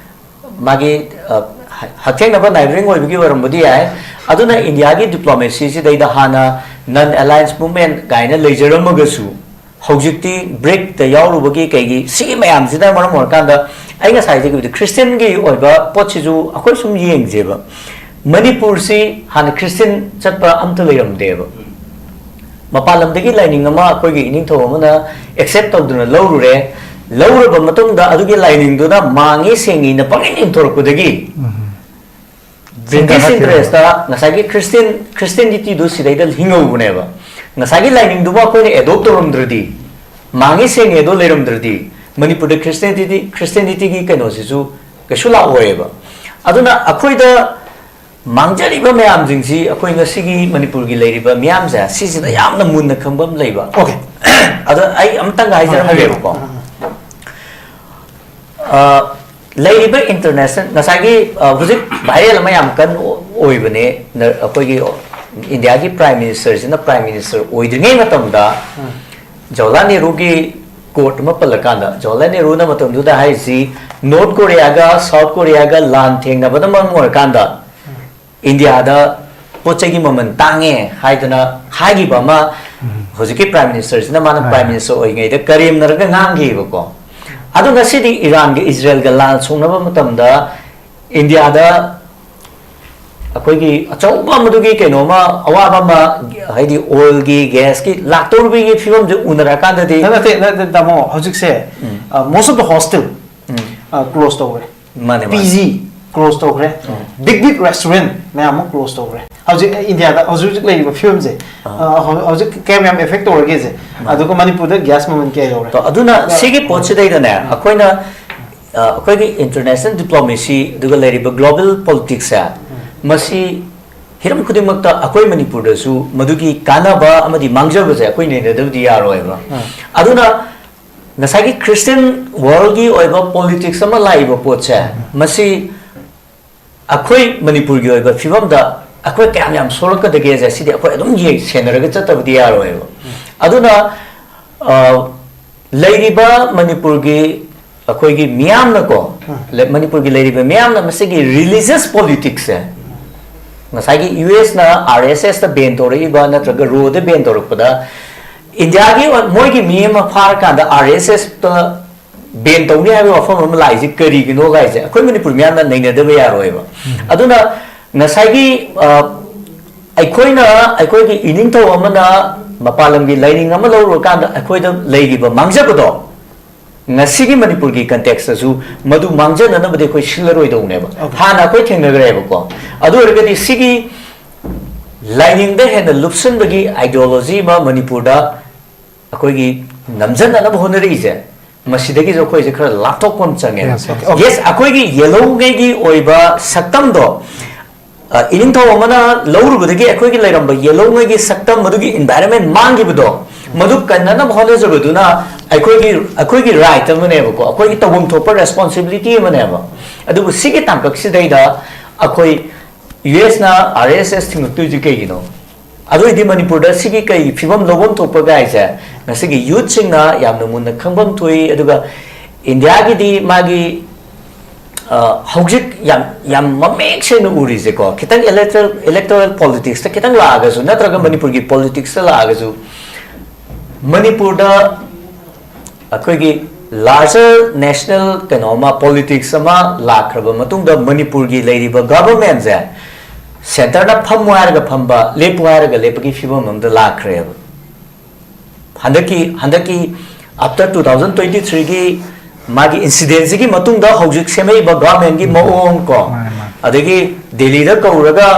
ꯃꯥꯒꯤ ꯑ, ꯍ- ꯍꯛꯊꯦꯡꯅꯕ ꯅꯥꯏꯕꯔꯤꯡ ꯑꯣꯏꯕꯒꯤ ꯑꯣꯏꯔꯝꯕꯗꯤ ꯌꯥꯏ꯫ ꯑꯗꯨꯅ ꯏꯟꯗꯤꯌꯥꯒꯤ ꯗꯤꯄ꯭ꯂꯣꯃꯦꯁꯤꯁꯤꯗꯩꯗ ꯍꯥꯟꯅ ꯅꯟ ꯑꯦꯂꯥꯏꯟꯁ ꯃꯨꯚꯃꯦꯟ ꯀꯥꯏꯅ ꯂꯩꯖꯔꯝꯃꯒꯁꯨ, ꯍꯧꯖꯤꯛꯇꯤ ꯕ꯭ꯔꯤꯛꯇ ꯌꯥꯎꯔꯨꯕꯒꯤ ꯀꯩꯒꯤ ꯁꯤꯒꯤ ꯃꯌꯥꯝꯁꯤꯅ ꯃꯔꯝ ꯑꯣꯏꯔꯀꯥꯟꯗ, ꯑꯩ ꯉꯁꯥꯏ ꯍꯥꯏꯖꯈꯤꯕꯗꯤ ꯈ꯭ꯔꯤꯁꯇꯤꯌꯟꯒꯤ ꯑꯣꯏꯕ ꯄꯣꯠꯁꯤꯁꯨ ꯑꯩꯈꯣꯏ ꯁꯨꯝ ꯌꯦꯡꯁꯦꯕ꯫ ꯃꯅꯤꯄꯨꯔꯁꯤ ꯍꯥꯟꯅ ꯈ꯭ꯔꯤꯁꯇꯤꯌꯟ ꯆꯠꯄ ꯑꯝꯇ ꯂꯩꯔꯝꯗꯦꯕ꯫ ꯃꯄꯥꯟ ꯂꯝꯗꯒꯤ ꯂꯥꯏꯅꯤꯡ ꯑꯃ ꯑꯩꯈꯣꯏꯒꯤ ꯏꯅꯤꯡꯊꯧ ꯑꯃꯅ ꯑꯦꯛꯁꯦꯞ ꯇꯧꯗꯨꯅ ꯂꯧꯔꯨꯔꯦ꯫ ꯂꯧꯔꯕ ꯃꯇꯨꯡꯗ ꯑꯗꯨꯒꯤ ꯂꯥꯏꯅꯤꯡꯗꯨꯅ ꯃꯥꯡꯉꯤ ꯁꯦꯡꯉꯤꯅ ꯄꯪꯏꯟ ꯏꯟꯊꯣꯔꯛꯄꯗꯒꯤ, ꯕ꯭ꯔꯤꯇꯤꯁ ꯆꯤꯡꯊꯔꯛꯈꯤꯕ꯫ ꯏꯟꯇꯔꯦꯁꯇ ꯉꯁꯥꯏꯒꯤ ꯈ꯭ꯔꯤꯁꯇꯤꯌꯟ ꯈ꯭ꯔꯤꯁꯇꯤꯌꯟꯅꯤꯇꯤꯗꯨ ꯁꯤꯗꯩꯗ ꯍꯤꯡꯍꯧꯕꯅꯦꯕ꯫ ꯉꯁꯥꯏꯒꯤ ꯂꯥꯏꯅꯤꯡꯗꯨꯕꯨ ꯑꯩꯈꯣꯏꯅ ꯑꯦꯗꯣꯞ ꯇꯧꯔꯝꯗ꯭ꯔꯗꯤ, ꯃꯥꯡꯉꯤ ꯁꯦꯡꯉꯤ ꯑꯗꯣ ꯂꯩꯔꯝꯗ꯭ꯔꯗꯤ, ꯃꯅꯤꯄꯨꯔꯗ ꯈ꯭ꯔꯤꯁꯇꯤꯌꯟꯅꯤꯇꯤ ꯈ꯭ꯔꯤꯁꯇꯤꯌꯟꯅꯤꯇꯤꯒꯤ ꯀꯩꯅꯣꯁꯤꯁꯨ ꯀꯩꯁꯨ ꯂꯥꯛꯑꯣꯏꯕ꯫ ꯑꯗꯨꯅ ꯑꯩꯈꯣꯏꯗ ꯃꯥꯡꯖꯔꯤꯕ ꯃꯌꯥꯝꯁꯤꯡꯁꯤ ꯑꯩꯈꯣꯏ ꯉꯁꯤꯒꯤ ꯃꯅꯤꯄꯨꯔꯒꯤ ꯂꯩꯔꯤꯕ ꯃꯤꯌꯥꯝꯁꯦ ꯁꯤꯁꯤꯗ ꯌꯥꯝꯅ ꯃꯨꯟꯅ ꯈꯪꯕ ꯑꯃ ꯂꯩꯕ꯫ Okay. ꯑꯗꯣ ꯑꯩ ꯑꯃꯇꯪꯒ ꯍꯥꯏꯖꯔꯝꯒꯦꯕꯀꯣ꯫ ꯑ, ꯂꯩꯔꯤꯕ ꯏꯟꯇꯔꯅꯦꯁꯅꯦꯜ, ꯉꯁꯥꯏꯒꯤ, ꯑ, ꯍꯧꯖꯤꯛ ꯚꯥꯏꯔꯦꯜ ꯑꯃ ꯌꯥꯝ ꯀꯟꯅ ꯑꯣꯏꯕꯅꯦ, ꯅ- ꯑꯩꯈꯣꯏꯒꯤ ꯏꯟꯗꯤꯌꯥꯒꯤ ꯄ꯭ꯔꯥꯏꯝ ꯃꯤꯅꯤꯁꯇꯔꯁꯤꯅ ꯄ꯭ꯔꯥꯏꯝ ꯃꯤꯅꯤꯁꯇꯔ ꯑꯣꯏꯗ꯭ꯔꯤꯉꯩ ꯃꯇꯝꯗ ꯖꯋꯥꯍꯔꯂꯥꯜ ꯅꯦꯍꯔꯨꯒꯤ ꯀꯣꯠ ꯑꯃ ꯄꯜꯂꯀꯥꯟꯗ, ꯖꯋꯥꯍꯔꯂꯥꯜ ꯅꯦꯍꯔꯨꯅ ꯃꯇꯝꯗꯨꯗ ꯍꯥꯏꯔꯤꯁꯤ, ꯅꯣꯔꯠ ꯀꯣꯔꯤꯌꯥꯒ ꯁꯥꯎꯠ ꯀꯣꯔꯤꯌꯥꯒ ꯂꯥꯟ ꯊꯦꯡꯅꯕꯅ ꯃꯔꯝ ꯑꯣꯏꯔꯀꯥꯟꯗ ꯏꯟꯗꯤꯌꯥꯗ ꯄꯣꯠ ꯆꯩꯒꯤ ꯃꯃꯜ ꯇꯥꯡꯉꯦ ꯍꯥꯏꯗꯅ ꯍꯥꯏꯈꯤꯕ ꯑꯃ ꯍꯧꯖꯤꯛꯀꯤ ꯄ꯭ꯔꯥꯏꯝ ꯃꯤꯅꯤꯁꯇꯔꯁꯤꯅ ꯃꯥꯅ ꯄ꯭ꯔꯥꯏꯝ ꯃꯤꯅꯤꯁꯇꯔ ꯑꯣꯏꯔꯤꯉꯩꯗ ꯀꯔꯦꯝꯅꯔꯒ ꯉꯥꯡꯈꯤꯕꯀꯣ꯫ ꯑꯗꯣ ꯉꯁꯤꯗꯤ ꯏꯔꯥꯟꯒ ꯏꯖꯔꯦꯜꯒ ꯂꯥꯟ ꯁꯣꯛꯅꯕ ꯃꯇꯝꯗ ꯏꯟꯗꯤꯌꯥꯗ ꯑꯩꯈꯣꯏꯒꯤ ꯑꯆꯧꯕ ꯃꯗꯨꯒꯤ ꯀꯩꯅꯣꯃ, ꯑꯋꯥꯕ ꯑꯃ, ꯍꯥꯏꯗꯤ ꯑꯣꯏꯜꯒꯤ, ꯒ꯭ꯌꯥꯁꯀꯤ ꯂꯥꯛꯇꯧꯔꯤꯕꯒꯤ ꯐꯤꯕꯝꯁꯦ ꯎꯅꯔꯀꯥꯟꯗꯗꯤ, ꯅꯠꯇꯦ, ꯅꯠꯇꯦ, ꯇꯥꯃꯣ, ꯍꯧꯖꯤꯛꯁꯦ most of the hostel close ꯇꯧꯈ꯭ꯔꯦ꯫ ꯃꯥꯅꯦ, ꯃꯥꯅꯦ꯫ ꯄꯤ ꯖꯤ close ꯇꯧꯈ꯭ꯔꯦ꯫ Big big restaurant ꯃꯌꯥꯝ ꯑꯃ close ꯇꯧꯈ꯭ꯔꯦ꯫ ꯍꯧꯖꯤꯛ ꯏꯟꯗꯤꯌꯥꯗ ꯍꯧꯖꯤꯛ ꯍꯧꯖꯤꯛ ꯂꯩꯔꯤꯕ ꯐꯤꯕꯝꯁꯦ, ꯑ, ꯍꯧ- ꯍꯧꯖꯤꯛ ꯀꯌꯥꯝ ꯌꯥꯝ effect ꯇꯧꯔꯒꯦꯁꯦ꯫ ꯑꯗꯨꯒ ꯃꯅꯤꯄꯨꯔꯗ ꯒ꯭ꯌꯥꯁ ꯃꯃꯜ ꯀꯌꯥ ꯌꯧꯔꯦ? ꯑꯗꯨꯅ ꯁꯤꯒꯤ ꯄꯣꯠꯁꯤꯗꯩꯗꯅꯦ ꯑꯩꯈꯣꯏꯅ, ꯑ, ꯑꯩꯈꯣꯏꯒꯤ ꯏꯟꯇꯔꯅꯦꯁꯅꯦꯜ ꯗꯤꯄ꯭ꯂꯣꯃꯦꯁꯤ ꯑꯗꯨꯒ ꯂꯩꯔꯤꯕ ꯒ꯭ꯂꯣꯕꯦꯜ ꯄꯣꯂꯤꯇꯤꯛꯁꯁꯦ, ꯃꯁꯤ ꯍꯤꯔꯝ ꯈꯨꯗꯤꯡꯃꯛꯇ ꯑꯩꯈꯣꯏ ꯃꯅꯤꯄꯨꯔꯗꯁꯨ ꯃꯗꯨꯒꯤ ꯀꯥꯟꯅꯕ ꯑꯃꯗꯤ ꯃꯥꯡꯖꯕꯁꯦ ꯑꯩꯈꯣꯏ ꯅꯩꯅꯗꯕꯗꯤ ꯌꯥꯔꯣꯏꯕ꯫ ꯑꯗꯨꯅ ꯉꯁꯥꯏꯒꯤ ꯈ꯭ꯔꯤꯁꯇꯤꯌꯟ ꯋꯥꯔꯜꯒꯤ ꯑꯣꯏꯕ ꯄꯣꯂꯤꯇꯤꯛꯁ ꯑꯃ ꯂꯥꯛꯏꯕ ꯄꯣꯠꯁꯦ, ꯃꯁꯤ ꯑꯩꯈꯣꯏ ꯃꯅꯤꯄꯨꯔꯒꯤ ꯑꯣꯏꯕ ꯐꯤꯕꯝꯗ ꯑꯩꯈꯣꯏ ꯀꯌꯥꯝ ꯌꯥꯝ ꯁꯣꯛꯂꯛꯀꯗꯒꯦꯁꯦ ꯁꯤꯗꯤ ꯑꯩꯈꯣꯏ ꯑꯗꯨꯝ ꯌꯦꯡ ꯁꯦꯟꯅꯔꯒ ꯆꯠꯇꯕꯗꯤ ꯌꯥꯔꯣꯏꯕ꯫ ꯑꯗꯨꯅ, ꯑ, ꯂꯩꯔꯤꯕ ꯃꯅꯤꯄꯨꯔꯒꯤ ꯑꯩꯈꯣꯏꯒꯤ ꯃꯤꯌꯥꯝꯅꯀꯣ, ꯂꯩ- ꯃꯅꯤꯄꯨꯔꯒꯤ ꯂꯩꯔꯤꯕ ꯃꯤꯌꯥꯝꯅ ꯃꯁꯤꯒꯤ religious politicsꯁꯦ, ꯉꯁꯥꯏꯒꯤ ꯌꯨ ꯑꯦꯁꯅ ꯑꯥꯔ ꯑꯦꯁ ꯑꯦꯁꯇ ꯕꯦꯟ ꯇꯧꯔꯛꯏꯕ ꯅꯠꯇ꯭ꯔꯒ ꯔꯣꯗ ꯕꯦꯟ ꯇꯧꯔꯛꯄꯗ, ꯏꯟꯗꯤꯌꯥꯒꯤ ꯑꯣꯏ- ꯃꯣꯏꯒꯤ ꯃꯤ ꯑꯃ ꯐꯥꯔꯀꯥꯟꯗ ꯑꯥꯔ ꯑꯦꯁ ꯑꯦꯁꯇ ꯕꯦꯟ ꯇꯧꯅꯤ ꯍꯥꯏꯕ ꯋꯥꯐꯝ ꯑꯃ ꯂꯥꯛꯏꯁꯦ ꯀꯔꯤꯒꯤꯅꯣ ꯍꯥꯏꯁꯦ ꯑꯩꯈꯣꯏ ꯃꯅꯤꯄꯨꯔ ꯃꯤꯌꯥꯝꯅ ꯅꯩꯅꯗꯕ ꯌꯥꯔꯣꯏꯕ꯫ ꯑꯗꯨꯅ ꯉꯁꯥꯏꯒꯤ ꯑ, ꯑꯩꯈꯣꯏꯅ, ꯑꯩꯈꯣꯏꯒꯤ ꯏꯅꯤꯡꯊꯧ ꯑꯃꯅ ꯃꯄꯥꯟ ꯂꯝꯒꯤ ꯂꯥꯏꯅꯤꯡ ꯑꯃ ꯂꯧꯔꯨꯔꯀꯥꯟꯗ ꯑꯩꯈꯣꯏꯗ ꯂꯩꯔꯤꯕ ꯃꯥꯡꯖꯕꯗꯣ, ꯉꯁꯤꯒꯤ ꯃꯅꯤꯄꯨꯔꯒꯤ ꯀꯟꯇꯦꯛꯁꯇꯁꯨ ꯃꯗꯨ ꯃꯥꯡꯖꯅꯅꯕꯗꯤ ꯑꯩꯈꯣꯏ ꯁꯤꯜꯂꯔꯣꯏꯗꯧꯅꯦꯕ꯫ ꯍꯥꯟꯅ ꯑꯩꯈꯣꯏ ꯊꯦꯡꯅꯈ꯭ꯔꯦꯕꯀꯣ꯫ ꯑꯗꯨ ꯑꯣꯏꯔꯒꯗꯤ ꯁꯤꯒꯤ ꯂꯥꯏꯅꯤꯡꯗ ꯍꯦꯟꯅ ꯂꯨꯞꯁꯤꯟꯕꯒꯤ ideology ꯑꯃ ꯃꯅꯤꯄꯨꯔꯗ ꯑꯩꯈꯣꯏꯒꯤ ꯅꯝꯖꯅꯅꯕ ꯍꯣꯠꯅꯔꯛꯏꯁꯦ, ꯃꯁꯤꯗꯒꯤꯁꯨ ꯑꯩꯈꯣꯏꯁꯦ ꯈꯔ ꯂꯥꯞꯊꯣꯛꯄ ꯑꯃ ꯆꯪꯉꯦꯕ꯫ Yes, yes. Okay. Yes, ꯑꯩꯈꯣꯏꯒꯤ ꯌꯦꯜꯍꯧꯉꯩꯒꯤ ꯑꯣꯏꯕ ꯁꯛꯇꯝꯗꯣ, ꯑ, ꯏꯅꯤꯡꯊꯧ ꯑꯃꯅ ꯂꯧꯔꯨꯕꯗꯒꯤ ꯑꯩꯈꯣꯏꯒꯤ ꯂꯩꯔꯝꯕ ꯌꯦꯜꯍꯧꯉꯩꯒꯤ ꯁꯛꯇꯝ, ꯃꯗꯨꯒꯤ environment ꯃꯥꯡꯈꯤꯕꯗꯣ, ꯃꯗꯨ ꯀꯟꯅꯅꯕ ꯍꯣꯠꯅꯖꯕꯗꯨꯅ ꯑꯩꯈꯣꯏꯒꯤ, ꯑꯩꯈꯣꯏꯒꯤ right ꯑꯃꯅꯦꯕꯀꯣ, ꯑꯩꯈꯣꯏꯒꯤ ꯇꯧꯐꯝ ꯊꯣꯛꯄ responsibility ꯑꯃꯅꯦꯕ꯫ ꯑꯗꯨꯕꯨ ꯁꯤꯒꯤ ꯇꯥꯡꯀꯛꯁꯤꯗꯩꯗ ꯑꯩꯈꯣꯏ ꯌꯨ ꯑꯦꯁꯅ ꯑꯥꯔ ꯑꯦꯁ ꯑꯦꯁ ꯊꯤꯡꯉꯛꯇꯣꯏꯁꯦ ꯀꯩꯒꯤꯅꯣ? ꯑꯗꯨ ꯑꯣꯏꯗꯤ ꯃꯅꯤꯄꯨꯔꯗ ꯁꯤꯒꯤ ꯀꯩ ꯐꯤꯕꯝ ꯂꯧꯐꯝ ꯊꯣꯛꯄꯒꯦ ꯍꯥꯏꯁꯦ ꯉꯁꯤꯒꯤ ꯌꯨꯠꯁꯤꯡꯅ ꯌꯥꯝꯅ ꯃꯨꯟꯅ ꯈꯪꯐꯝ ꯊꯣꯛꯏ꯫ ꯑꯗꯨꯒ ꯏꯟꯗꯤꯌꯥꯒꯤꯗꯤ ꯃꯥꯒꯤ, ꯑ, ꯍꯧꯖꯤꯛ ꯌꯥꯝ, ꯌꯥꯝ ꯃꯃꯦꯛ ꯁꯦꯡꯅ ꯎꯔꯤꯁꯦꯀꯣ, ꯈꯤꯇꯪ electoral, electoral politicsꯇ ꯈꯤꯇꯪ ꯂꯥꯛꯑꯒꯁꯨ, ꯅꯠꯇ꯭ꯔꯒ ꯃꯅꯤꯄꯨꯔꯒꯤ politicsꯇ ꯂꯥꯛꯑꯒꯁꯨ, ꯃꯅꯤꯄꯨꯔꯗ ꯑꯩꯈꯣꯏꯒꯤ larger national ꯀꯩꯅꯣ ꯑꯃ, politics ꯑꯃ ꯂꯥꯛꯈ꯭ꯔꯕ ꯃꯇꯨꯡꯗ ꯃꯅꯤꯄꯨꯔꯒꯤ ꯂꯩꯔꯤꯕ governmentꯁꯦ centreꯅ ꯐꯝꯃꯨ ꯍꯥꯏꯔꯒ ꯐꯝꯕ, ꯂꯦꯞꯄꯨ ꯍꯥꯏꯔꯒ ꯂꯦꯞꯄꯒꯤ ꯐꯤꯕꯝ ꯑꯃꯗ ꯂꯥꯛꯈ꯭ꯔꯦꯕ꯫ ꯍꯟꯗꯛꯀꯤ, ꯍꯟꯗꯛꯀꯤ after two thousand twenty threeꯒꯤ ꯃꯥꯒꯤ incidentꯁꯤꯒꯤ ꯃꯇꯨꯡꯗ ꯍꯧꯖꯤꯛ ꯁꯦꯝꯃꯛꯏꯕ governmentꯀꯤ ꯃꯑꯣꯡ ꯀꯣ, ꯃꯥꯅꯦ, ꯃꯥꯅꯦ꯫ ꯑꯗꯒꯤ ꯗꯦꯜꯂꯤꯗ ꯀꯧꯔꯒ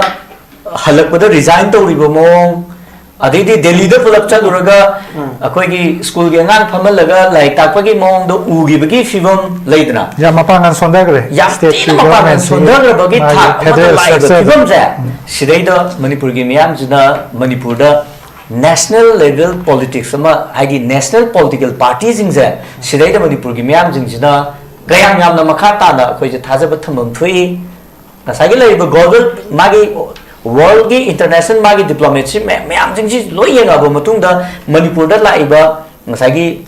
ꯍꯜꯂꯛꯄꯗ resign ꯇꯧꯔꯤꯕ ꯃꯑꯣꯡ, ꯑꯗꯩꯗꯤ ꯗꯦꯜꯂꯤꯗ ꯄꯨꯂꯞ ꯆꯠꯂꯨꯔꯒ ꯑꯩꯈꯣꯏꯒꯤ ꯁ꯭ꯀꯨꯜꯒꯤ ꯑꯉꯥꯡ ꯐꯝꯍꯜꯂꯒ ꯂꯥꯏꯔꯤꯛ ꯇꯥꯛꯄꯒꯤ ꯃꯑꯣꯡꯗ ꯎꯈꯤꯕꯒꯤ ꯐꯤꯕꯝ ꯂꯩꯗꯅ, ꯌꯥꯝ ꯃꯄꯥꯡꯒꯜ ꯁꯣꯟꯊꯈ꯭ꯔꯦ꯫ ꯌꯥꯝ stateꯀꯤ ꯊꯤꯅ ꯃꯄꯥꯡꯒꯜ governmentꯁꯤ ꯁꯣꯟꯊꯈ꯭ꯔꯕꯒꯤ ꯃꯥꯒꯤ ꯊꯥꯛ ꯑꯃꯗ federal ꯂꯥꯛꯏꯕ structureꯗ꯫ ꯐꯤꯕꯝꯁꯦ, ꯁꯤꯗꯩꯗ ꯃꯅꯤꯄꯨꯔꯒꯤ ꯃꯤꯌꯥꯝꯁꯤꯅ ꯃꯅꯤꯄꯨꯔꯗ national level politics ꯑꯃ, ꯍꯥꯏꯗꯤ national political partyꯁꯤꯡꯁꯦ, ꯁꯤꯗꯩꯗ ꯃꯅꯤꯄꯨꯔꯒꯤ ꯃꯤꯌꯥꯝꯁꯤꯡꯁꯤꯅ ꯀꯌꯥꯝ ꯌꯥꯝꯅ ꯃꯈꯥ ꯇꯥꯅ ꯑꯩꯈꯣꯏꯁꯦ ꯊꯥꯖꯕ ꯊꯝꯐꯝ ꯊꯣꯛꯏ꯫ ꯉꯁꯥꯏꯒꯤ ꯂꯩꯔꯤꯕ global, ꯃꯥꯒꯤ worldꯀꯤ international ꯃꯥꯒꯤ diplomacy ꯃꯌꯥꯝ, ꯃꯌꯥꯝꯁꯤꯡꯁꯤ ꯂꯣꯏ ꯌꯦꯡꯉꯛꯑꯕ ꯃꯇꯨꯡꯗ ꯃꯅꯤꯄꯨꯔꯗ ꯂꯥꯛꯏꯕ ꯉꯁꯥꯏꯒꯤ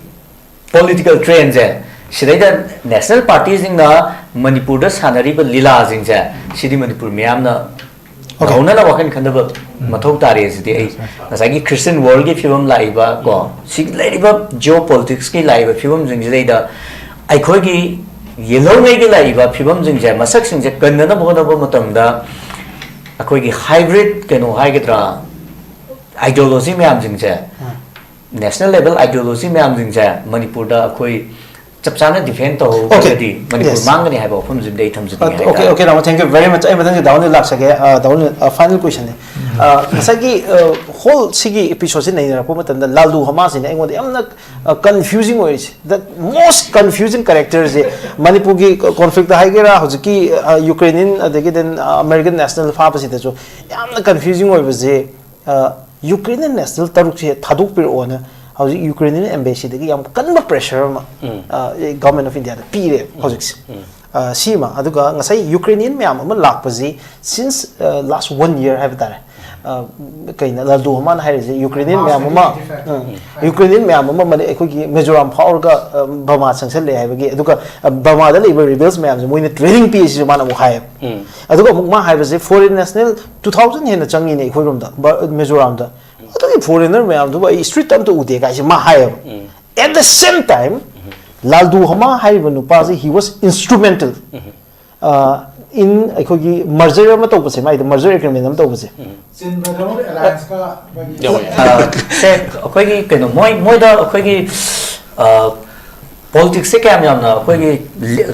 ꯄꯣꯂꯤꯇꯤꯀꯦꯜ ꯇ꯭ꯔꯦꯟꯁꯦ, ꯁꯤꯗꯩꯗ ꯅꯦꯁꯅꯦꯜ ꯄꯥꯔꯇꯤꯁꯤꯡꯅ ꯃꯅꯤꯄꯨꯔꯗ ꯁꯥꯟꯅꯔꯤꯕ ꯂꯤꯂꯥꯁꯤꯡꯁꯦ, ꯁꯤꯗꯤ ꯃꯅꯤꯄꯨꯔ ꯃꯤꯌꯥꯝꯅ ꯍꯧꯅꯅ ꯋꯥꯈꯜ ꯈꯟꯊꯕ ꯃꯊꯧ ꯇꯥꯔꯦ꯫ ꯁꯤꯗꯤ ꯑꯩ ꯉꯁꯥꯏꯒꯤ ꯈ꯭ꯔꯤꯁꯇꯤꯌꯟ ꯋꯥꯔꯜꯒꯤ ꯐꯤꯕꯝ ꯂꯥꯛꯏꯕ ꯀꯣ, ꯁꯤ ꯂꯩꯔꯤꯕ ꯖꯤꯑꯣ ꯄꯣꯂꯤꯇꯤꯛꯁꯀꯤ ꯂꯥꯛꯏꯕ ꯐꯤꯕꯝꯁꯤꯡꯁꯤꯗꯩꯗ ꯑꯩꯈꯣꯏꯒꯤ ꯌꯦꯜꯍꯧꯉꯩꯒꯤ ꯂꯥꯛꯏꯕ ꯐꯤꯕꯝꯁꯤꯡꯁꯦ, ꯃꯁꯛꯁꯤꯡꯁꯦ ꯀꯟꯅꯅꯕ ꯍꯣꯠꯅꯕ ꯃꯇꯝꯗ ꯑꯩꯈꯣꯏꯒꯤ ꯍꯥꯏꯕ꯭ꯔꯤꯠ ꯀꯩꯅꯣ ꯍꯥꯏꯒꯗ꯭ꯔꯥ, ꯑꯥꯏꯗꯤꯌꯣꯂꯣꯖꯤ ꯃꯌꯥꯝꯁꯤꯡꯁꯦ, ꯅꯦꯁꯅꯦꯜ ꯂꯦꯚꯦꯜ ꯑꯥꯏꯗꯤꯌꯣꯂꯣꯖꯤ ꯃꯌꯥꯝꯁꯤꯡꯁꯦ ꯃꯅꯤꯄꯨꯔꯗ ꯑꯩꯈꯣꯏ ꯆꯞ ꯆꯥꯅ ꯗꯤꯐꯦꯟ ꯇꯧꯍꯧꯗ꯭ꯔꯒꯗꯤ ꯃꯅꯤꯄꯨꯔ ꯃꯥꯡꯒꯅꯤ ꯍꯥꯏꯕ ꯋꯥꯐꯝꯁꯤꯗꯤ ꯑꯩ ꯊꯝꯖꯅꯤꯡꯉꯤ꯫ Okay, okay, Rama, thank you very much. ꯑꯩ ꯃꯊꯪꯒꯤ ꯗꯥꯎꯟꯗ ꯂꯥꯛꯆꯒꯦ꯫ ꯗꯥꯎꯟ, ꯐꯥꯏꯅꯦꯜ ꯀꯣꯏꯁꯟꯅꯤ꯫ ꯉꯁꯥꯏꯒꯤ ꯍꯣꯜ ꯁꯤꯒꯤ ꯑꯦꯄꯤꯁꯣꯗꯁꯤ ꯅꯩꯅꯔꯛꯄ ꯃꯇꯝꯗ ꯂꯥꯜꯗꯨ ꯍꯃꯥꯁꯤꯅ ꯑꯩꯉꯣꯟꯗ ꯌꯥꯝꯅ ꯀꯟꯐ꯭ꯌꯨꯖꯤꯡ ꯑꯣꯏꯔꯤꯁꯦ, ꯗ ꯃꯣꯁ ꯀꯟꯐ꯭ꯌꯨꯖꯤꯡ ꯀꯦꯔꯦꯛꯇꯔꯁꯦ꯫ ꯃꯅꯤꯄꯨꯔꯒꯤ ꯀꯣꯟꯐ꯭ꯂꯤꯛꯇ ꯍꯥꯏꯒꯦꯔꯥ, ꯍꯧꯖꯤꯛꯀꯤ ꯌꯨꯀ꯭ꯔꯦꯅꯤꯌꯟ ꯑꯗꯒꯤ ꯗꯦꯟ ꯑꯃꯦꯔꯤꯀꯟ ꯅꯦꯁꯅꯦꯜ ꯐꯥꯕꯁꯤꯗꯁꯨ ꯌꯥꯝꯅ ꯀꯟꯐ꯭ꯌꯨꯖꯤꯡ ꯑꯣꯏꯕꯁꯦ꯫ ꯌꯨꯀ꯭ꯔꯦꯅꯤꯌꯟ ꯅꯦꯁꯅꯦꯜ ꯇꯔꯨꯛꯁꯦ ꯊꯥꯗꯣꯛꯄꯤꯔꯛꯑꯣꯅ ꯍꯧꯖꯤꯛ ꯌꯨꯀ꯭ꯔꯦꯅꯤꯌꯟ ꯑꯦꯝꯕꯦꯁꯤꯗꯒꯤ ꯌꯥꯝ ꯀꯟꯕ ꯄ꯭ꯔꯦꯁꯔ ꯑꯃ ꯒꯚꯔꯟꯃꯦꯟ ꯑꯣꯐ ꯏꯟꯗꯤꯌꯥꯗ ꯄꯤꯔꯦ ꯍꯧꯖꯤꯛꯁꯦ꯫ ꯁꯤꯃ, ꯑꯗꯨꯒ ꯉꯁꯥꯏ ꯌꯨꯀ꯭ꯔꯦꯅꯤꯌꯟ ꯃꯌꯥꯝ ꯑꯃ ꯂꯥꯛꯄꯁꯤ ꯁꯤꯟꯁ ꯂꯥꯁ ꯋꯥꯟ ꯏꯌꯔ ꯍꯥꯏꯕ ꯇꯥꯔꯦ꯫ ꯀꯩꯅꯣ ꯂꯥꯜꯗꯨ ꯍꯃꯥꯟ ꯍꯥꯏꯔꯤꯁꯦ, ꯌꯨꯀ꯭ꯔꯦꯅꯤꯌꯟ ꯃꯌꯥꯝ ꯑꯃ, ꯌꯨꯀ꯭ꯔꯦꯅꯤꯌꯟ ꯃꯌꯥꯝ ꯑꯃ ꯑꯩꯈꯣꯏꯒꯤ ꯃꯤꯖꯣꯔꯥꯝ ꯐꯥꯎꯔꯒ ꯕꯔꯃꯥ ꯆꯪꯁꯜꯂꯦ ꯍꯥꯏꯕꯒꯤ, ꯑꯗꯨꯒ ꯕꯔꯃꯥꯗ ꯂꯩꯕ ꯔꯤꯕꯦꯜꯁ ꯃꯌꯥꯝꯁꯦ ꯃꯣꯏꯅ ꯇ꯭ꯔꯦꯅꯤꯡ ꯄꯤꯁꯤꯁꯨ ꯃꯥꯅ ꯑꯃꯨꯛ ꯍꯥꯏꯌꯦꯕ꯫ ꯑꯗꯨꯒ ꯑꯃꯨꯛ ꯃꯥ ꯍꯥꯏꯕꯁꯦ ꯐꯣꯔꯦꯟ ꯅꯦꯁꯅꯦꯜ ꯇꯨ ꯊꯥꯎꯖꯟ ꯍꯦꯟꯅ ꯆꯪꯉꯤꯅꯦ ꯑꯩꯈꯣꯏꯔꯣꯝꯗ, ꯃꯤꯖꯣꯔꯥꯝꯗ꯫ ꯑꯗꯨꯒꯤ ꯐꯣꯔꯦꯟꯅꯔ ꯃꯌꯥꯝꯗꯨꯕꯨ ꯑꯩ ꯁ꯭ꯇ꯭ꯔꯤꯠꯇ ꯑꯝꯇ ꯎꯗꯦ ꯀꯥꯏꯁꯦ ꯃꯥ ꯍꯥꯏꯌꯦꯕ꯫ At the same time, ꯂꯥꯜꯗꯨ ꯍꯃꯥ ꯍꯥꯏꯔꯤꯕ ꯅꯨꯄꯥꯁꯦ, he was instrumental in ꯑꯩꯈꯣꯏꯒꯤ ꯃꯔꯖꯔ ꯑꯃ ꯇꯧꯕꯁꯦ, ꯃꯥꯏꯗ ꯃꯔꯖꯔ ꯑꯦꯒ꯭ꯔꯤꯃꯦꯟ ꯑꯃ ꯇꯧꯕꯁꯦ꯫ ꯆꯤꯟ ꯕ꯭ꯔꯗꯔ ꯑꯦꯂꯥꯌꯟꯁꯀ ꯑꯩꯈꯣꯏꯒꯤ ꯁꯦ, ꯑꯩꯈꯣꯏꯒꯤ ꯀꯩꯅꯣ, ꯃꯣꯏ ꯃꯣꯏꯗ ꯑꯩꯈꯣꯏꯒꯤ ꯄꯣꯂꯤꯇꯤꯛꯁꯁꯦ ꯀꯌꯥꯝ ꯌꯥꯝꯅ ꯑꯩꯈꯣꯏꯒꯤ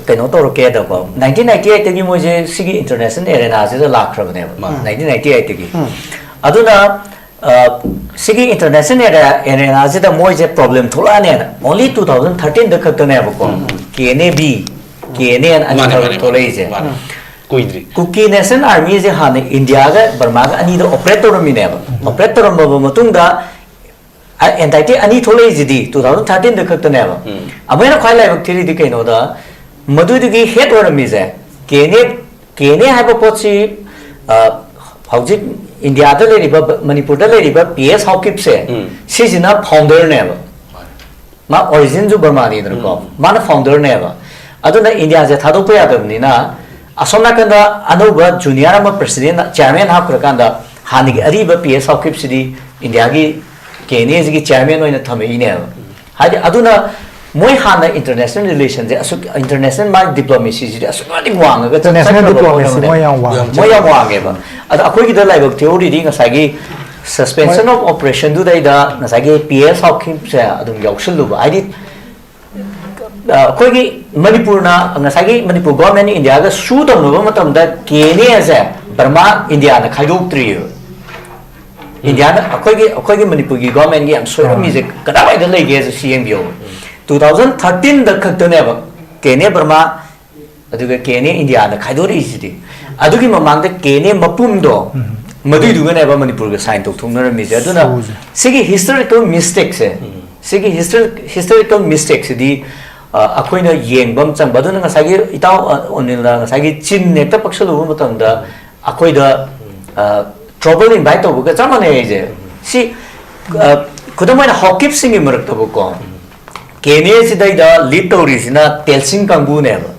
ꯀꯩꯅꯣ ꯇꯧꯔꯛꯀꯦꯗꯀꯣ, ꯅꯥꯏꯟꯇꯤꯟ ꯅꯥꯏꯟꯇꯤ ꯑꯩꯠꯇꯒꯤ ꯃꯣꯏꯁꯦ ꯁꯤꯒꯤ ꯏꯟꯇꯔꯅꯦꯁꯅꯦꯜ ꯑꯦꯔꯦꯅꯥꯁꯤꯗ ꯂꯥꯛꯈ꯭ꯔꯕꯅꯦꯕ, ꯅꯥꯏꯟꯇꯤꯟ ꯅꯥꯏꯟꯇꯤ ꯑꯩꯠꯇꯒꯤ꯫ ꯑꯗꯨꯅ ꯁꯤꯒꯤ ꯏꯟꯇꯔꯅꯦꯁꯅꯦꯜ ꯑꯦꯔꯦꯅꯥꯁꯤꯗ ꯃꯣꯏꯁꯦ ꯄ꯭ꯔꯣꯕ꯭ꯂꯦꯝ ꯊꯣꯛꯂꯛꯑꯅꯦꯅ only two thousand thirteenꯗ ꯈꯛꯇꯅꯦꯕꯀꯣ, K N A B, K N A ꯑꯅ ꯑꯅꯤ ꯃꯥꯅꯦ, ꯊꯣꯛꯂꯛ- ꯃꯥꯅꯦ, ꯊꯣꯛꯂꯛꯏꯁꯦ꯫ ꯃꯥꯅꯦ꯫ ꯀꯨꯏꯗ꯭ꯔꯤ꯫ ꯀꯨꯀꯤ ꯅꯦꯁꯅꯦꯜ ꯑꯥꯔꯃꯤꯁꯦ ꯍꯥꯟꯅ ꯏꯟꯗꯤꯌꯥꯒ ꯕꯔꯃꯥꯒ ꯑꯅꯤꯗ ꯑꯣꯄꯔꯦꯠ ꯇꯧꯔꯝꯃꯤꯅꯦꯕ꯫ ꯑꯣꯄꯔꯦꯠ ꯇꯧꯔꯝꯃꯕ ꯃꯇꯨꯡꯗ ꯑꯦꯟꯇꯥꯏꯇꯤ ꯑꯅꯤ ꯊꯣꯛꯂꯛꯏꯁꯤꯗꯤ two thousand thirteenꯗ ꯈꯛꯇꯅꯦꯕ꯫ ꯑꯃꯨꯛ ꯍꯦꯟꯅ ꯈ꯭ꯋꯥꯏ ꯂꯥꯏꯕꯛ ꯊꯤꯔꯤꯗꯤ ꯀꯩꯅꯣꯗ, ꯃꯗꯨꯗꯨꯒꯤ ꯍꯦꯠ ꯑꯣꯏꯔꯝꯃꯤꯁꯦ ꯀꯦ ꯑꯦꯟ ꯑꯦ, ꯀꯦ ꯑꯦꯟ ꯑꯦ ꯍꯥꯏꯕ ꯄꯣꯠꯁꯤ, ꯑ, ꯍꯧꯖꯤꯛ ꯏꯟꯗꯤꯌꯥꯗ ꯂꯩꯔꯤꯕ, ꯃꯅꯤꯄꯨꯔꯗ ꯂꯩꯔꯤꯕ ꯄꯤ ꯑꯦꯁ ꯍꯥꯎꯀꯤꯞꯁꯦ, ꯁꯤꯁꯤꯅ ꯐꯥꯎꯟꯗꯔꯅꯦꯕ꯫ ꯃꯥ ꯑꯣꯔꯤꯖꯤꯟꯁꯨ ꯕꯔꯃꯥꯅꯤꯗꯅꯀꯣ, ꯃꯥꯅ ꯐꯥꯎꯟꯗꯔꯅꯦꯕ꯫ ꯑꯗꯨꯅ ꯏꯟꯗꯤꯌꯥꯁꯦ ꯊꯥꯗꯣꯛꯄ ꯌꯥꯗꯕꯅꯤꯅ, ꯑꯁꯣꯝ ꯅꯥꯀꯟꯗ ꯑꯅꯧꯕ ꯖꯨꯅꯤꯌꯔ ꯑꯃ ꯄ꯭ꯔꯁꯤꯗꯦꯟ, ꯆꯤꯌꯔꯃꯦꯟ ꯍꯥꯞꯈ꯭ꯔꯀꯥꯟꯗ, ꯍꯥꯟꯅꯒꯤ ꯑꯔꯤꯕ ꯄꯤ ꯑꯦꯁ ꯁꯥꯎꯈꯤꯞꯁꯤꯗꯤ ꯏꯟꯗꯤꯌꯥꯒꯤ ꯀꯦ ꯑꯦꯟ ꯑꯦꯁꯤꯒꯤ ꯆꯤꯌꯔꯃꯦꯟ ꯑꯣꯏꯅ ꯊꯝꯃꯛꯏꯅꯦꯕ꯫ ꯍꯥꯏꯗꯤ, ꯑꯗꯨꯅ ꯃꯣꯏ ꯍꯥꯟꯅ ꯏꯟꯇꯔꯅꯦꯁꯅꯦꯜ ꯔꯤꯂꯦꯁꯟꯁꯦ ꯑꯁꯨꯛ, ꯏꯟꯇꯔꯅꯦꯁꯅꯦꯜ ꯃꯥꯒꯤ ꯗꯤꯄ꯭ꯂꯣꯃꯦꯁꯤꯁꯤꯗꯤ ꯑꯁꯨꯛꯀꯤ ꯃꯇꯤꯛ ꯋꯥꯡꯉꯒ ꯆꯠ-, international ꯆꯠꯈ꯭ꯔꯕ diplomacy ꯄꯣꯠ ꯑꯃꯅꯦ꯫ ꯃꯣꯏ ꯌꯥꯝ ꯋꯥꯡꯉꯦ꯫ ꯃꯣꯏ ꯌꯥꯝ ꯋꯥꯡꯉꯦꯕ꯫ ꯑꯗꯣ ꯑꯩꯈꯣꯏꯒꯤꯗ ꯂꯥꯏꯕꯛ ꯊꯤꯍꯧꯔꯤꯗꯤ ꯉꯁꯥꯏꯒꯤ suspension ꯃꯣꯏ of operationꯗꯨꯗꯩꯗ ꯉꯁꯥꯏꯒꯤ ꯄꯤ ꯑꯦꯁ ꯁꯥꯎꯈꯤꯞꯁꯦ ꯑꯗꯨꯝ ꯌꯥꯎꯁꯜꯂꯨꯕ꯫ ꯍꯥꯏꯗꯤ, ꯑ, ꯑꯩꯈꯣꯏꯒꯤ ꯃꯅꯤꯄꯨꯔꯅ, ꯉꯁꯥꯏꯒꯤ ꯃꯅꯤꯄꯨꯔ ꯒꯣꯔꯃꯦꯟ ꯏꯟꯗꯤꯌꯥꯒ ꯁꯨ ꯇꯧꯅꯕ ꯃꯇꯝꯗ ꯀꯦ ꯑꯦꯟ ꯑꯦꯁꯦ ꯕꯔꯃꯥ ꯏꯟꯗꯤꯌꯥꯅ ꯈꯥꯏꯗꯣꯛꯇ꯭ꯔꯤꯑꯕ꯫ ꯏꯟꯗꯤꯌꯥꯗ ꯑꯩꯈꯣꯏꯒꯤ, ꯑꯩꯈꯣꯏꯒꯤ ꯃꯅꯤꯄꯨꯔꯒꯤ ꯒꯣꯔꯃꯦꯟꯒꯤ ꯌꯥꯝ ꯁꯣꯏꯔꯝꯃꯤꯁꯦ ꯀꯗꯥꯏꯋꯥꯏꯗ ꯂꯩꯒꯦꯁꯦ ꯁꯤ ꯌꯦꯡꯕꯤꯌꯣ꯫ Two thousand thirteenꯗ ꯈꯛꯇꯅꯦꯕ ꯀꯦ ꯑꯦꯟ ꯑꯦ ꯕꯔꯃꯥ, ꯑꯗꯨꯒ ꯀꯦ ꯑꯦꯟ ꯑꯦ ꯏꯟꯗꯤꯌꯥꯗ ꯈꯥꯏꯗꯣꯔꯛꯏꯁꯤꯗꯤ꯫ ꯑꯗꯨꯒꯤ ꯃꯃꯥꯡꯗ ꯀꯦ ꯑꯦꯟ ꯑꯦ ꯃꯄꯨꯝꯗꯣ, ꯃꯗꯨꯏꯗꯨꯒꯅꯦꯕ ꯃꯅꯤꯄꯨꯔꯒ ꯁꯥꯏꯟ ꯇꯧꯊꯣꯛꯅꯔꯝꯃꯤꯁꯦ꯫ ꯑꯗꯨꯅ ꯁꯣꯁꯦ꯫ ꯁꯤꯒꯤ ꯍꯤꯁꯇꯣꯔꯤꯀꯦꯜ ꯃꯤꯁꯇꯦꯛꯁꯦ, ꯁꯤꯒꯤ ꯍꯤꯁꯇꯣꯔꯤꯀꯦꯜ ꯃꯤꯁꯇꯦꯛꯁꯤꯗꯤ, ꯑ, ꯑꯩꯈꯣꯏꯅ ꯌꯦꯡꯕ ꯑꯃ ꯆꯪꯕ꯫ ꯑꯗꯨꯅ ꯉꯁꯥꯏꯒꯤ ꯏꯇꯥꯎ, ꯑ, ꯑꯣꯅꯤꯜꯅ ꯉꯁꯥꯏꯒꯤ ꯆꯤꯟ ꯍꯦꯛꯇ ꯄꯛꯁꯜꯂꯨꯕ ꯃꯇꯝꯗ ꯑꯩꯈꯣꯏꯗ, ꯑ, ꯇ꯭ꯔꯣꯕꯜ ꯏꯟꯚꯥꯏꯠ ꯇꯧꯕꯒ ꯆꯞ ꯃꯥꯟꯅꯩ ꯑꯩꯁꯦ꯫ ꯁꯤ, ꯑ, ꯈꯨꯗꯝ ꯑꯣꯏꯅ ꯍꯥꯎꯀꯤꯞꯁꯤꯡꯒꯤ ꯃꯔꯛꯇꯕꯨꯀꯣ, ꯀꯦ ꯑꯦꯟ ꯑꯦꯁꯤꯗꯩꯗ ꯂꯤꯗ ꯇꯧꯔꯤꯁꯤꯅ ꯇꯦꯜꯁꯤꯡ ꯀꯥꯡꯕꯨꯅꯦꯕ,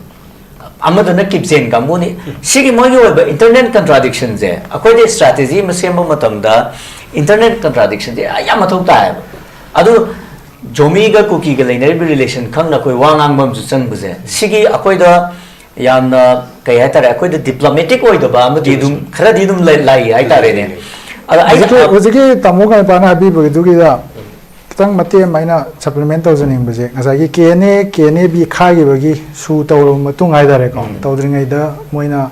ꯑꯃꯗꯨꯅ ꯀꯤꯞꯆꯦꯟ ꯀꯥꯡꯕꯨꯅꯤ꯫ ꯁꯤꯒꯤ ꯃꯣꯏꯒꯤ ꯑꯣꯏꯕ ꯏꯟꯇꯔꯅꯦꯜ ꯀꯟꯇ꯭ꯔꯥꯗꯤꯛꯁꯟꯁꯦ, ꯑꯩꯈꯣꯏꯗ ꯁ꯭ꯇ꯭ꯔꯦꯇꯦꯖꯤ ꯑꯃ ꯁꯦꯝꯕ ꯃꯇꯝꯗ ꯏꯟꯇꯔꯅꯦꯜ ꯀꯟꯇ꯭ꯔꯥꯗꯤꯛꯁꯟꯁꯦ ꯌꯥꯝ ꯃꯊꯧ ꯇꯥꯏꯌꯦꯕ꯫ ꯑꯗꯨ ꯖꯣꯃꯤꯒ ꯀꯨꯀꯤꯒ ꯂꯩꯅꯔꯤꯕ ꯔꯤꯂꯦꯁꯟ ꯈꯪꯅ ꯑꯩꯈꯣꯏ ꯋꯥ ꯉꯥꯡꯕ ꯑꯃꯁꯨ ꯆꯪꯕꯁꯦ, ꯁꯤꯒꯤ ꯑꯩꯈꯣꯏꯗ ꯌꯥꯝꯅ, ꯀꯩ ꯍꯥꯏꯇꯥꯔꯦ, ꯑꯩꯈꯣꯏꯗ ꯗꯤꯄ꯭ꯂꯣꯃꯦꯇꯤꯛ ꯑꯣꯏꯗꯕ ꯑꯃꯗꯤ ꯑꯗꯨꯝ ꯈꯔꯗꯤ ꯑꯗꯨꯝ ꯂꯩ-, ꯂꯩ ꯍꯥꯏꯇꯥꯔꯦꯅꯦ꯫ ꯑꯗ ꯑꯩꯅ ꯍꯧꯖꯤꯛꯀꯤ, ꯍꯧꯖꯤꯛꯀꯤ ꯇꯥꯃꯣ ꯀꯩꯅꯄꯥꯅ ꯍꯥꯏꯕꯤꯕꯒꯤꯗꯨꯒꯤꯗ ꯈꯤꯇꯪ ꯃꯇꯦꯛ ꯑꯃ ꯑꯩꯅ ꯁꯄ꯭ꯂꯤꯃꯦꯟ ꯇꯧꯖꯅꯤꯡꯕꯁꯦ, ꯉꯁꯥꯏꯒꯤ K N A, K N A B ꯈꯥꯏꯈꯤꯕꯒꯤ ꯁꯨ ꯇꯧꯔꯕ ꯃꯇꯨꯡ ꯍꯥꯏꯇꯥꯔꯦꯀꯣ, ꯇꯧꯗ꯭ꯔꯤꯉꯩꯗ ꯃꯣꯏꯅ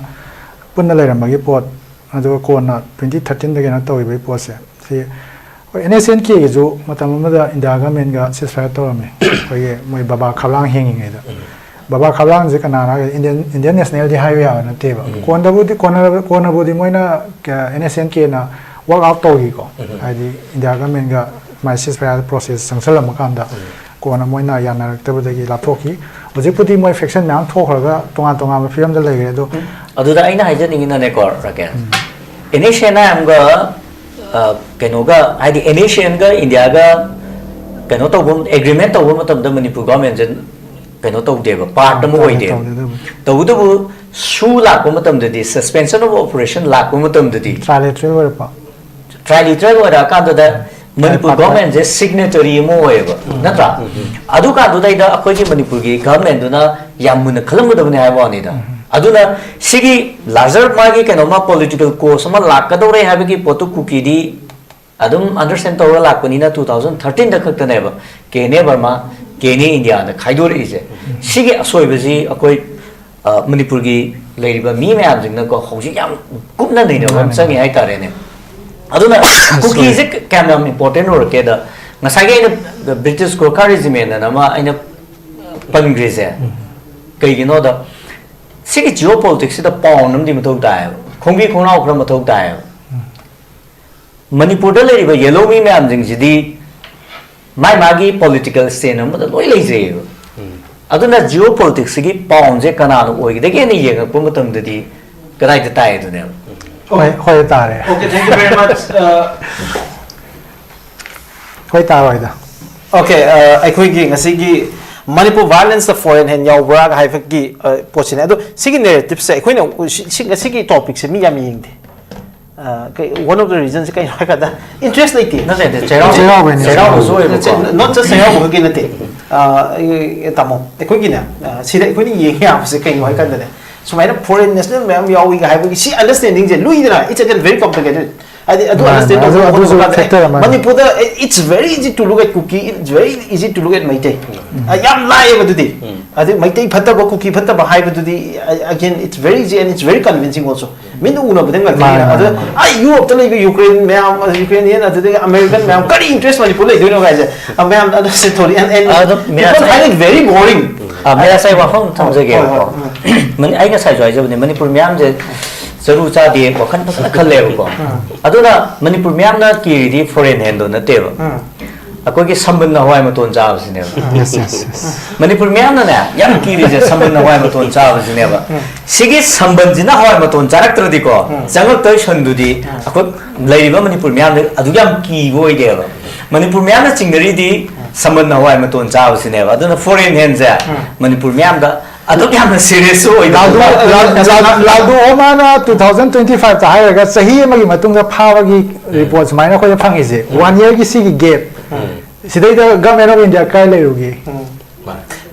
ꯄꯨꯟꯅ ꯂꯩꯔꯝꯕꯒꯤ ꯄꯣꯠ, ꯑꯗꯨꯒ ꯀꯣꯟꯅ twenty thirteenꯗ ꯀꯩꯅꯣ ꯇꯧꯈꯤꯕꯒꯤ ꯄꯣꯠꯁꯦ, ꯁꯤ ꯍꯣꯏ, ꯑꯦꯟ ꯑꯦꯁ ꯑꯦꯟ ꯀꯦꯒꯤꯁꯨ ꯃꯇꯝ ꯑꯃꯗ ꯏꯟꯗꯤꯌꯥ ꯒꯃꯦꯟꯒ ceasefire ꯇꯧꯔꯝꯃꯤ꯫ ꯑꯩꯈꯣꯏꯒꯤ ꯃꯣꯏ ꯕꯕꯥ ꯈꯕꯂꯥꯡ ꯍꯤꯡꯉꯤꯉꯩꯗ꯫ ꯕꯕꯥ ꯈꯕꯂꯥꯡꯁꯦ ꯀꯅꯥꯅꯣ ꯍꯥꯏꯔꯒꯗꯤ ꯏꯟꯗꯤꯌꯟ, ꯏꯟꯗꯤꯌꯟ ꯅꯦꯁꯅꯦꯜꯗꯤ ꯍꯥꯏꯕ ꯌꯥꯕ ꯅꯠꯇꯦꯕ꯫ ꯀꯣꯟꯗꯕꯨꯗꯤ, ꯀꯣꯟꯅ-, ꯀꯣꯟꯅꯕꯨꯗꯤ ꯃꯣꯏꯅ, ꯑꯦꯟ ꯑꯦꯁ ꯑꯦꯟ ꯀꯦꯅ ꯋꯥꯛ ꯑꯥꯎꯠ ꯇꯧꯈꯤꯀꯣ꯫ ꯍꯥꯏꯗꯤ ꯏꯟꯗꯤꯌꯥ ꯒꯃꯦꯟꯒ ꯃꯥꯏ ceasefire ꯄ꯭ꯔꯣꯁꯦꯁ ꯆꯪꯁꯜꯂꯝꯃ ꯀꯥꯟꯗ ꯀꯣꯟꯅ ꯃꯣꯏꯅ ꯌꯥꯅꯔꯛꯇꯕꯗꯒꯤ ꯂꯥꯞꯊꯣꯛꯈꯤ꯫ ꯍꯧꯖꯤꯛꯄꯨꯗꯤ ꯃꯣꯏ ꯐꯦꯛꯁꯟ ꯃꯌꯥꯝ ꯊꯣꯛꯈ꯭ꯔꯒ ꯇꯣꯉꯥꯟ ꯇꯣꯉꯥꯟꯕ ꯐꯤꯕꯝꯗ ꯂꯩꯈ꯭ꯔꯦ꯫ ꯑꯗꯣ ꯑꯗꯨꯗ ꯑꯩꯅ ꯍꯥꯏꯖꯅꯤꯡꯉꯤꯅꯅꯦꯀꯣ, ꯔꯥꯀꯦꯁ, ꯑꯦꯟ ꯑꯦꯁ ꯑꯦꯟ ꯑꯥꯏ ꯑꯦꯝꯒ, ꯑ, ꯀꯩꯅꯣꯒ, ꯍꯥꯏꯗꯤ ꯑꯦꯟ ꯑꯦꯁ ꯑꯦꯟꯒ ꯏꯟꯗꯤꯌꯥꯒ ꯀꯩꯅꯣ ꯇꯧꯕ, ꯑꯦꯒ꯭ꯔꯤꯃꯦꯟ ꯇꯧꯕ ꯃꯇꯝꯗ ꯃꯅꯤꯄꯨꯔ ꯒꯚꯔꯟꯃꯦꯟꯁꯦ ꯀꯩꯅꯣ ꯇꯧꯗꯦꯕ, ꯄꯥꯔꯠ ꯑꯃ ꯑꯣꯏꯗꯦꯕ꯫ ꯇꯧꯗꯦ, ꯑꯗꯨꯕꯨꯗꯤ꯫ ꯇꯧꯕꯇꯕꯨ, ꯁꯨ ꯂꯥꯛꯄ ꯃꯇꯝꯗꯗꯤ, ꯁꯁꯄꯦꯟꯁꯟ ꯑꯣꯐ ꯑꯣꯄꯔꯦꯁꯟ ꯂꯥꯛꯄ ꯃꯇꯝꯗꯗꯤ, ꯇ꯭ꯔꯥꯏꯂꯦꯇꯔꯦꯜ ꯑꯣꯏꯔꯛꯄ꯫ ꯇ꯭ꯔꯥꯏꯂꯦꯇꯔꯦꯜ ꯑꯣꯏꯔꯛꯑꯀꯥꯟꯗꯨꯗ ꯃꯅꯤꯄꯨꯔ ꯒꯚꯔꯟꯃꯦꯟꯁꯦ ꯁꯤꯒꯅꯦꯇꯔꯤ ꯑꯃ ꯑꯣꯏꯌꯦꯕ, ꯅꯠꯇ꯭ꯔꯥ? ꯑꯗꯨꯀꯥꯟꯗꯨꯗꯩꯗ ꯑꯩꯈꯣꯏꯒꯤ ꯃꯅꯤꯄꯨꯔꯒꯤ ꯒꯚꯔꯟꯃꯦꯟꯗꯨꯅ ꯌꯥꯝ ꯃꯨꯟꯅ ꯈꯜꯂꯝꯒꯗꯕꯅꯤ ꯍꯥꯏꯕ ꯋꯥꯅꯤꯗ꯫ ꯑꯗꯨꯅ ꯁꯤꯒꯤ ꯂꯥꯔꯖꯔ ꯃꯥꯒꯤ ꯀꯩꯅꯣꯃ ꯄꯣꯂꯤꯇꯤꯀꯦꯜ ꯀꯣꯁ ꯑꯃ ꯂꯥꯛꯀꯗꯧꯔꯦ ꯍꯥꯏꯕꯒꯤ ꯄꯣꯠꯇꯨ ꯀꯨꯀꯤꯗꯤ ꯑꯗꯨꯝ ꯑꯟꯗꯔꯁꯇꯦꯟ ꯇꯧꯔꯒ ꯂꯥꯛꯄꯅꯤꯅ, ꯇꯨ ꯊꯥꯎꯖꯟ ꯊꯥꯔꯇꯤꯟꯗ ꯈꯛꯇꯅꯦꯕ ꯀꯦ ꯑꯦꯟ ꯑꯦ ꯕꯔꯃꯥ, ꯀꯦ ꯑꯦꯟ ꯑꯦ ꯏꯟꯗꯤꯌꯥꯅ ꯈꯥꯏꯗꯣꯔꯛꯏꯁꯦ꯫ ꯁꯤꯒꯤ ꯑꯁꯣꯏꯕꯁꯤ ꯑꯩꯈꯣꯏ, ꯑ, ꯃꯅꯤꯄꯨꯔꯒꯤ ꯂꯩꯔꯤꯕ ꯃꯤ ꯃꯌꯥꯝꯁꯤꯡꯅꯀꯣ, ꯍꯧꯖꯤꯛ ꯌꯥꯝ ꯀꯨꯞꯅ ꯅꯩꯅꯕ ꯑꯃ ꯃꯥꯅꯦ꯫ ꯆꯪꯉꯤ ꯍꯥꯏꯇꯥꯔꯦꯅꯦ꯫ ꯑꯗꯨꯅ ꯀꯨꯀꯤꯁꯦ ꯀꯌꯥꯝ ꯌꯥꯝ ꯏꯝꯄꯣꯔꯇꯦꯟ ꯑꯣꯏꯔꯛꯀꯦꯗ, ꯉꯁꯥꯏꯒꯤ ꯑꯩꯅ ꯕ꯭ꯔꯤꯇꯤꯁ ꯒꯣꯔꯈꯥ ꯔꯦꯖꯤꯃꯦꯟ ꯑꯅ ꯑꯃ ꯑꯩꯅ ꯄꯟꯈ꯭ꯔꯤꯁꯦ ꯀꯩꯒꯤꯅꯣꯗ, ꯁꯤꯒꯤ ꯖꯤꯑꯣ ꯄꯣꯂꯤꯇꯤꯛꯁꯁꯤꯗ ꯄꯥꯎꯟ ꯑꯃꯗꯤ ꯃꯊꯧ ꯇꯥꯏꯌꯦꯕ, ꯈꯣꯡꯕꯤ ꯈꯣꯡꯅꯥꯎ ꯈꯔ ꯃꯊꯧ ꯇꯥꯏꯌꯦꯕ꯫ ꯃꯅꯤꯄꯨꯔꯗ ꯂꯩꯔꯤꯕ ꯌꯦꯜꯍꯧꯃꯤ ꯃꯌꯥꯝꯁꯤꯡꯁꯤꯗꯤ ꯃꯥꯏ ꯃꯥꯒꯤ ꯄꯣꯂꯤꯇꯤꯀꯦꯜ ꯁ꯭ꯇꯦꯟ ꯑꯃꯗ ꯂꯣꯏ ꯂꯩꯖꯩꯌꯦꯕ꯫ ꯑꯗꯨꯅ ꯖꯤꯑꯣ ꯄꯣꯂꯤꯇꯤꯛꯁꯁꯤꯒꯤ ꯄꯥꯎꯟꯁꯦ ꯀꯅꯥꯅ ꯑꯣꯏꯒꯗꯒꯦꯅ ꯌꯦꯡꯉꯛꯄ ꯃꯇꯝꯗꯗꯤ ꯀꯗꯥꯏꯗ ꯇꯥꯏ ꯑꯗꯨꯅꯦꯕ꯫ ꯍꯣꯏ, ꯍꯣꯏ, ꯇꯥꯔꯦ꯫ Okay, thank you very much. Uh, ꯍꯣꯏ, ꯇꯥꯔꯣꯏꯗ꯫ Okay, uh, ꯑꯩꯈꯣꯏꯒꯤ ꯉꯁꯤꯒꯤ ꯃꯅꯤꯄꯨꯔ ꯚꯥꯏꯑꯣꯂꯦꯟꯁꯇ ꯐꯣꯔꯦꯟ ꯍꯦꯟ ꯌꯥꯎꯕ꯭ꯔꯥ ꯍꯥꯏꯕꯒꯤ, uh, ꯄꯣꯠꯁꯤꯅꯦ꯫ ꯑꯗꯣ ꯁꯤꯒꯤ ꯅꯦꯔꯦꯇꯤꯞꯁꯦ ꯑꯩꯈꯣꯏꯅ ꯁꯤ-, ꯁꯤ-, ꯉꯁꯤꯒꯤ ꯇꯣꯄꯤꯛꯁꯦ ꯃꯤ ꯌꯥꯝ ꯌꯦꯡꯗꯦ꯫ Uh, ꯀꯩ-, one of the reasonꯁꯦ ꯀꯩꯅꯣ ꯍꯥꯏꯀꯥꯟꯗ, ꯏꯟꯇꯔꯦꯁ ꯂꯩꯇꯦ꯫ ꯅꯠꯇꯦ, ꯅꯠꯇꯦ, ꯆꯩꯔꯥꯎ-, ꯆꯩꯔꯥꯎꯕꯩꯅꯦ꯫ ꯆꯩꯔꯥꯎꯕꯁꯨ ꯑꯣꯏꯕꯀꯣ꯫ Not just ꯆꯩꯔꯥꯎꯕ ꯈꯛꯀꯤ ꯅꯠꯇꯦ꯫ Uh, ꯑꯩ, ꯇꯥꯃꯣ, ꯑꯩꯈꯣꯏꯒꯤꯅꯦ, uh, ꯁꯤꯗ ꯑꯩꯈꯣꯏꯅ ꯌꯦꯡ ꯌꯥꯕꯁꯦ ꯀꯩꯅꯣ ꯍꯥꯏꯀꯥꯟꯗꯅꯦ, ꯁꯨꯃꯥꯏꯅ ꯐꯣꯔꯦꯟ ꯅꯦꯁꯅꯦꯜ ꯃꯌꯥꯝ ꯌꯥꯎꯏꯒ ꯍꯥꯏꯕꯒꯤ ꯁꯤ ꯑꯟꯗꯔꯁꯇꯦꯟꯗꯤꯡꯁꯦ ꯂꯨꯏꯗꯅ, it's again very complicated꯫ ꯍꯥꯏꯗꯤ ꯑꯗꯨ ꯃꯥꯅꯦ, ꯑꯟꯗꯔꯁꯇꯦꯟ ꯑꯗꯨ, ꯇꯧꯕ ꯑꯗꯨꯁꯨ ꯉꯝꯗꯕ ꯀꯥꯟꯗ, ꯐꯦꯛꯇꯔ ꯑꯃꯅꯤ꯫ ꯃꯅꯤꯄꯨꯔꯗ, it's very easy to look at Kuki, it's very easy to look at Meitei. ꯑ, ꯌꯥꯝ ꯂꯥꯏꯌꯦꯕ ꯑꯗꯨꯗꯤ꯫ ꯑꯗꯩ ꯃꯩꯇꯩ ꯐꯠꯇꯕ, ꯀꯨꯀꯤ ꯐꯠꯇꯕ ꯍꯥꯏꯕꯗꯨꯗꯤ, ꯑ, again, it's very easy and it's very convincing also꯫ ꯃꯤꯠꯅ ꯎꯅꯕꯗ ꯉꯥꯛꯇꯅꯤꯅ꯫ ꯃꯥꯅꯦ, ꯃꯥꯅꯦ, ꯑꯗꯨ, ꯃꯥꯅꯦ꯫ ꯑ, ꯌꯨꯔꯣꯞꯇ ꯂꯩꯕ ꯌꯨꯀ꯭ꯔꯦꯟ ꯃꯌꯥꯝ, ꯑꯗ ꯌꯨꯀ꯭ꯔꯦꯅꯤꯌꯟ, ꯑꯗꯨꯗꯒꯤ ꯑꯃꯦꯔꯤꯀꯟ ꯃꯌꯥꯝ ꯀꯔꯤ ꯏꯟꯇꯔꯦꯁ ꯃꯅꯤꯄꯨꯔ ꯂꯩꯗꯣꯏꯅꯣ ꯀꯥꯏꯁꯦ, ꯑ, ꯃꯌꯥꯝ ꯑꯗꯨ ꯁꯤ ꯊꯣꯔꯤ, and, and ꯑꯗꯣ people ꯃꯌꯥꯝ find it very boring꯫ ꯑ, ꯃꯌꯥꯝ ꯉꯁꯥꯏ ꯋꯥꯐꯝ ꯑꯃ ꯊꯝꯖꯒꯦꯕꯀꯣ꯫ ꯍꯣꯏ, ꯍꯣꯏ, ꯍꯣꯏ꯫ ꯃꯅꯤ-, ꯑꯩ ꯉꯁꯥꯏꯁꯨ ꯍꯥꯏꯖꯕꯅꯦ, ꯃꯅꯤꯄꯨꯔ ꯃꯤꯌꯥꯝꯁꯦ ꯆꯔꯨ ꯆꯥꯗꯦ ꯋꯥꯈꯜ ꯐꯖꯅ ꯈꯜꯂꯦꯕꯀꯣ꯫ ꯑꯗꯨꯅ ꯃꯅꯤꯄꯨꯔ ꯃꯤꯌꯥꯝꯅ ꯀꯤꯔꯤꯗꯤ ꯐꯣꯔꯦꯟ ꯍꯦꯟꯗꯣ ꯅꯠꯇꯦꯕ꯫ ꯑꯩꯈꯣꯏꯒꯤ ꯁꯝꯕꯟ ꯍꯋꯥꯏ ꯃꯇꯣꯟ ꯆꯥꯕꯁꯤꯅꯦꯕ꯫ Yes, yes, yes꯫ ꯃꯅꯤꯄꯨꯔ ꯃꯤꯌꯥꯝꯅꯅꯦ ꯌꯥꯝ ꯀꯤꯔꯤꯁꯦ ꯁꯝꯕꯟ ꯍꯋꯥꯏ ꯃꯇꯣꯟ ꯆꯥꯕꯁꯤꯅꯦꯕ꯫ ꯁꯤꯒꯤ ꯁꯝꯕꯟꯁꯤꯅ ꯍꯋꯥꯏ ꯃꯇꯣꯟ ꯆꯥꯔꯛꯇ꯭ꯔꯗꯤꯀꯣ, ꯆꯪꯉꯛꯇꯣꯏ ꯁꯟꯗꯨꯗꯤ ꯑꯩꯈꯣꯏ ꯂꯩꯔꯤꯕ ꯃꯅꯤꯄꯨꯔ ꯃꯤꯌꯥꯝꯗ ꯑꯗꯨꯛ ꯌꯥꯝ ꯀꯤꯕ ꯑꯣꯏꯗꯦꯕ꯫ ꯃꯅꯤꯄꯨꯔ ꯃꯤꯌꯥꯝꯅ ꯆꯤꯡꯅꯔꯤꯗꯤ ꯁꯝꯕꯟ ꯍꯋꯥꯏ ꯃꯇꯣꯟ ꯆꯥꯕꯁꯤꯅꯦꯕ꯫ ꯑꯗꯨꯅ four in hand ꯁꯦ ꯃꯅꯤꯄꯨꯔ ꯃꯤꯌꯥꯝꯗ ꯑꯗꯨꯛ ꯌꯥꯝꯅ serious ꯁꯨ ꯑꯣꯏꯗꯕ꯫ ꯂꯥꯜꯗꯨ ꯂꯥꯜ- ꯂꯥꯜ- ꯂꯥꯜꯗꯨ ꯍꯣꯃꯥꯅ two thousand twenty five ꯇ ꯍꯥꯏꯔꯒ ꯆꯍꯤ ꯑꯃꯒꯤ ꯃꯇꯨꯡꯗ ꯐꯥꯕꯒꯤ report ꯁꯨꯃꯥꯏꯅ ꯑꯩꯈꯣꯏꯗ ꯐꯪꯉꯤꯁꯦ, one year ꯒꯤ ꯁꯤꯒꯤ gap ꯁꯤꯗꯩꯗ Government of India ꯀꯥꯏ ꯂꯩꯔꯨꯒꯦ?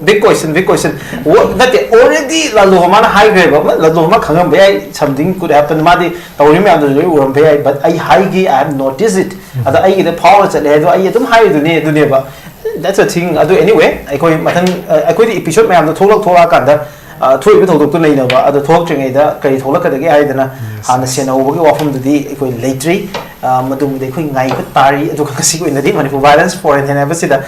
Big question, big question. What, ꯅꯠꯇꯦ, already ꯂꯥꯜꯗꯨ ꯍꯣꯃꯥꯅ ꯍꯥꯏꯈ꯭ꯔꯦꯕ꯫ ꯂꯥꯜꯗꯨ ꯍꯣꯃꯥ ꯈꯪꯉꯝꯕ ꯌꯥꯏ, something could happen, ꯃꯥꯗꯤ ꯇꯧꯔꯤ ꯃꯌꯥꯝꯗꯨꯁꯨ ꯂꯣꯏ ꯎꯔꯝꯕ ꯌꯥꯏ, but ꯑꯩ ꯍꯥꯏꯒꯦ, I have noticed it. ꯑꯗ ꯑꯩꯒꯤꯗ ꯐꯥꯎꯔ ꯆꯠꯂꯦ ꯍꯥꯏꯗꯣ ꯑꯩ ꯑꯗꯨꯝ ꯍꯥꯏꯔꯤꯗꯨꯅꯦ꯫ ꯑꯗꯨꯅꯦꯕ, that's a thing. ꯑꯗꯨ anyway, ꯑꯩꯈꯣꯏ ꯃꯊꯪ ꯑ, ꯑꯩꯈꯣꯏꯗꯤ episode ꯃꯌꯥꯝꯗꯣ ꯊꯣꯛꯂꯛ ꯊꯣꯛꯂꯛꯑꯀꯥꯟꯗ ꯑ, ꯊꯣꯛꯏꯕ ꯊꯧꯗꯣꯛꯇꯣ ꯅꯩꯅꯕ, ꯑꯗꯣ ꯊꯣꯛꯂꯛꯇ꯭ꯔꯤꯉꯩꯗ ꯀꯔꯤ ꯊꯣꯛꯂꯛꯀꯗꯒꯦ ꯍꯥꯏꯗꯅ ꯍꯥꯟꯅ ꯁꯦꯟꯅꯍꯧꯕꯒꯤ ꯋꯥꯐꯝꯗꯨꯗꯤ ꯑꯩꯈꯣꯏ ꯂꯩꯇ꯭ꯔꯤ꯫ ꯑ, ꯃꯗꯨꯃꯗꯤ ꯑꯩꯈꯣꯏ ꯉꯥꯏꯕ ꯇꯥꯔꯤ꯫ ꯑꯗꯨꯒ ꯉꯁꯤꯒꯤ ꯑꯣꯏꯅꯗꯤ Manipur violence four in hand ꯍꯥꯏꯕꯁꯤꯗ